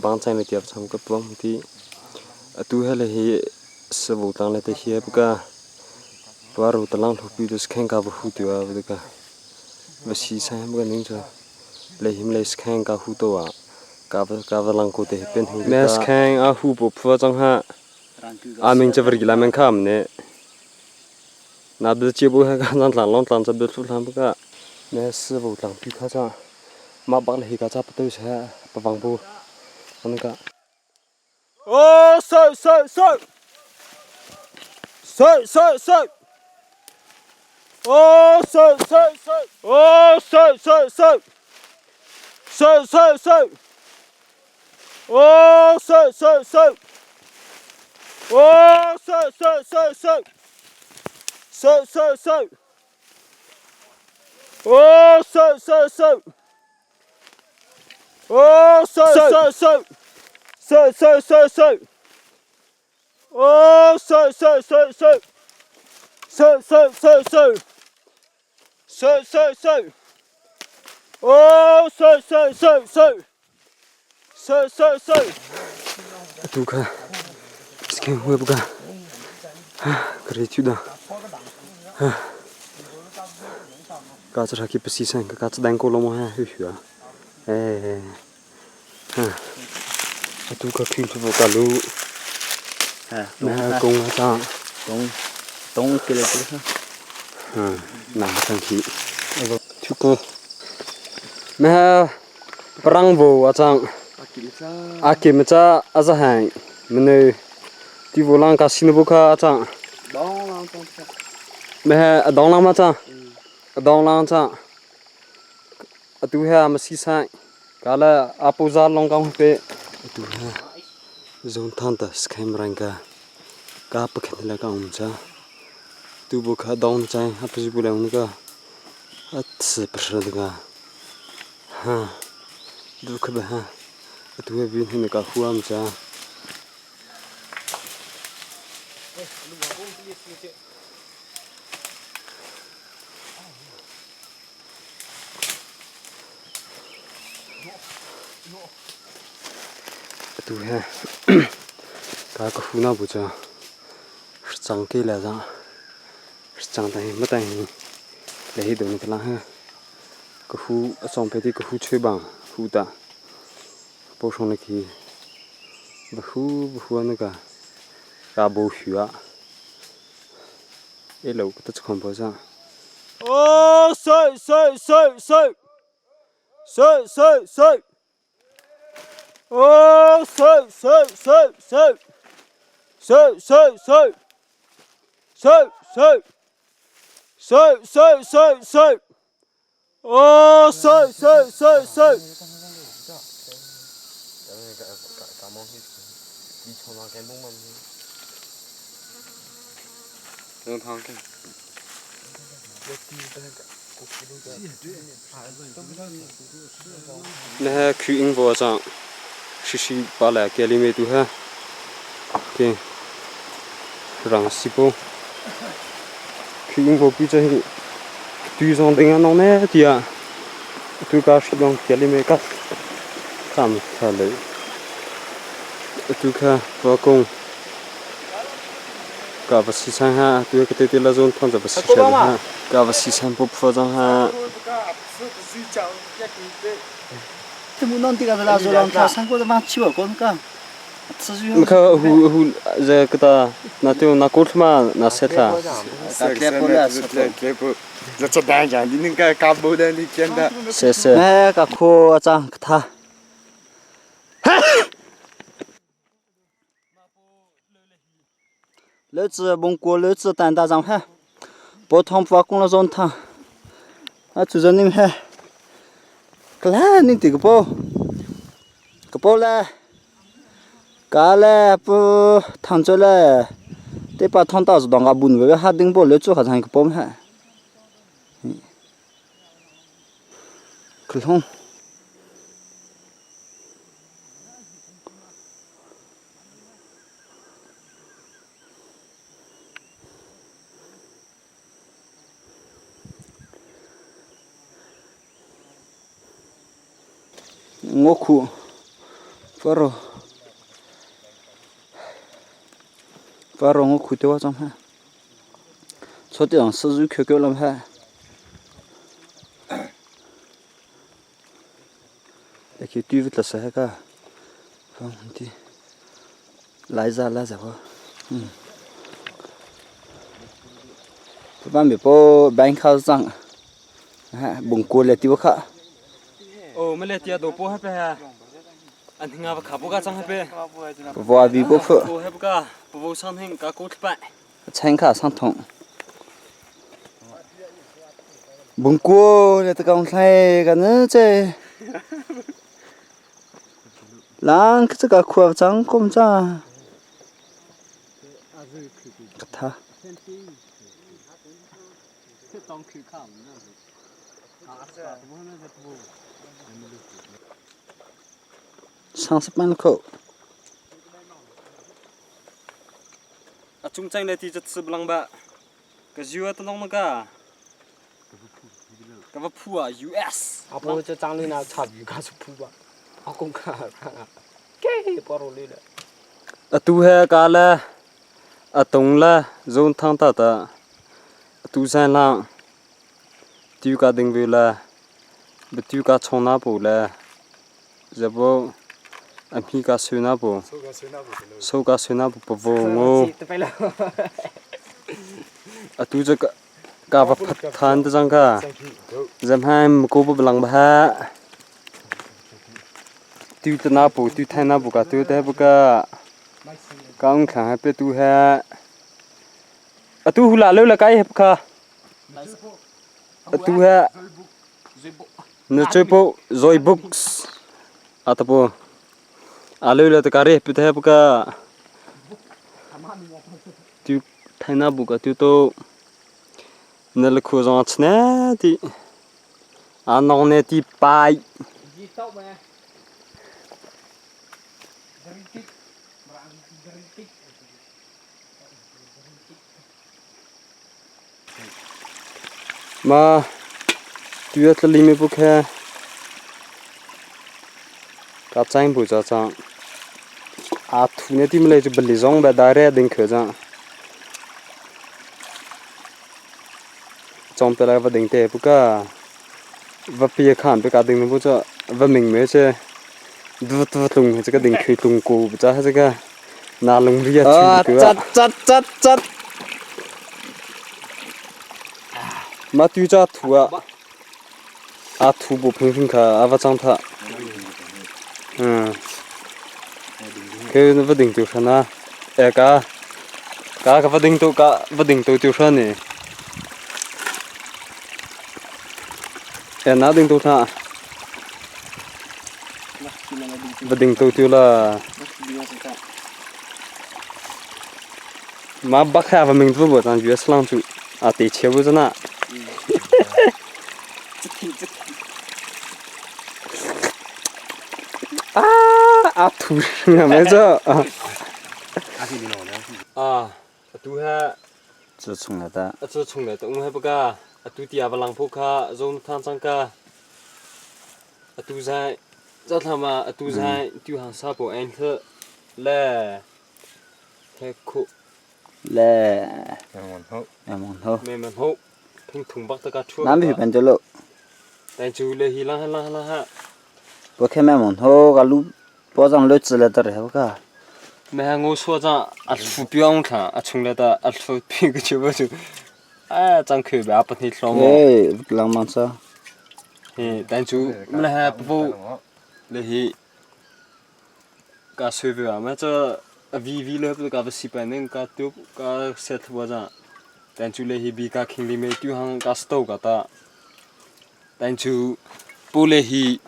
bang chai le ti cham ka pwa ti atu he le hi sabu tang le te hi ka pwa ro talang thu pi dus kheng ka bu hu ti wa bu ka va si sa ham ka ning cha le him le skheng ka hu to wa ka va ka va lang ko te pen hu me skheng a hu bo phwa chang ha a ming cha var gi la meng kham ne na bu che bu ha ka zang tlang long tlang cha bu thu tlang bu ka me si bu tlang pi kha cha ma bak le hi ka cha pa tu sa pa wang bu an ka Oh, so, so, so. So, so, so. Oh, so, so, so. Oh, so, so, so. So, so, so. Oh, so, so, so. Oh, so, so, so, so. So, so, so. Oh, so, so, so. Oh, so, so, so. So, so, so, so. Oh, so, so, so, so. So, so, so, so. So, so, so. Oh, so, so, so, so. So, so, so. Atu kha skheng hu bu ka kre chu da ka cha ki pasi sang ka cha dang ko lo mo ha hu hu a eh atu ka khi chu ka lu na kong ha cha 东东给了这个。 na chang khi chu ko me prang bo a chang a ki ma cha a za hang mne ti bo lang ka sin bu kha a chang me a dong lang ma cha a dong lang cha a tu ha ma si sai ka la a pu za long kang pe tu ha Zungthang ta skhem rang ka ka pakhat la ka um cha tu bu kha dong chai a pu bu lang ka a tse phr ka ha du kha ba ha tu he bin hin ka huam cha. Atu he ka ka hu na bu cha chang ke la za chang ta hi ma ta hi le hi dun kala ha ka hu a chong pe ti ka hu chue bang hu ta po shong le khi ba hu ba hu an ka ka bo hu a e lo ka ta chkhom po za. Oh, 水水水水水水水，哦，水水水水水水水水水水水水水，哦，水水水水。Na he khu ing bo chang shi shi pa la ke li me tu ha ke rang si po khu ing bo pi cha hi tu zong ding an ne tia tu ka shi long ke li me ka kam tha le tu kha pa kong ka va si sang ha tu ke te te la zon thon za va si cha ha ka va si sang po pho jang ha. 这么弄这个拉着让他上过的嘛，去我光干。 မခဟူဟူဇကတာနာတေနာကုထမနာဆက်တာ 这这单讲，你那个干部的你见的。 ဆက်ဆက် 哎，个苦张他。老子蒙古老子担大张哈，不通发工了中堂，啊，主任你们哈，个啦你这个包，个包嘞，个嘞不烫着嘞，得把烫到是当个不努，哈顶包老子好像个包哈，可通。 我苦，发了，发了，我苦的我怎么？昨天是日 QQ 了吗？那去对付了啥个？放的，来着来着我，嗯。不把面包办卡上，哎，蒙过来丢卡。 哦，没来第多波还别哈，俺听阿不卡不个张还别。不阿比不破。不还不个，不不上天个过去办。参卡上通。蒙古那刚才个那这，啷个这个裤张公张？他。 上次搬了口。 啊，中间那地就吃不啷吧，个油啊都弄那个，个不铺啊，US。啊不，这张里那差鱼卡是铺吧，阿公看看啊，给包罗里了。 啊，都还干了，啊懂了，肉汤大的，都山浪，丢个定位了，不丢个冲那步了，这不。 အမိကဆွေနာဘူဆောကဆွေနာဘူပဝငိုအတူစကကဖတ်ထန်တဇန်ကဇမ်ဟမ်ကိုဘလန်ဘာတူတနာဘူတူထိုင်နာဘူကတူတဲ့ဘကကောင်းခါပဲတူဟဲအတူဟူလာလောလကိုင်ဟခအတူဟဲနချေပိုဇိုဘုတ်အတပို Alu le ka re pu the pu ka tu thaina bu ka tu to na le khu zong chne ti a nong ne ti pai. Ma tuya tlali mi bu khe ka chaing bu cha chang a thu ne ti mle chu bali zong ba dai re ding khe cha chong pe la va ding te bu ka va pi khan pe ka ding bu cha va ming me che du tu tlung he ka ding khui tlung ko bu cha ha ka na lung ria chu ku chat chat chat chat Ma tu cha thu a a thu bu phing phing kha a va chang tha ke na va ding tu khana e ka ka ka va ding tu ka va ding tu tu khan ni e na ding tu tha va ding tu tu la Ma bakha va ming tu bo tang US lang chu a te che bu zana. Ah, a thu nga me cho. Ah, atu ha 自从来的。 atu chung le ta ung ha baka atu tia ba lang phu kha zon thang chang ka atu zai za thama atu zai tu hang sa po en the le he khu 来，两毛头， me man ho thung thung bak ta ka chu 南边边就了， 但就le hi lang ha lang ha lang ha 不开麦毛头，个路保障路子来得了个。 me ha ngo so cha a thu pyong tha a chung le ta a thu pi ku chu bu chu a chang khu ba pa ni thlo mo 哎，浪漫车。 he但就me ha pu le hi ka sui ba ma cha a vi vi le pu ka ba si pa ning ka tu ka set wa cha 但就le hi bi ka khing li me tu hang ka sto ka ta 但就pu le hi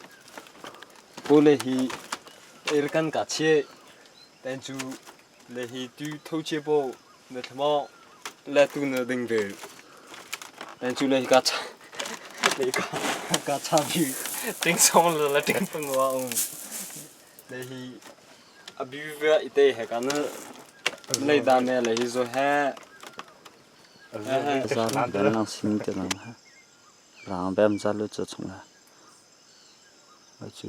pu le hi er kan ka che 但就le hi tu thau che bo ne thmo le tu ne ding ve 但就le hi ka cha le ka ka cha bi ding song le le ding peng wa um le hi a bi ve ite he ka ne le da me le hi zo he 咱咱那新的了嘛，然后咱们在路走出来，我就。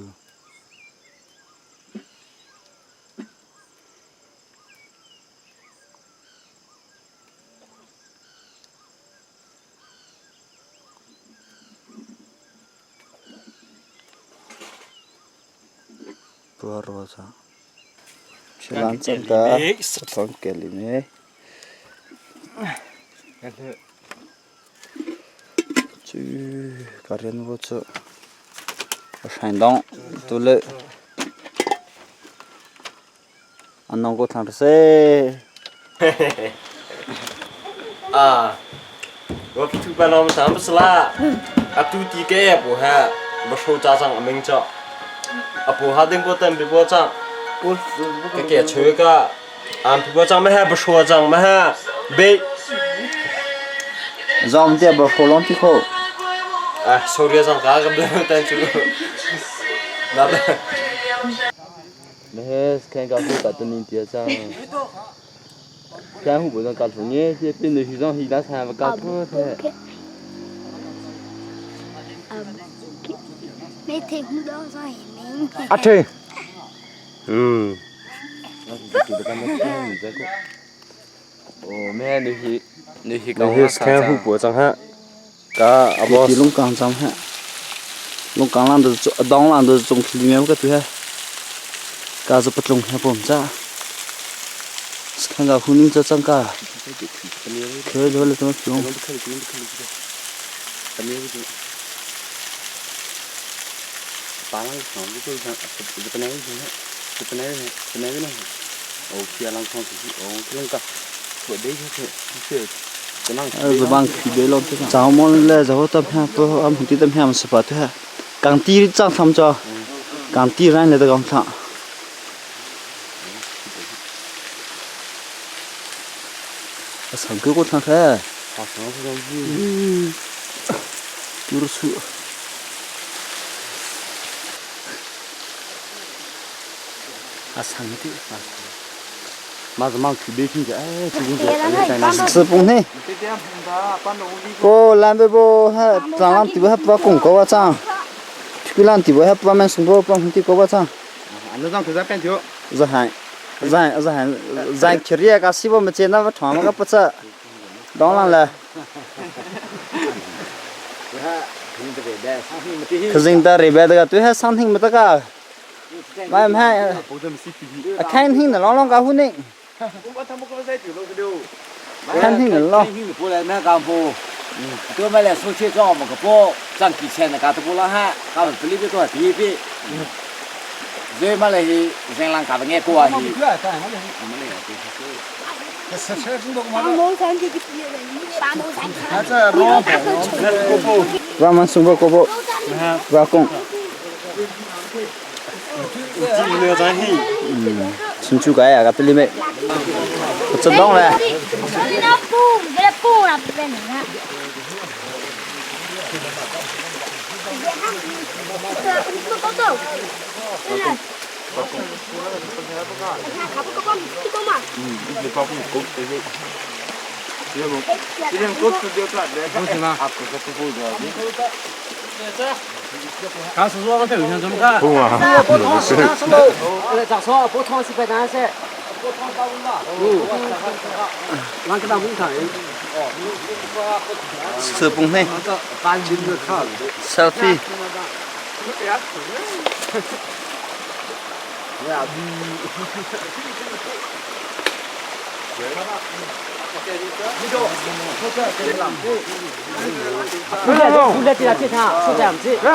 不罗着，去兰这个，从给里面。去搞点我这，山东都来，俺弄个汤是。 啊，我tu ba lom sam sla a tu ti ke bu ha ba sho cha sang aming cha a bu ha ding bo tam bi bo cha ke ke chue ka am pi bo cha ma ha ba sho chang ma ha be 让我们这边火龙地口。 哎，手里上嘎个不单chu 那边。 没看高速搞得你爹上，江湖不能搞出你这变得虚张虚张才不搞出来。 没听到啥音。 阿成，嗯。哦，没你去，你去 你去看湖泊张哈，嘎阿波。 龙岗张哈，龙岗浪都是当浪都是种里面个对，嘎是不种还不咋？是看个湖宁这张嘎，可以了怎么种？ 是帮区别了，咱们来然后咱们不，俺们地咱们是吧？对，刚地长他们叫，刚地人来的刚长。sang ke ko thang kha. Tur su. A sang ti. Ma zama khu be khi cái chú cũng Sư bung ni. Ko lam be bo ha tlang lam ti bo ha pa kung ko wa chang. Ku lam ti bo ha pa men sung bo pa ti ko wa chang. 那张图在边条。 是还，咱是还，咱去日个西部没见那个床那个不吃，当然了。可是你到那边这个对还上听没得个，买买，啊看听的啷啷个乎呢？看听的啷。过来那干部，对买来收钱装我们个包，挣几千的干都不让喊，他们不里边多少第一笔。所以嘛来是人人干不爱过啊是。我们送过过不，我讲。嗯，新出街啊，个这里面，不知道嘞。刚是说我在路上怎么看？不啊，不通是喽，咋说？不通是白单噻。俺给他工厂。吃崩呢？selfie。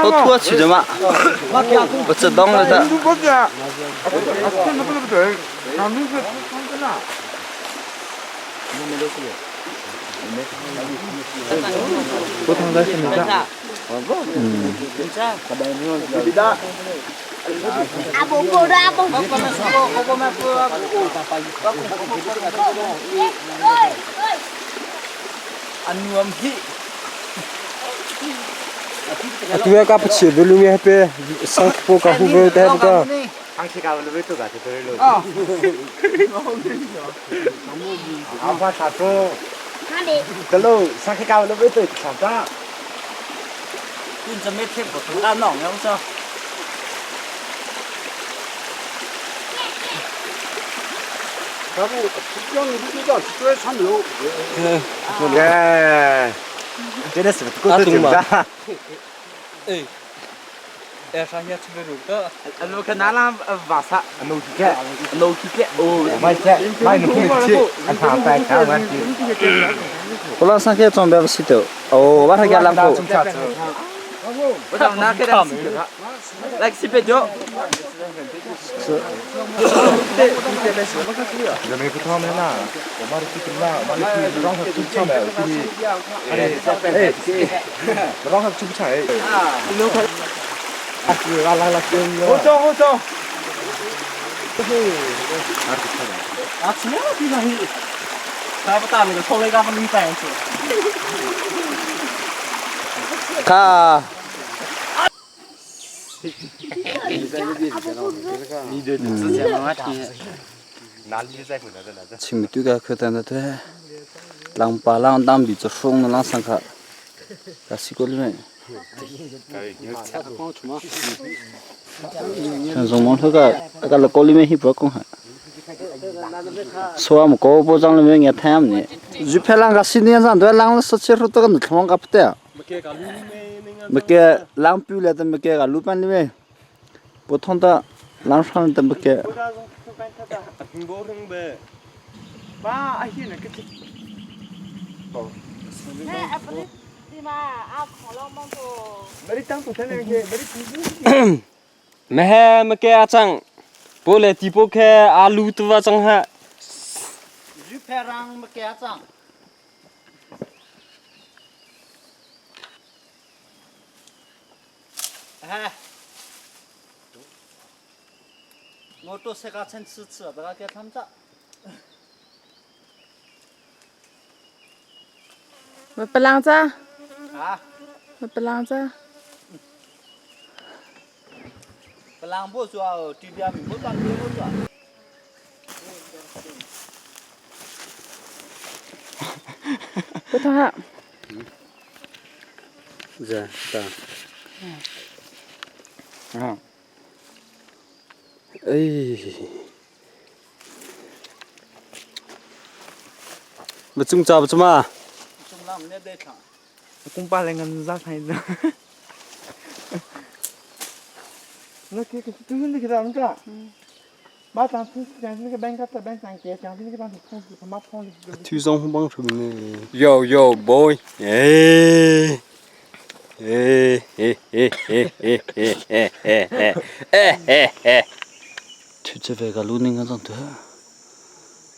都拖去的嘛，不知道了的。不同的是没的。嗯。对个不去，不路面边上坡个户边带不个。啊。阿爸查住。得喽，上去搞路边对上涨。你怎么听不懂俺弄的？我说。哎，真的是够得劲的。哎，哎，上下吃个肉的，我看哪啷瓦萨，诺基克，诺基克，哦，买菜，买侬去，看白看完。我让上去装备不洗头，哦，我还给兰博。我到哪给他？来西北角。是。人民不他们啦，我妈的去啦，我妈的去，让他出场来，哎，哎，让他出场哎。啊，来来来，好走好走。啊，吃了地上去，他不打那个从来搞不明白去。卡。请对个客单的对，浪把浪当比着风的浪上卡，那西过里面。像从蒙头个那个锅里面去不讲哈，说我们高部长里面也谈呢，就拍啷个新年上都啷个说起说这个你他妈个不对啊。没给浪比了都没给个路板里面，不同的浪上都没给。没没给阿张，不来地不开阿路都阿张哈。鱼排让没给阿张。哎，我都是个趁吃吃，不要给他们吃。Palang ca. Palang ca. Palang bo chua ti bia mi bo tang bo chua. 不疼哈。 Dạ, ta. À. Ê. Mà chung chào chứ mà. Chung làm nét đây thẳng. 公巴来个啥菜呢？那个就是那个咱们个，马上是讲那个班个班上给讲那个班是他妈碰的。 Thu xong không băng thùng này. Yo yo boy. Ê. Ê ê ê ê ê ê ê ê ê ê ê ê. 出这边个路那个种的，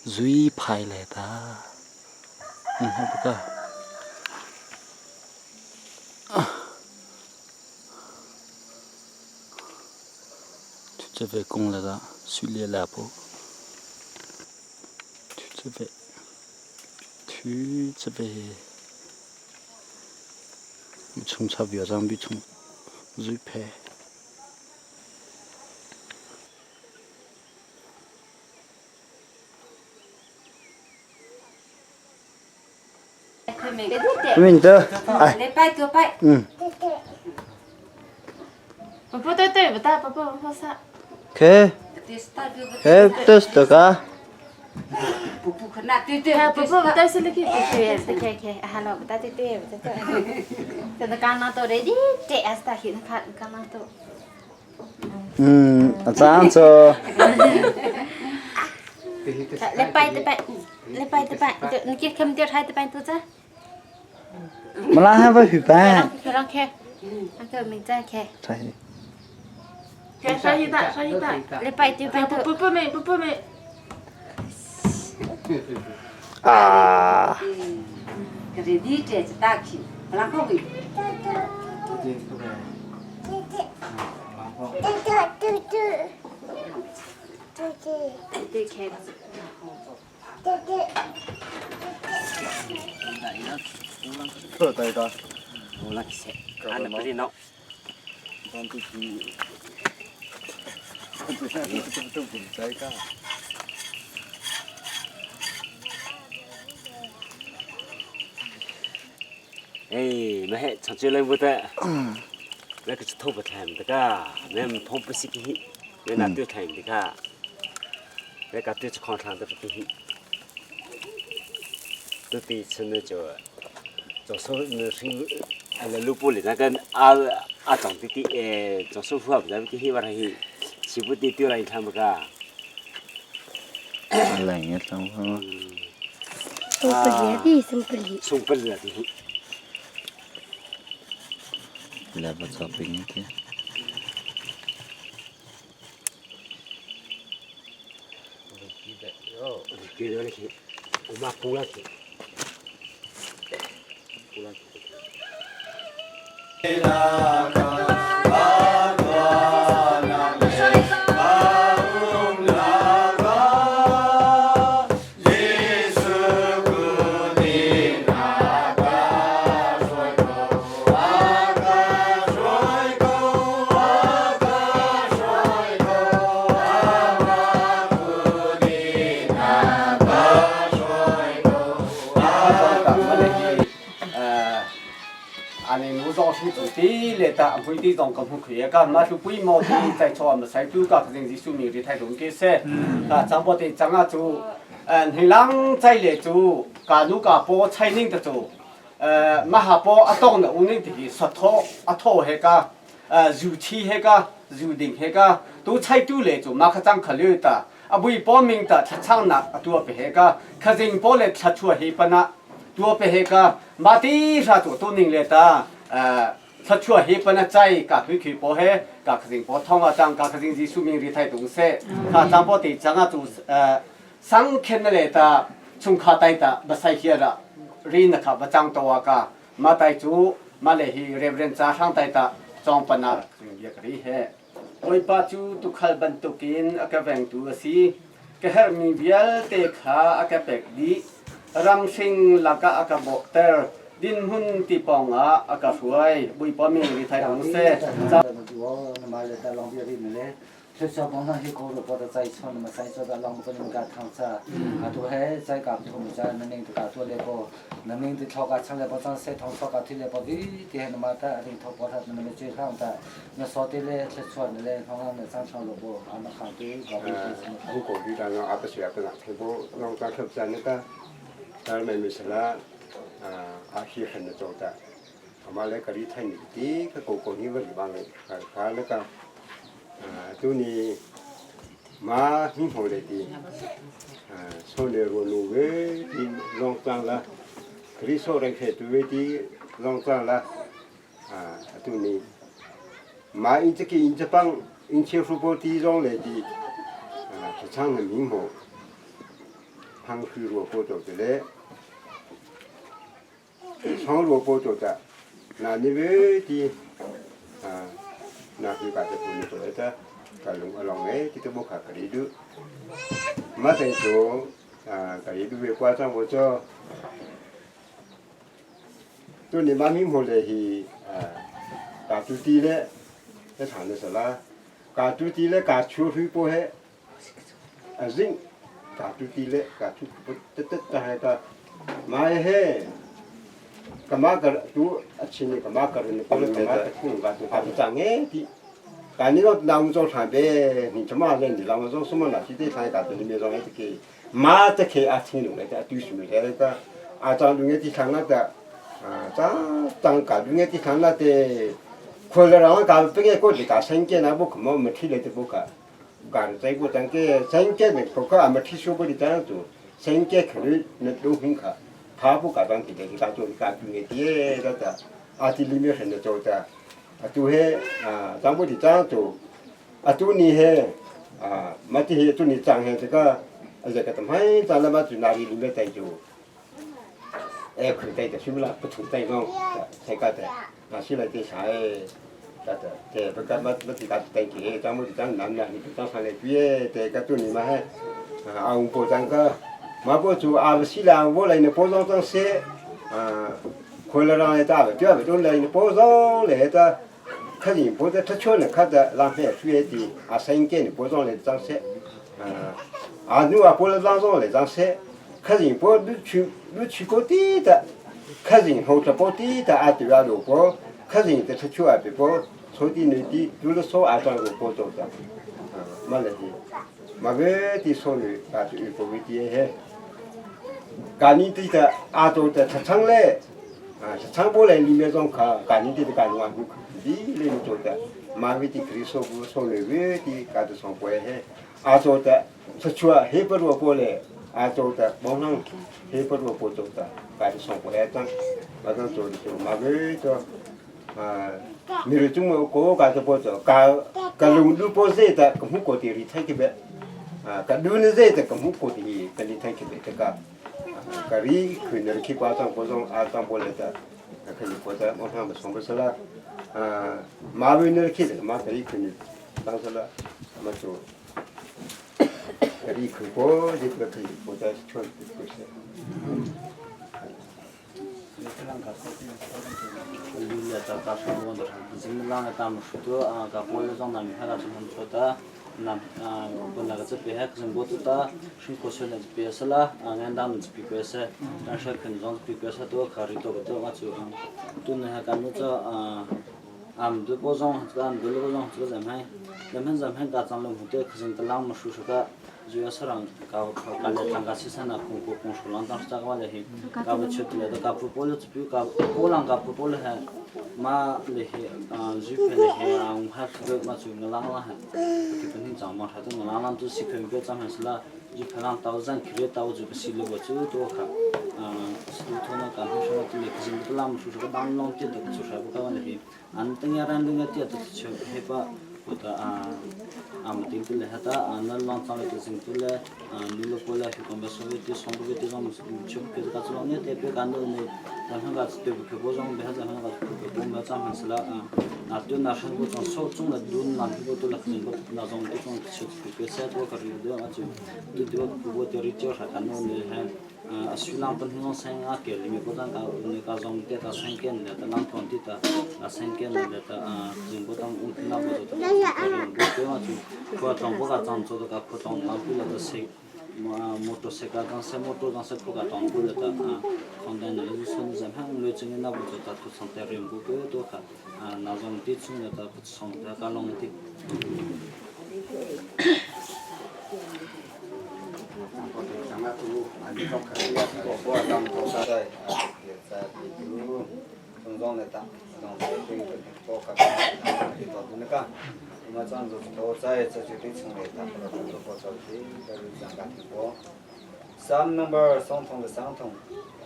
最派来的，嗯，好不个。这边供来的水里来不？这边，这边，从差表上比从最派。 明的，哎，嗯。不对对，不大不不不啥。 可，可都是这个。不不可那对对，不不不，但是你可以对对对对，哈喽，不大对对不对对，现在刚拿到的，这还是大现在看刚拿到。嗯，这样子。来拜的拜，来拜的拜，就你给他们点菜的拜多少？没啦，还不去办。去让开，那个名字开。对。上一大上一大，来拜对拜不不没不不没。啊。可是你这是大气，不让口味。对开。对的。我那些，俺那不是孬。都不在干。 哎，那还长久来不得，那个是头不疼的个，那碰不是个，那那对疼的个，那个对着矿场的不对，都对吃那就，做手那是那路布里那个阿阿长弟弟哎，做手术啊不在个去把他去，岂不得丢了一趟不个？来一趟哈。送不了的，送不了。送不了的。来不着不应该。我妈不拉去，不拉去。 ta hui ti dòng cầm hui khía cả mà chú bùi mò thì tại cho mà sai tu cả cái gì su mi thì thay đổi cái xe cả chẳng bao thì chẳng à chú hình lăng chạy lệ chú cả nu cả bố chạy ninh的chú mà hà bố à tông là u ninh thì sật thô à thô hết cả dù chi hết cả dù đình hết cả tu chạy tu lệ chú mà khá chẳng khá lưu ta à bùi bố mình ta chả chăng nà tu bể hết cả khá dinh bố lệ chả chua hi pa na tu bể hết cả mà tí ra chú tu ninh lệ ta 他出黑本来在噶推去波黑，噶可是波通啊张，噶可是是说明里太东西，他张波的张啊做上天的来的，从卡带的不塞去了，人那卡不张多啊个，马带主马来去人人扎上带的装本啊，也可以嘿。我把主都看本都跟阿个文都是，个hermi vialte kha a ka pek di ram sing laka a ka bokter Dinhmun ti pawng ah a ka hruai. Bawipa min ri thai hram seh. Thluachuah kong hna hi ko ro pa chai chon ma sai cho da long ko nim ka thang cha atu he chai ka thum cha na ning ka tu le ko na ning ti thlo ka chang le po chang se thong thlo ka thi le po vi ti he na ma ta ring tho po tha na me che thang ta na so te le thluachuah na le thong na chang chang lo bo ana kha tu ga bu ဘူးကိုဒီတာနော်အပစရပနာထေဘောလောင်တာထပ်စနေတာဒါမေမစလာအာရှိခနတော့တာအမလည်းကလေးထိုင်နေဒီကကိုကိုနိဝလဘာလေခါလကတူနီမာဟင်းဟိုလေဒီဆိုလေရိုနိုဝေဒီလောင်တန်လာခရီဆိုရခေတူဝေဒီလောင်တန်လာအာတူနီမာအင်ချကီအင်ချပန်းအင်ချေဖူပိုတီဇောင်းလေဒီ 啊，是唱的名号，旁虚萝卜做的嘞，唱萝卜做的，那你为的啊，那去把这不能做的，个龙个龙哎，这都不卡个里头，没得做啊，个里头为挂上我做，都你妈名号嘞是啊，打主地嘞，在唱的是啦，打主地嘞，打秋水不黑。 azing ka tu ti le ka tu te te ta hai ka mai he kama kar tu achin ni kama kar ni ko kama ta ku ga tu ka tu chang e ti ka ni no na mu zo chan be ni chama le ni la mu zo suma na ti te thai ka tu ni me zo e ti ke ma te ke a chin lu le ta tu su le ta a chang lu nge ti thang na ta a chang chang ka lu nge ti thang na te ko le ra ka pe ke ko ti ka sen ke na bu ko mo ma thi le te bu ka 干在过咱个三个的包括俺们提出过的这样做，三个可能那都很卡，他不搞当地的，他做干专业的那个，啊这里面很多做的，啊都是啊咱们的这样做，啊都你嘿啊，没这些都你脏嘿这个，啊这个怎么咱那么就哪里里面在做，哎，可对的，是不啦？不同地方才搞的，那现在这啥哎？ te pa ma ma ti ka te ke ta mo ti ta nam na ni ta sa le pie te ka tu ni ma he a un po tang ka ma po chu a si la wo lai ne po zong tang se a ko la ra ta ba tyo ba tu lai ne po zong le ta ka ni po ta ta cho ne ka da la fe su ye di a sen ke ne po zong le tang se a nu a po la zang zong le tang se ka ni po lu chu lu chu ko ti da ka ni ho ta po ti da a tu ya lo po ka ni ta chu a be po 所以你的就是说阿张个过走的，啊，没来的，没个的说你啊就不会的嘿，干你的的阿做的出厂嘞，啊，出厂过来里面种卡，干你的的干完你来做的，马为的可以说不说你为的干的上过嘿，阿做的出去啊黑不罗过来，阿做的帮上黑不罗过走的，干的上过来张，马上做的就马为的啊。 mi ru chung ko ka to po to ka ka lu lu po ze ta ka mu ko ti ri thai ke be ka lu ne ze ta ka mu ko ti ka li thai ke be ta ka ka ri khu ne ki kwa tang po zong a tang po le ta ka ni po ta mo ha ma song ba sa la ma wi ne ki ma ka ri khu ne tang sa la ma chu ka ri khu po ji ka ka po ta chon ko se 俺们都包装，这个俺们都包装，这个人们，人们人们家长了，对，可是得啷么说说个。主要是让搞搞来张个西山那公公公说，让当时咋个话嘞？搞不出来的，搞不过了，只比搞过啷搞不过了还，嘛嘞嘿，啊，日本嘞嘿啊，我还是个嘛就我啷啷还，基本上长嘛，还都我啷啷都是可以个咱们是啦，日本啷到咱可以到就不是了，我就多看，啊，是都头那干什么的嘞？可是不啷么说说个啷啷点的，就是不搞嘞嘿，俺等下咱那个点的就害怕。ta amating tu le hata anal lang chang le sing tu le nu lo po la hi kom ba so ti song bu ti jong chuk ke ka chu ne te pe kan ne jang ha ga te bu ke bo jong be ha jang ha ga ke bo ma chang han sla Na tu na hran ko chong so chung la dun na bu tu la khzin ko na zong tu chong chu chu ke se to ka ri de a chu tu tu bu bo te ri cho kha kan no ne ha a su lang pan hung sang a ke li me ko tang ka ne ka zong te ta sang ken le ta lang thon ti ta a sang ken le ta a khzin ko tang un na bu to ta bu te ma chu khua tong bo ka chang cho ka khua tong na bu la ta se motorcycle dang se motor dang se phu ka tong bu le ta khong dan le sun zam hang le ching na bu ta thu sang te rim bu ke to kha na zong ti chung le ta khu song ta ka long ti. Psalm number song thong le sang thong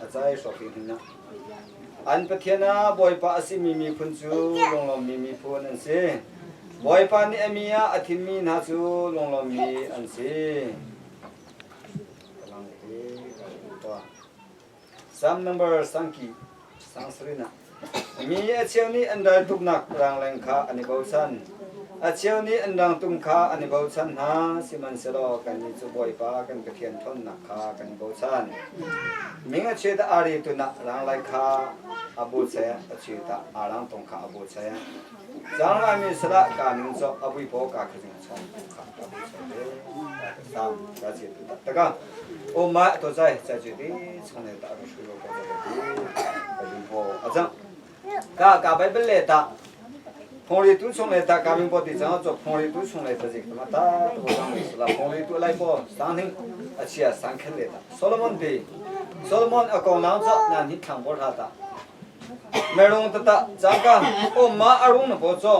a cai hrawk hi hin na. An Pathian ah Bawipa a simi miphun cu lunglawmmi miphun an si. Bawipa nih a mi ah a thimmi hna cu lunglawmmi an si. Psalm number sangki sangsarina. Mi a cheu nih an ral tuknak rangleng kha an i bochan. A cheu nih an rangtum kha an i bochan hna, sihmanhsehlaw kannih cu Bawipa kan Pathian ṭhawnnak kha kan i bochan. Ming a chiat ah ari tun ah ranglai kha a bu che, a chiat ah aa rangtung kha a bu che. Zaanglai mi salah ka ning cawk a vui paw ka khazing chong kha a bu che te. Sam ka chiat tu tak taka. O ma to zai cha ju ti chung le ta ru shu lo ko ta ti ka ding po a jang. Ka ka Bible le ta phong ri tu chung le ta ka ming po ti chang cho phong ri tu chung le ta zik ma ta to jang la phong ri tu lai po sang hing a chia sang khen le ta Solomon ti Solomon a kong lang cho na ni thang bo tha ta merung ta ta chang ka o ma arung na po cho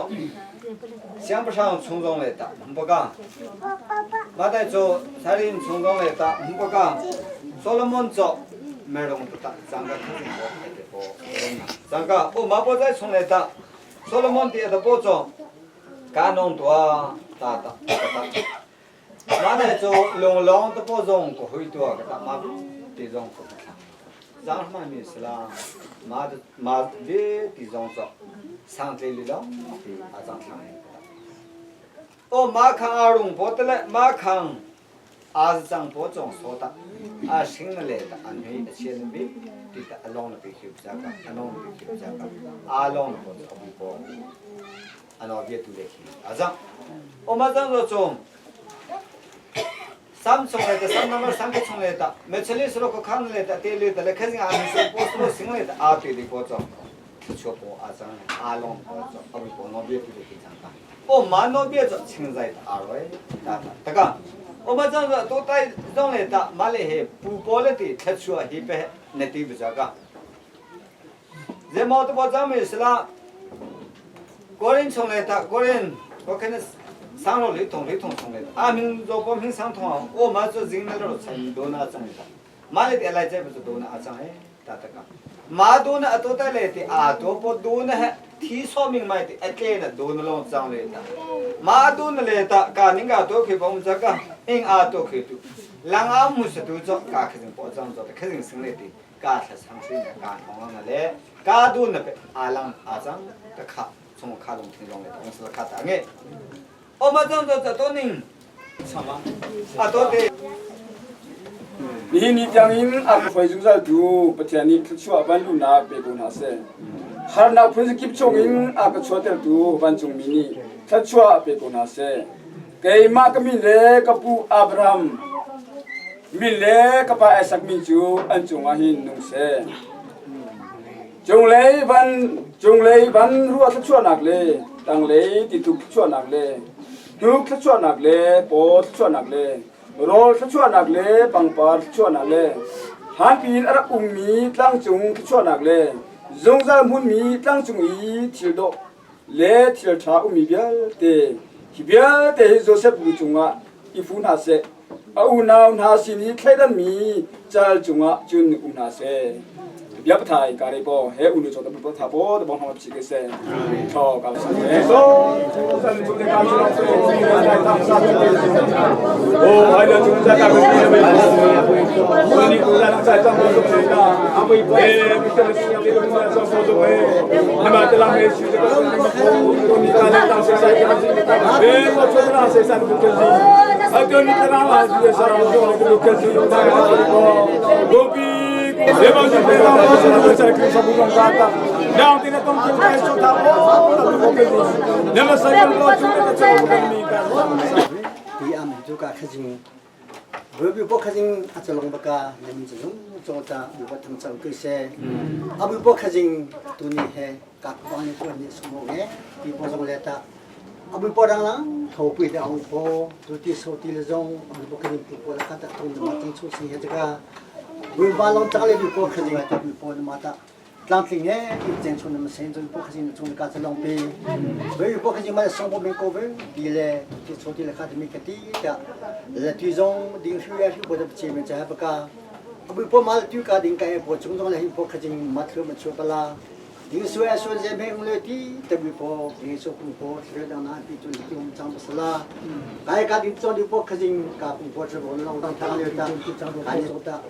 siangpahrang chung zong le ta hum pa ka ma dai cho sarin chung zong le ta hum pa ka Solomon cho merung ta ta chang ka khazing bo te po chang ka o ma po zai chung le ta Solomon ti ta po cho ka nong tua ta ta ta ta ma dai cho lung long ta po zong ko hui tua ka ta ma ti zong ko ta zang ma mi sala ma ma ve ti zong cho sang tle li long ti a zang thlang o ma khang a rung po te le ma khang a zang po chong so ta a sing na le ta an hei a chian bi ti ta along na pi khiu cha ka anong na pi khiu cha ka a long na po cho bu po ano bia tu le khi a zang o ma zang zo chong sam chung le ta sam number sam ke chung le ta me chali sro ko khan le ta te le ta le khazing a mi so po sro sing le ta a te le po chong chu po a chang a long po chong a po no bia tu le ki chang ta o ma no bia cho ching zai ta a roi ta ta ta ka o ma chang to tai zong le ta ma le he pu po le ti thachua hi pe ne ti bu cha ka ze mo to po chang mi sla Korin chung le ta Korin ko khen sang lo li thong li thong chung le a ming zo po ming sang thong o ma zo jing na ro chai do na chang ta ma le te lai chai bu do na a chang e ta ta ka ma do na to ta le te a to po do na he thi so ming mai te atle na do na long chang le ta ma do na le ta ka ning ga to khe bom cha ka ing a to khe tu lang a mu sa tu cho ka khe jing po chang cho ta khe jing sing le te ka thla sang sui na ka thong na le ka du na pe a lang a chang ta kha chung kha long thing long le tong sala kha ta nge o ma chang cho to ning chama a to te Nihin ni tiangin a ka hruai zungzal tu Pathian nih thluachuah vanluhnak pe ko hna seh. Harnak phun zakip chungin a ka chuahtertu vancungmi nih thluachuah pe ko hna seh. Keimah ka min le ka pu Abraham min le ka pa Isak min cu an cungah hin nung seh. Cunglei van cunglei van ruah thluachuahnak le tanglei tituk thluachuahnak le hnuk thluachuahnak le paw thluachuahnak le rawl thluachuahnak le pangpar thluachuahnak le hanpi in a rak ummi tlangcung thluachuahnak le zungzal hmunmi tlangcung i thil dawh le thil ṭha ummi vialte hi vialte hi Josef lu cungah i fu hna seh a unau hna sin i thleidanmi cal cungah cun um hna seh. Bia pathai ka re po he unu cho ta bu tha po ta bong hong chi ke se tho ka sa se so san chu le ka chu o hai la chu cha ka Bu bo khajing achalong baka namin chung chota bu bo thang chau kise abu bo khajing tuni he kak bang ni ko ni sumo nge ti bo jong le ta abu bo dang lang tho pui de au po tu ti so ti le jong abu bo khajing pu po la ka ta tong ma tong chu sing he ka bu ba long chang le bu bo khajing ta bu po ma ta 当今呢，政策那么先进，不可能从家子浪费。所以不可能嘛，生活没过分，地嘞，就从地来看，没个地的，来地上零食也是或者前面在不干。不不嘛，就家顶盖不从中来不可能嘛，特么出不啦。零食也说这边我来地，特别不零食不不，吃的那比就就我们长不是啦。该家顶做的不可能，家不不吃不弄当当了的，还是的。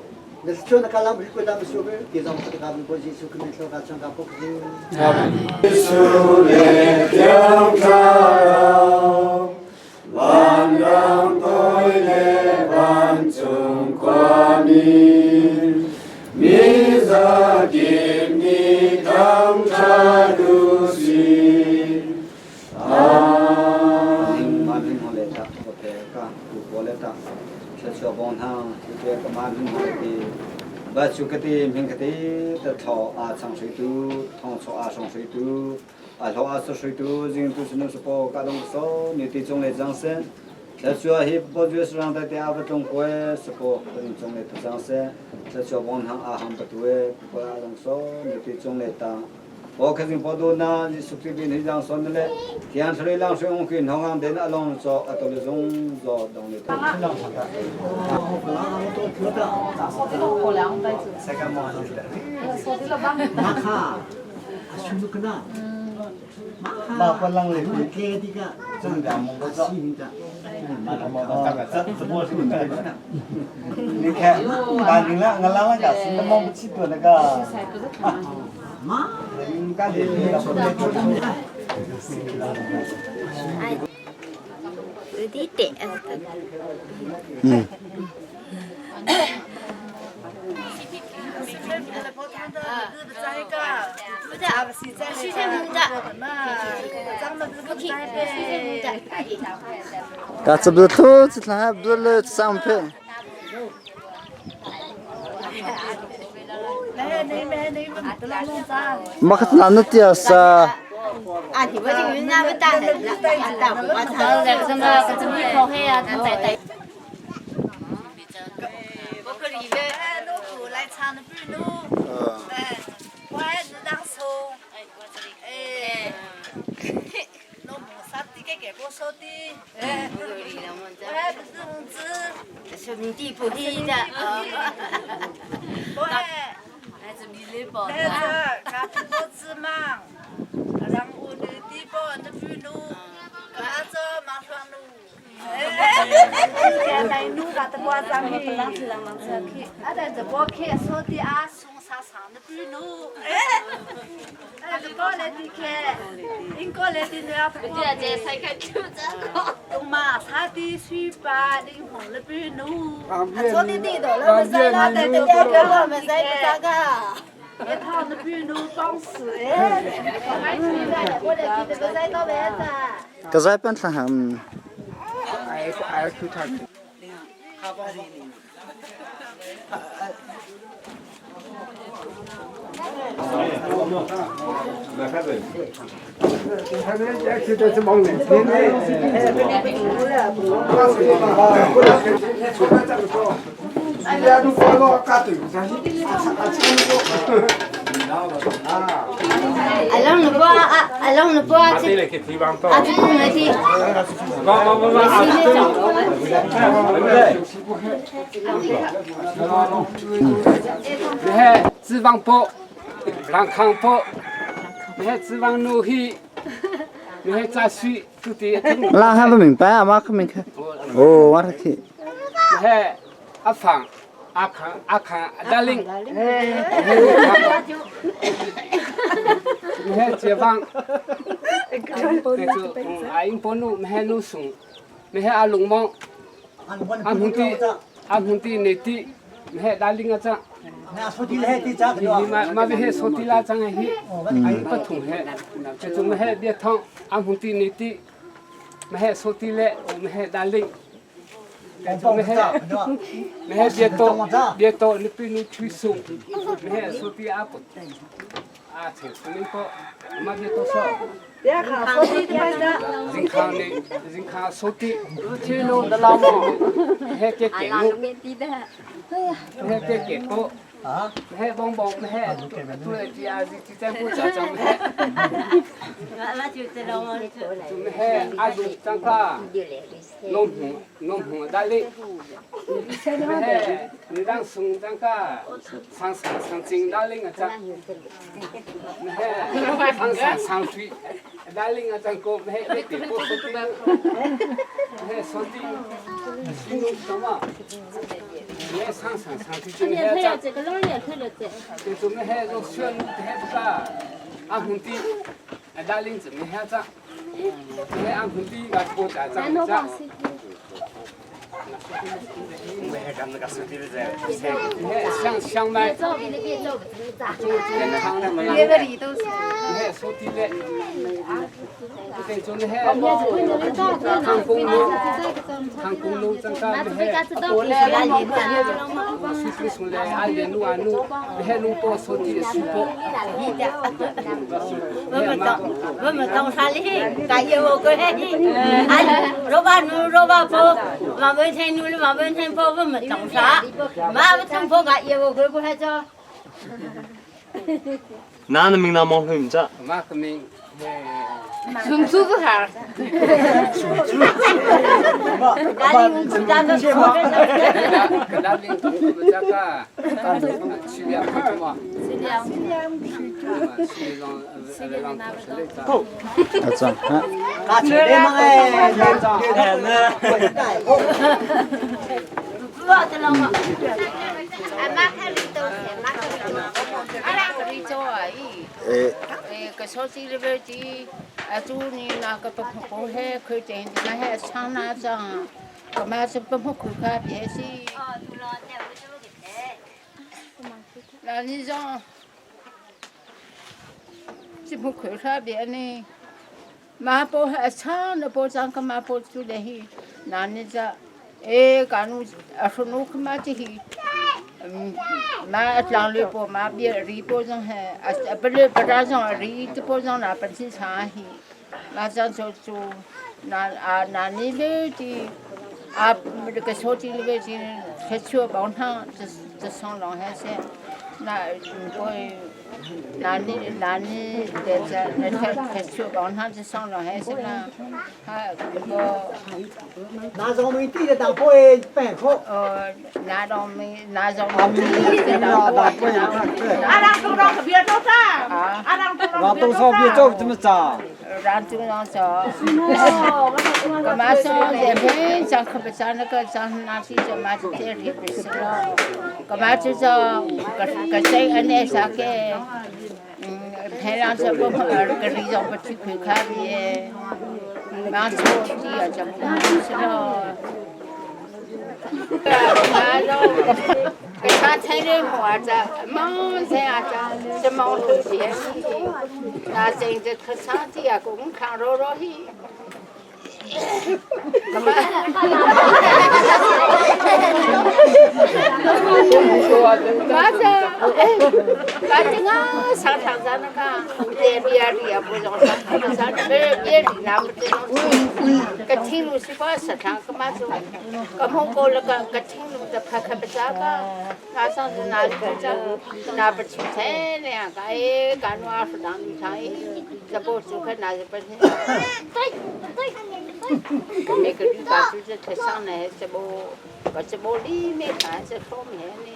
ba chu ka ti ming ka ti ta tho a chang shui tu thong cho a song shui tu a lo a so shui tu jing tu sunu su po ka dong so ni ti chong le jang sen ta chu a hi po ju su rang ta te a ba tong ko su po ta ni chong le ta jang sen ta chu bon hang a hang pa tu e po a dong so ni ti chong le ta 我肯定不多呢，你属这边你让说的嘞，天出来让水我可以弄上点那弄做啊，都是种做动的。你看，大明了，我拉了个，是那忙不起多那个。嗯。 嘎这不是兔子，还不是上片。 没看哪能点啥？啊，你们这个那不大的，大不大？这么这么可黑啊，他在在。 个在本上还。 你看脂肪包，让康包，你看脂肪怒气，你看炸水都得。那还不明白啊？马可明看。哦，我去。你看阿芳， Akha akha darling. He chiawang. A ing ponu me nu sung. Me he alung mong. A hmun ti a hmun ti ne ti me he darling a cha. Na soti le ti cha ma ma he soti la chang hi. Ai pathum he. Chu me he bia thong a hmun ti ne ti me he soti le me he darling. Mehe bia to nupi nu thui sung mehe soti a put a cheng sung ko ma bia to so zingkhang ne zingkhang soti thi no da la mo he ke ke nu he ke ke ko he bong bong he tu le ti a ji ti chang ku cha chang he he a lu chang ka 农户农户大力，你当送张个上上上进大力个张，上上上水，大力个张个没没给过手的，没手的，新农什么？没上上上水就没张。这做没还做选还不个，阿红的，大力怎么还张？没阿红的个国家张张。 想想买，我们当啥哩？干业务过来，哎，老板奴老板婆，马文天奴马文天婆，我们当啥？马文天婆干业务过过来着。哪能明那忙会唔知？马克明。孙子子哈。个手机里边的，啊，主你那个不不还看见那还唱那张，干嘛是不不看看别是？那你讲，这不看看别呢？马波还唱那波张个马波出来去，那你这，哎，干努啊说努克嘛这去。Ma tlang le po ma bia ri po jang he a pa le pa ra jang ri te po jang na pa chi cha hi ma jang cho chu na a na ni le ti a ka so ti le ti khe chu ba na这这上浪还是那po 那你那你在这那开开车帮他去上了还是那还个那种没地的当不会办好。那种没那种没地的当不会。阿让都让别走噻，阿让都让多少别走怎么走？让就让走。干嘛说这边讲可不讲那个讲那些就嘛就这里不是了，干嘛就说个个谁安那啥个，嗯，太阳这不个里头不去看看别，嘛错的啊，怎么是了？给他菜的活着，忙菜啊着，这忙头些，那真的可长的啊，工扛肉肉的。干嘛？嘛子？哎，反正啊，上场上那个，别别的也不让上，上别别的那不这种，个听路是把市场干嘛做？个蒙过了个个听路的拍开不咋个，那上次那不咋，那不出差两个哎，干弄二十当女上哎，这不就看那是不是？每个礼拜就是他上来这不，这不里面看这方面呢。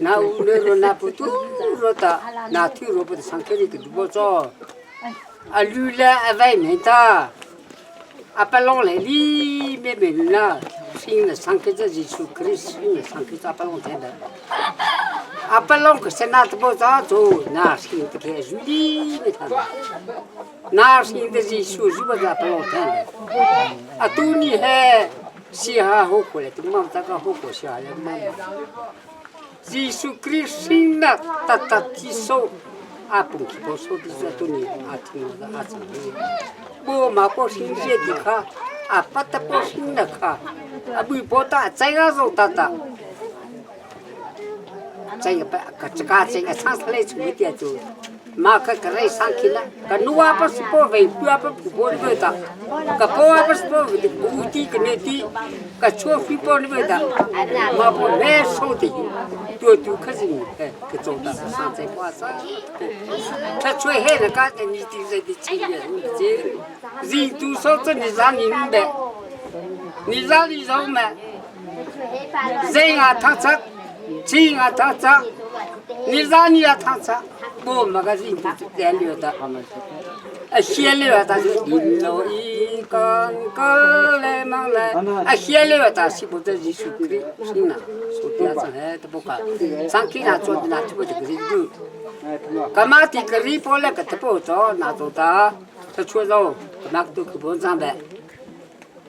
Na u le ro na pu tu ro ta na thi ro pu sang ke ri ke du bo cho a lu le a vai me ta a pa long le li me me na sing na sang ke ja Jesu Christ sing na sang ke ta pa long the da a pa long ke se na ta bo cha cho na sing te ke ju li me tha na sing te Jesu ju ba ja pa long the a tu ni he 西哈好过来，都忙这个好过下来忙。耶稣基督那达达的手，阿蹦起波手的这都你阿听我的阿怎么的？我马过新街的卡，阿巴达过新的卡，阿不波达这个肉达达，这个不个这个这个上次来出一点就。马克格雷上去了，个努阿不是波维，不阿不波的的，个波阿不是波维的，乌地个内地，个错非波的的，马波没收的，多多可是你哎，个做的上在挂上，他最黑了，刚才你的这的经验，你这人多少这你让你明白，你让你让嘛，人啊他这，钱啊他这，你让你啊他这。我嘛个是先聊的，啊先聊的是一路一干个来忙来，啊先聊的是不得是属于是呐，属于那哎都不管，上去那做的那全部这个是路，干嘛的个里波那个都不做那做的，他出肉，那都可不上呗。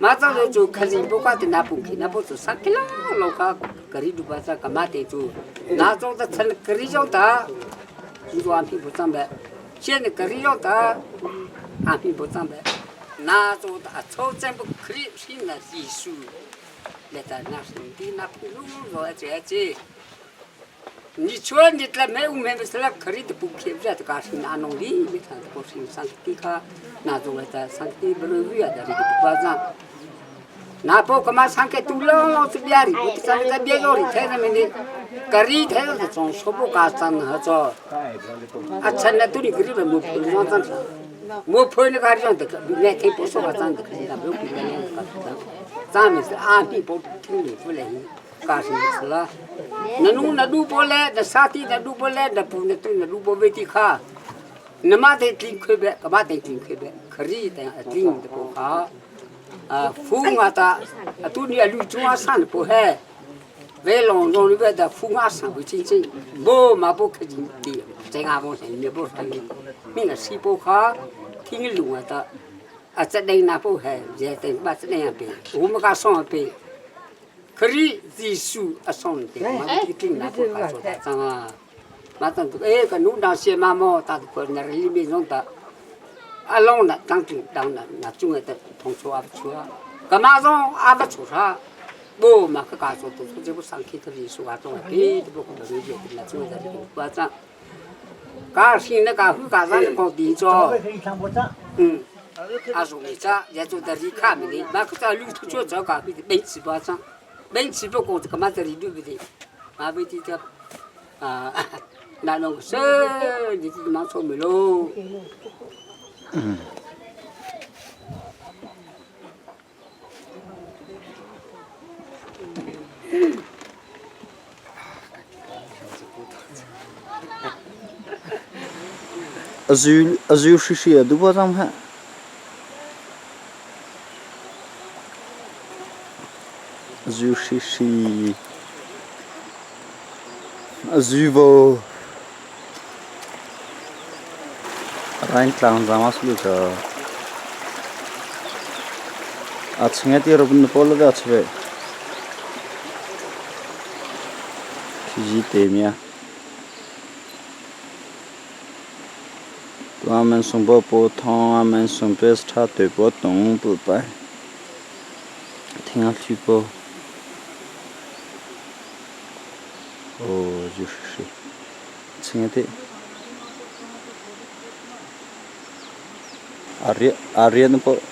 马上就做，可是不管的那不去，那不做上去了，老个个里都把这干嘛的做，那做的成个里做的。你说俺皮不长呗，现在个里要打，俺皮不长呗，那做大草真不可以，现在技术，来的那是的那不如说这这，你说你这没有没不是那可以的不偏不的干是那农里没看不是上地卡那做的上地不如月的这个不巴掌。那不干嘛上个独浪浪是别的，不上个别个的，太他们的。กรีเทลจงสบุกาสันหจออาชันนตุนิกรีเมุพนจันมุพนการจันตะเนเทปสกาจันตะคดาบุกิเนกาจามิสอาปิปทิงฟุเลหิกาสิสละนนูนดูโปเลนสาตินดูโปเลนปูนตุนดูโปเวติคานมาเตติงเคเบกมาเตติงเคเบครีเตติงตะโปคาอาฟูงาตาตุนิอลุจวาสันโปเฮ为龙中里边的富阿上不清清，无嘛不可进的，在阿公上面不上的，明个西部卡听路啊的，啊这里那不还也等把这两边，我们家上边，可以技术啊上的，嘛不听那不卡做的，怎啊？马上都哎个农场些嘛么，他可那里面弄的，啊弄的当中当的那中的同桌阿不出啊，干嘛种阿不出啥？不嘛，去家做做这不上去特别说话做别的不可能就那做的这个巴掌，家现那家户家上的搞地做，嗯，阿说你这也做的你看没的，那个在路途做这家户的没吃巴掌，没吃不过这个嘛这里对不对？嘛不的这啊，那弄是你这忙错没喽？嗯。Azu shishi a duba zam ha. Azu shishi. Azu vo. Rain tlang zam aslu cha. A chingati robun pol da chbe. Kiji temia. Tuamen sungpo po thong amen sungpe cha tui po tong pu pai tinga lü po o ju shi. Chingati. A rian po.